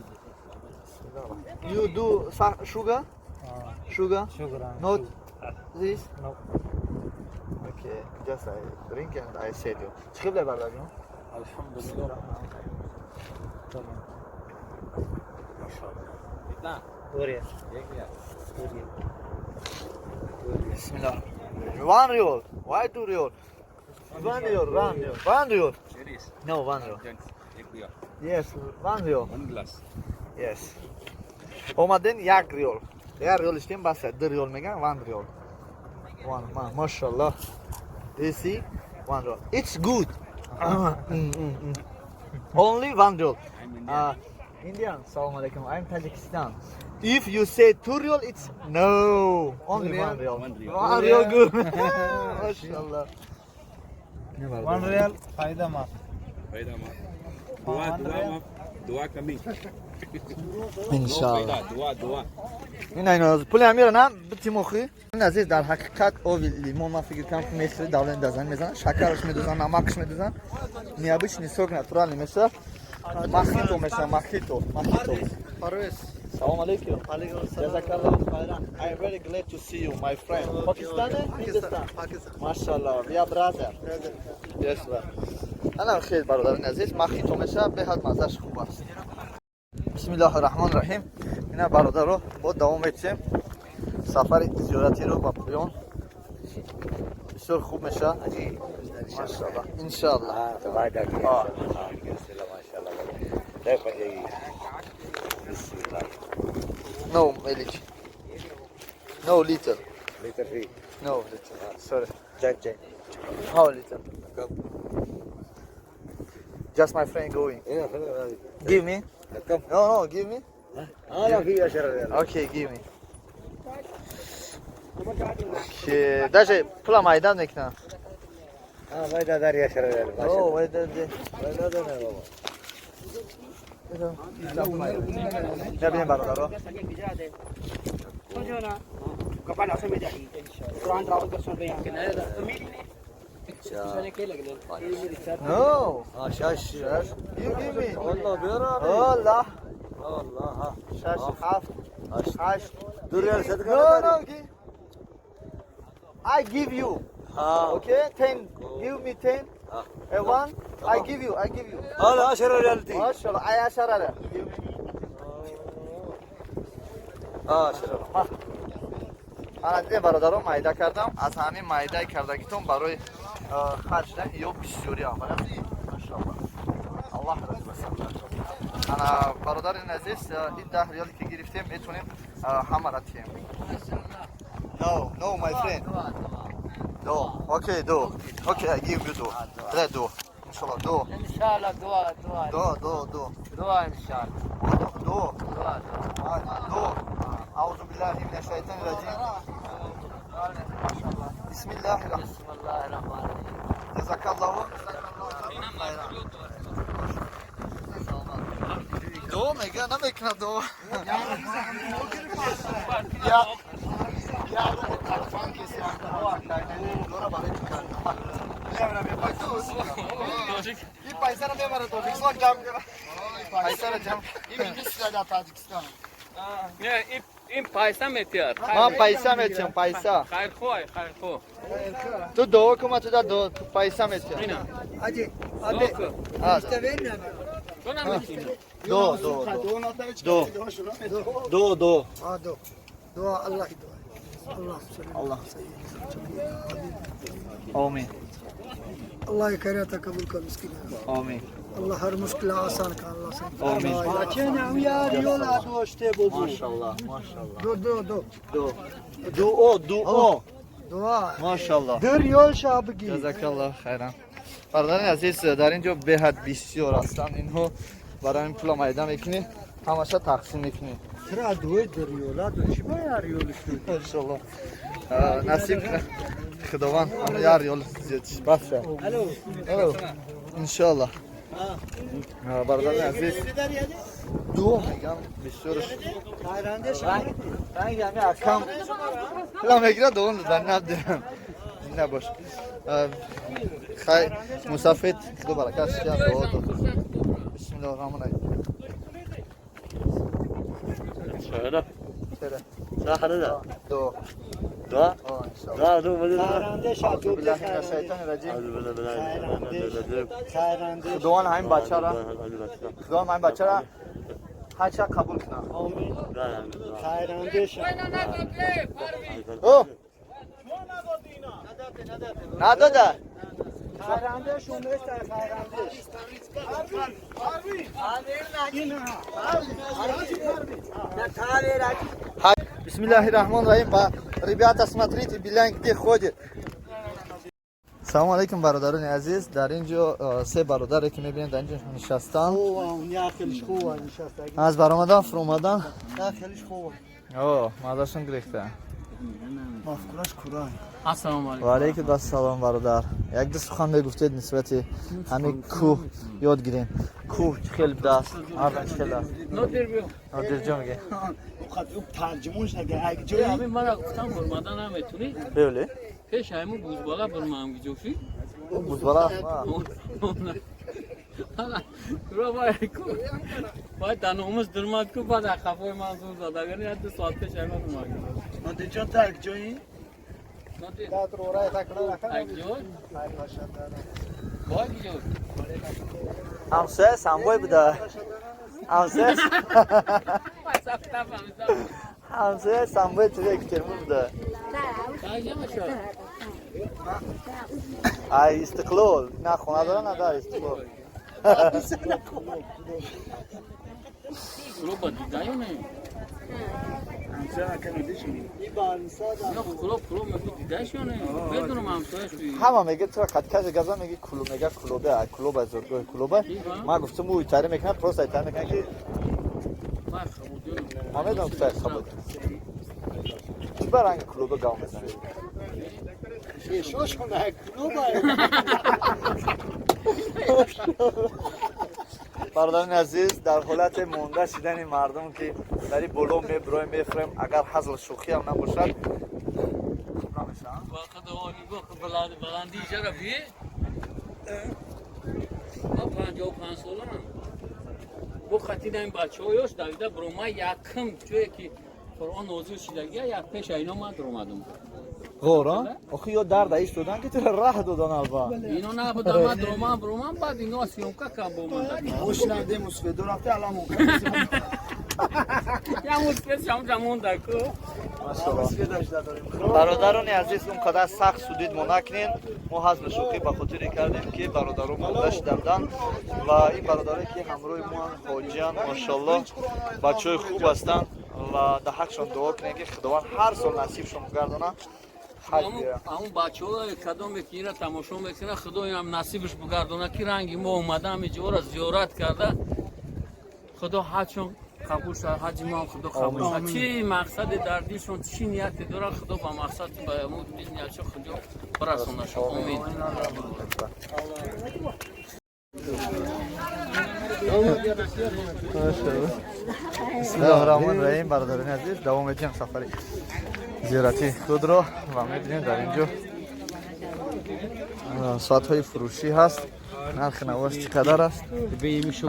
You do sugar? Sugar? Sugar. Not this? No. Okay, just I drink and I said you. چی خبر برادر جون؟ الحمدلله. 2 riyal. بسم الله. 1 riyal. Why 2 riyal? 1 riyal, 1 riyal, 1 riyal. No, 1 riyal. Yes, 1 riyal. One glass. Yes. Омаден 1 риёл. 1 риёл иштем баса, 2 риёл меган, 1 riyal. One, mashallah. You see? 1 riyal. It's good. Only 1 riyal. Indian. Salam alaikum. I'm Tajikistan. If you say 2 riyal, it's no. Only 1 riyal. 1 riyal. 1 riyal good. Mashallah. 1 riyal फायदा माफ. फायदा माफ. दुआ, दुआ माफ. दुआ कमी. Иншаллах. दुआ, दुआ. Ин айно пули амира на битимохи. Ин азиз, дар ҳақиқат оби лимон ман фикр кардам, ки мехӯри, давлани дазан мезанад, шакараш медозан, намакаш медозан. Необычный сок, натуральный меша. Мохито меша, мохито, мохито. Parvez. Салом алейкум. Алейкум ассалам. Jazakallah khairan. I am very glad to see you, my friend. Pakistan? Hindustan? Pakistan. Mashallah, we are brother. Yes, sir. Ана хел бародарини азиз, мохито меша, беҳад мазаш хуб аст. Бисмиллаҳи раҳмони раҳим. Ина бародаро, бо давом метиҳем сафари зиёратиро ба поён. Бисёр хуб меша. Машаллах. Иншаллах. آه. No, Melik. No little. No little. Sorry. How little? Just my friend going. Give me. No, no, give me. Okay, give me. Okay, даже пула майдан мекунам. Oh, майдан. Набинем, бародаро. कपाल ऐसे में जाएगी कुरान तलावत कर सुन रहे हैं No. شش. You give me. الله. شش، هفت، هشت. No, no, give. I give you. Okay, 10. Give me 10. One. I give you. I give you. ماشاءالله. I 10 riyal. Give me. 10. Ана дидем, бародарон, майда кардам. Аз ҳамин майдаи кардагитон барои харҷ ё бисёри амал. Машаллах. Аллоҳ розӣ бошад. Ана бародари азиз, ин 10 риёле ки гирифтем, метавонем ҳамаро тием. No, no, my friend. Do. Okay, do. Okay, I give you do. Try do. Inshallah, do. انشاءالله دعا، دعا. Do, do, do. دعا انشاءالله. Do. دعا. Do. أعوذ بالله من الشيطان الرجيم. بسم الله الرحمن بسم الله الرحمن الرحيم. جزاك الله خيرا. До мега намекна до. Я я телефон кеси дора барои ту кардам. ин пайсаро мебарад Тоҷикистон, ҷамъ кара, пайсаро ҷамъ. Ин министр дар Тоҷикистон. Не, ин пайса метиҳад. Ман пайса метиҳам, пайса. Хайрхоҳ, хайрхоҳ. Ту дуо кун, ман туда пайса метиҳам. Ина. Аҷи, абе. А, Ту наметиҳӣ. Ду, ду, ду. Ду, ду. Ду. Дуа Аллоҳ дуа. Аллоҳ. Омин. الله کرتا قبول کر مسکین. آمین. الله هر مشکل آسان کن الله. آمین. ماشاءالله ماشاءالله. دو دو دو. دو. دعا دعا. دعا. ماشاءالله. در یول شابگی. جزاک الله خیرا. برادران عزیز در اینجا به حد بسیار هستند اینها برای این پول میدان میکنی همش تقسیم میکنی. چرا دوی در یولا دو چی باید یولش ماشاءالله. نصیب خداوند همه یار یول زیاد بس. الو. انشالله. برادران عزیز دو میگم بسیارش رنگ همی اکم پلا میگیره دوم در ندارم نباش خی مسافت خدا برکت شد دعا دو بسم الله الرحمن الرحیم. شهلا صح دو دو دو دو خداوند همین بچه را خداوند همین بچه را هر قبول کنه. آمین. او نداده بسم الله الرحمن الرحیم. Ребята, смотрите, Билан где ходит. Салом алейкум, бародарони азиз. Дар ин ҷо се бародаре ки мебинед дар ин ҷо нишастанд. Аз баромадан фуромадан. О, мазашон гирифта. Ассалому алейкум. Ва алейкум ассалом, бародар. Як ду сухан мегуфтед нисбати ҳамин кӯҳ ёд гирем. Кӯҳ чӣ хел будааст? Ардан чӣ хел аст? Нодир биё. Нодир ҷон меге. Тарҷумонш нага. Як ҷой ҳамин мара гуфтам бурмадан наметунӣ. Бевле? Пеш ҳамин бузбала бурмаам гиҷофӣ. Бузбала? Кура вай ку. Вай даномуз дурмад ку баъд қафои ман зур зад. Агар як ду соат пеш ҳамин бурмад. Нодир ҷон та як ҷои? ҳамсоя самбой буда. ҳамсоя ҳамсоя самбой туя Екатеринбург буда. Ай Истиқлол на хона дора на дар Истиқлол. Ҳама мега тура қадкаши газа меги кулу мега кулобе кулоба зургоҳи кулоба. Ман гуфтам ӯ итари мекунад, просто итари мекунад ки ман медонам ки тари хабуд. Чӣ ба ранги кулоба гав мезанед? Бародарони азиз, дар ҳолати монда шидани мардум ки дар ин боло мебироем мефурем, агар ҳазл шӯхӣ ҳам набошад хуб намешавад. Баландии ҷара бие? Ман 55 солаам. Бо хатида ин бачаҳо ёш давида бирома якм ҷое ки Қуръон нозил шидагия як пеш айно ман дуромадам. Ғор, а? Охи ё дарда иш додан ки тура раҳ додан аввал. Ино набуда, ман дуромам биромам, баъд ино съёмка кам бо ман. Ош надем усфедо рафта алам. Я мусфед шам ҷамонда ку. Бародарони азиз, он қадар сахт судид мо накунем. Мо ҳазми шӯхӣ ба хотире кардем ки бародарон монда шуда буданд ва ин бародаре ки ҳамроҳи мо ҳоҷиан, машоаллоҳ, бачаҳои хуб ҳастанд ва дар ҳақшон дуо кунем ки Худованд ҳар сол насибшон гардонад. Ҳамун бачаҳое кадоме ки инро тамошо мекунад, Худоям насибаш бигардонад ки ранги мо омада ҳамин ҷоро зиёрат карда, Худо ҳаҷшон қабул шавад, ҳаҷи мо ҳам Худо қабул шавад. Чӣ мақсаде дар дилшон, чӣ нияте дорад, Худо ба мақсад ба ниятшон Худо барасонашон. Омин. Бисмиллоҳи раҳмони раҳим. Бародарони азиз, давом медиҳем сафари зиёратии худро ва мебинем дар ин ҷо соатҳои фурӯшӣ ҳаст. Нархи навош чӣ қадар аст?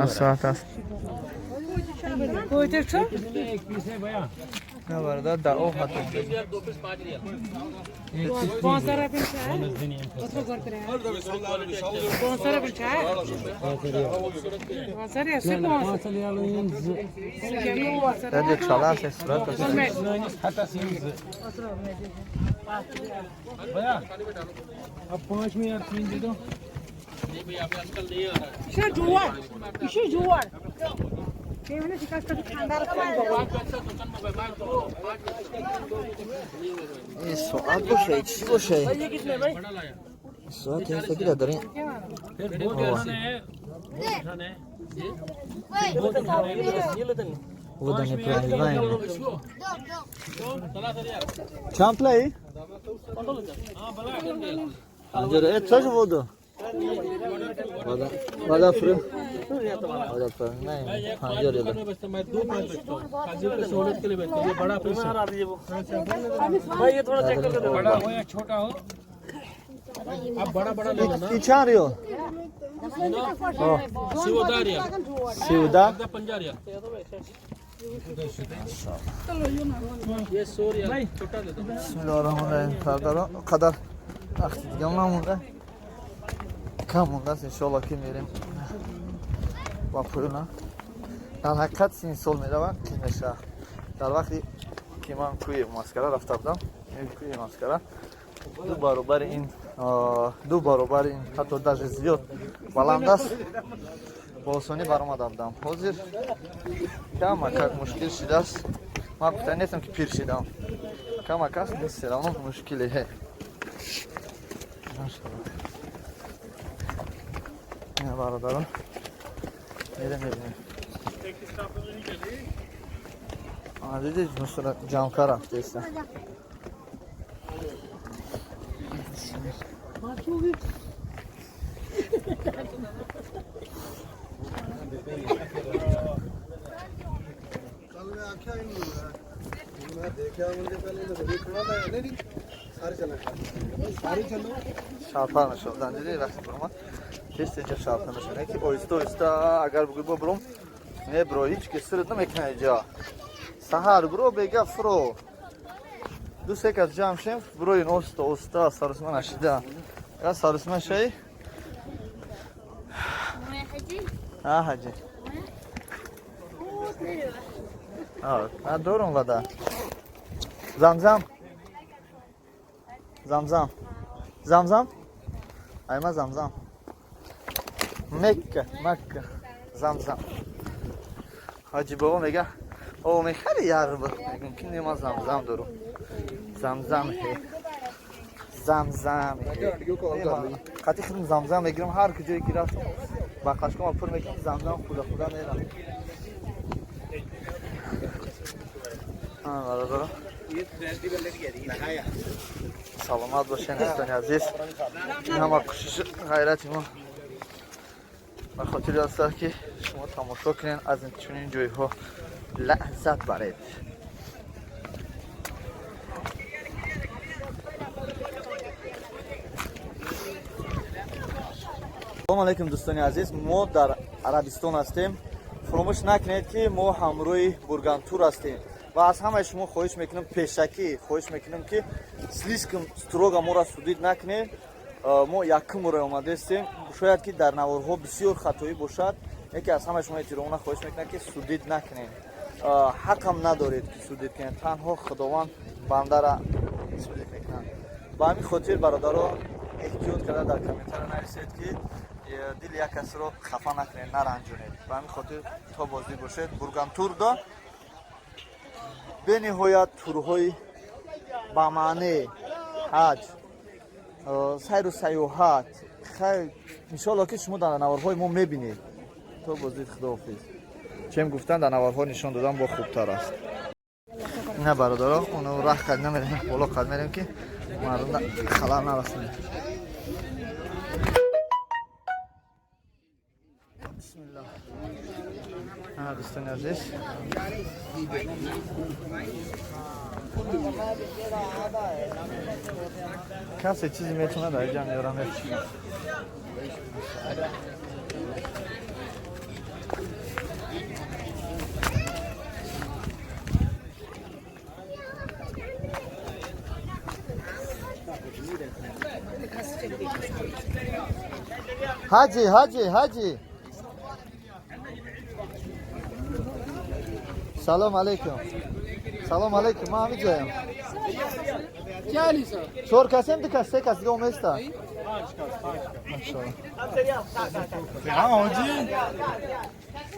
Аз соат аст. На бародар, дар об ҳатто. अब 5 में यार 3 दे दो। ин соат боша, чӣ боша? Соат ҳеста ки дар ин вода непроливаемая. Чанд плей? Анҷора, тоже воду? Вода, вода фру. Вода фру. Не, панҷор яда. भाई ये थोड़ा चेक कर दो, बड़ा हो या छोटा हो। अब बड़ा बड़ा ले लो ना। И чанд риёл? Сиводария. Сивда? Панҷария. ये 100 रियाल छोटा दे दो। Бисмиллоҳи роҳмони роҳим. Бародаро, қадар вақти дига намонда, кам мондааст, иншоалло ки мерем ба поёна. Дар ҳақиқат син сол меравад, қин мешавад. Дар вақте ки ман кӯи Маскара рафта будам, кӯи Маскара ду баробари ин, ду баробари ин, ҳатто даже зиёд баланд аст, бо осонӣ баромада будам. Ҳозир камакак мушкил шидааст. Ман гуфта нестам ки пир шидам, камак аст, всё равно мушкиле. Ина бародарон, мерем мебинем. Дидед, мусора ҷамъка рафтеста. Шалпар мешавад. Дидед, вақте биромад тез инҷа шалпар мешавад. Ки оҳиста оҳиста агар бугӯй бо биром, мебро, ҳеҷ ки сират намекунад инҷа. Саҳар биро, бега фуро. Ду се кас ҷамъ шем, бироин оҳиста оҳиста, сарусма нашида. Агар сарусма шавӣ, а ҳаҷи. А дорум вада. Замзам. Замзам. Замзам? Айма замзам. Мекка, Макка. Замзам. Ҳаҷи бобо мега, о мехари ярб. Мегум ки нема замзам дорум. Замзам хе. Замзам хе. Қати худам замзам мегирам, ҳар куҷое ки рафтам, ба қашқома пур мекунам, замзам худа худа мерам. Бародаро, саломат бошед, дӯстони азиз. Ин ҳама кӯшиши ғайрати мо ба хотири аст ки шумо тамошо кунед, аз чунин ҷойҳо лаззат баред. Салому алайкум, дӯстони азиз. Мо дар Арабистон ҳастем. Фуромӯш накунед ки мо ҳамроҳи Бургантур ҳастем ва аз ҳамаи шумо хоҳиш мекунам, пешакӣ хоҳиш мекунам ки слишком строго моро судить накунед. Мо якум бора омадаистем, шояд ки дар наворҳо бисёр хатоӣ бошад, яке аз ҳамаи шумо эҳтиромона хоҳиш мекунам ки судить накунед. Ҳақам надоред ки судить кунед, танҳо Худованд бандара судить мекунад. Ба ҳамин хотир, бародаро, эҳтиёт карда дар комментария нависед ки дили як касро хафа накунед, наранҷонед. Ба ҳамин хотир то боздид бошед. Бургантур до бениҳоят турҳои ба маъне ҳаҷ, сайру сайёҳат. Хайр, иншоалло ки шумо дар наворҳои мо мебинед. То боздид, худоҳофиз. Чем гуфтан, дар наворҳо нишон додан бо хубтар аст. Ина бародаро, оно раҳ қад намерем, боло қад мерем ки мардум халал нарасонем. Бисмиллоҳ. Ана дӯстони азиз, касе чизе метавонад дар инҷа меорам. Ҳаҷи, ҳаҷи, ҳаҷи. Салом алейкум. Салом алейкум. Ман ҳамин ҷоям. Чор касем, ду кас, се кас дига оместа. Ҳоҷи.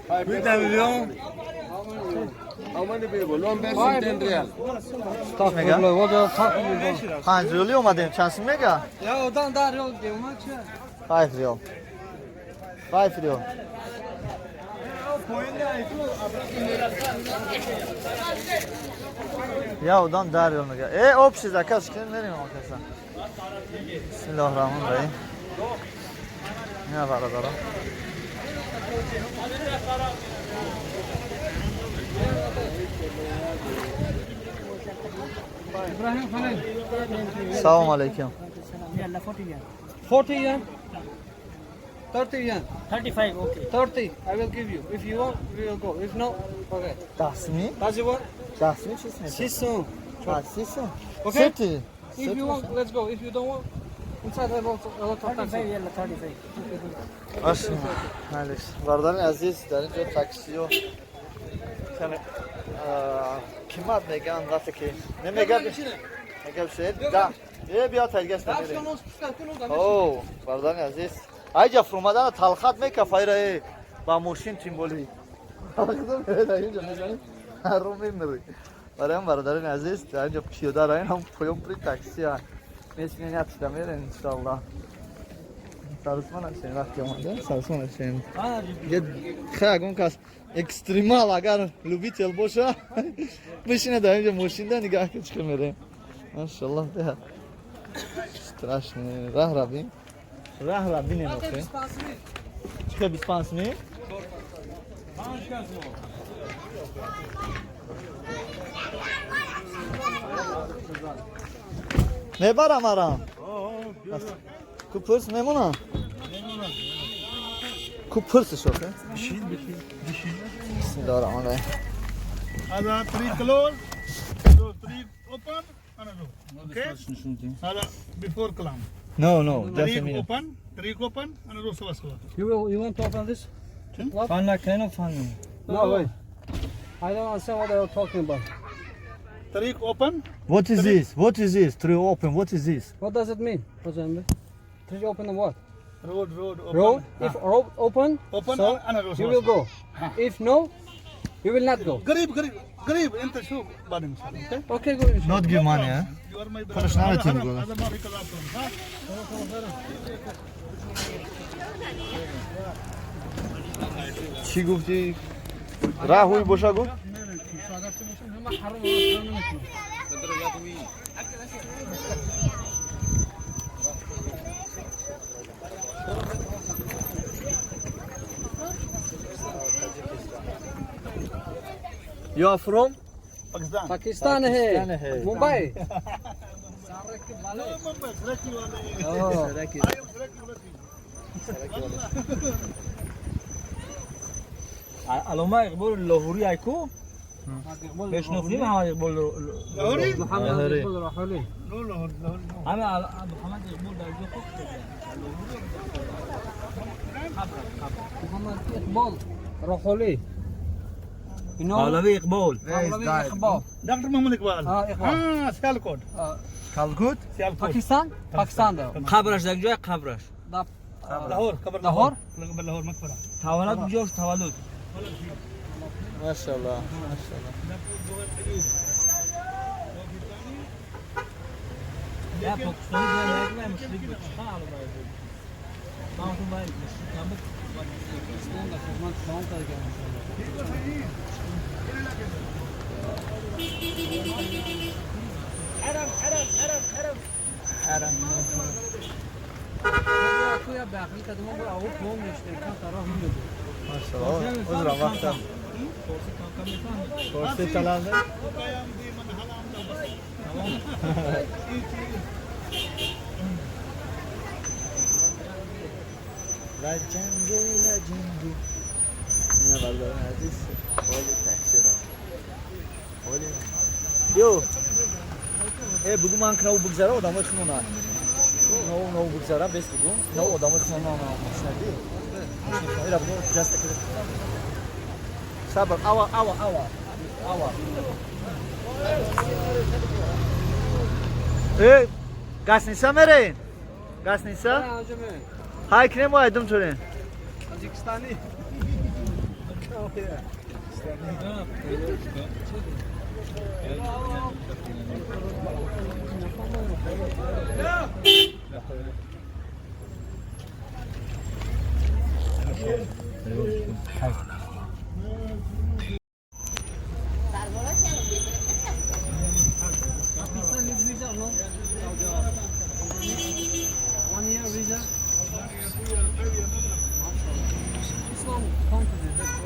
1 million. How many people? One person 10 real. Мега? 5 риёлӣ омадем. Чанд сум мега? Я одан 10 риёл деума че? 5 риёл. 5 риёл. Я одам 10 риёл мега. Э, общий заказ кунем, мерем каса. Бисмиллоҳи раҳмони раҳим. Ина бародарон. Ibrahim Khalil. Салом алейкум. 40 yen. 30 yen. 35, okay. 30 I will give you. If you want, we will go. If no, okay. 10 сумӣ? Does you want? 10 сумӣ чиз мешавад? 6 сум. 6 сум. Okay. Сети. If you want, let's go. If you don't want, inside I have also a lot of taxi. 35, yalla, 35. Алекс. Бародари азиз, дар ин ҷо таксиё каме қимат меган, вақте ки немега мега шед да е биё тайгаш намерем. О, бародари азиз, айҷа фурмадана талхат мекафайра э ба мошин тимболи. Инҷо мезанӣ ру мемири. Барои бародарони азиз, дар инҷо пиёда раин ҳам поён при таксия. Месинен ятида мерем иншоаллоҳ. Сарусма нашем вақти омадем, сарусма нашем. Хай, ягон кас экстремал агар любитель боша, бишине дар инҷо мошинда нигаҳ ки чӣ мерем. Машаллоҳ, беҳад страшно. Раҳ рабин. Раҳ рабинем охе. Чӣ 25 сумӣ? Мебарам арам. Ку пурс мемонам? Ку пурсиш охе? Бисмиллоҳи раҳмони раҳим. هذا three close, so three open, and go. Okay? هذا before climb. No, just a Three minute. open, three open, and go سوا سوا. You want to open this? فن كانوا فن. No, wait. I don't understand what they are talking about. Three open. What is this? What is this? Three open. What is this? What does it mean? Hocam? Three open and what? Road, road, open. Road? If road open, Open so and go you سوا will سوا. go. If no, you will not go. قريب قريب قريب انت شوف بعدين ان شاء الله. Okay? Okay, go. Not give money, eh? You are my brother. Хорошо, هذا наметим هذا гола. هذا ما في كلام ها؟ Чӣ гуфтӣ? Раҳ ҳуй боша гуфт? You are from? Pakistan. Pakistan है. Pakistan है. Mumbai. Mumbai, Saraiki वाले. Oh. I am Saraiki वाले. علامه اقبال لاهوری ایکو بشناختی محمد اقبال لاهوری؟ محمد لاهوری. اقبال راحولی. No, Lahore, Lahore, no. همه محمد اقبال در جا خوب Muhammad Iqbal Raholi. You know? مولوی اقبال Maulavi Iqbal. Dr. Muhammad Iqbal. Ah, Iqbal. Ah, Sialkot. Kalkut? Sialkot. Pakistan? Pakistan da. قبرش در جای قبرش Da Lahore, قبر Lahore? قبر Lahore مقبرة. تولد کجاش تولد Машаллоҳ, машаллоҳ. یا پاکستانی دیگه نه مشرک بود چه علامه اقبال من تو باید مشرک نبود. Pakistan da xidmat tamam qilgan. حرم. توی بغل کدوم با او پوم نشته کم طرف میده. Машаллоҳ. Узра вақта. Форсӣ таланде? Лаҷанги, лаҷанги. Ина бародарони азиз, ҳоли таксиро. Ҳоли. Ё. Э, бугу ман кунав бугзара одамои хунона. Нов бигзара, бес бугу. Нов одамои худмон машинади. Ира бугу, ҷаста кида. Сабр, ава, ава, ава. Ава. Э, гостиница мерин? Гостиница? Ҳай кинем мо айдум турин. Таджикистани. One year visa. Islam country.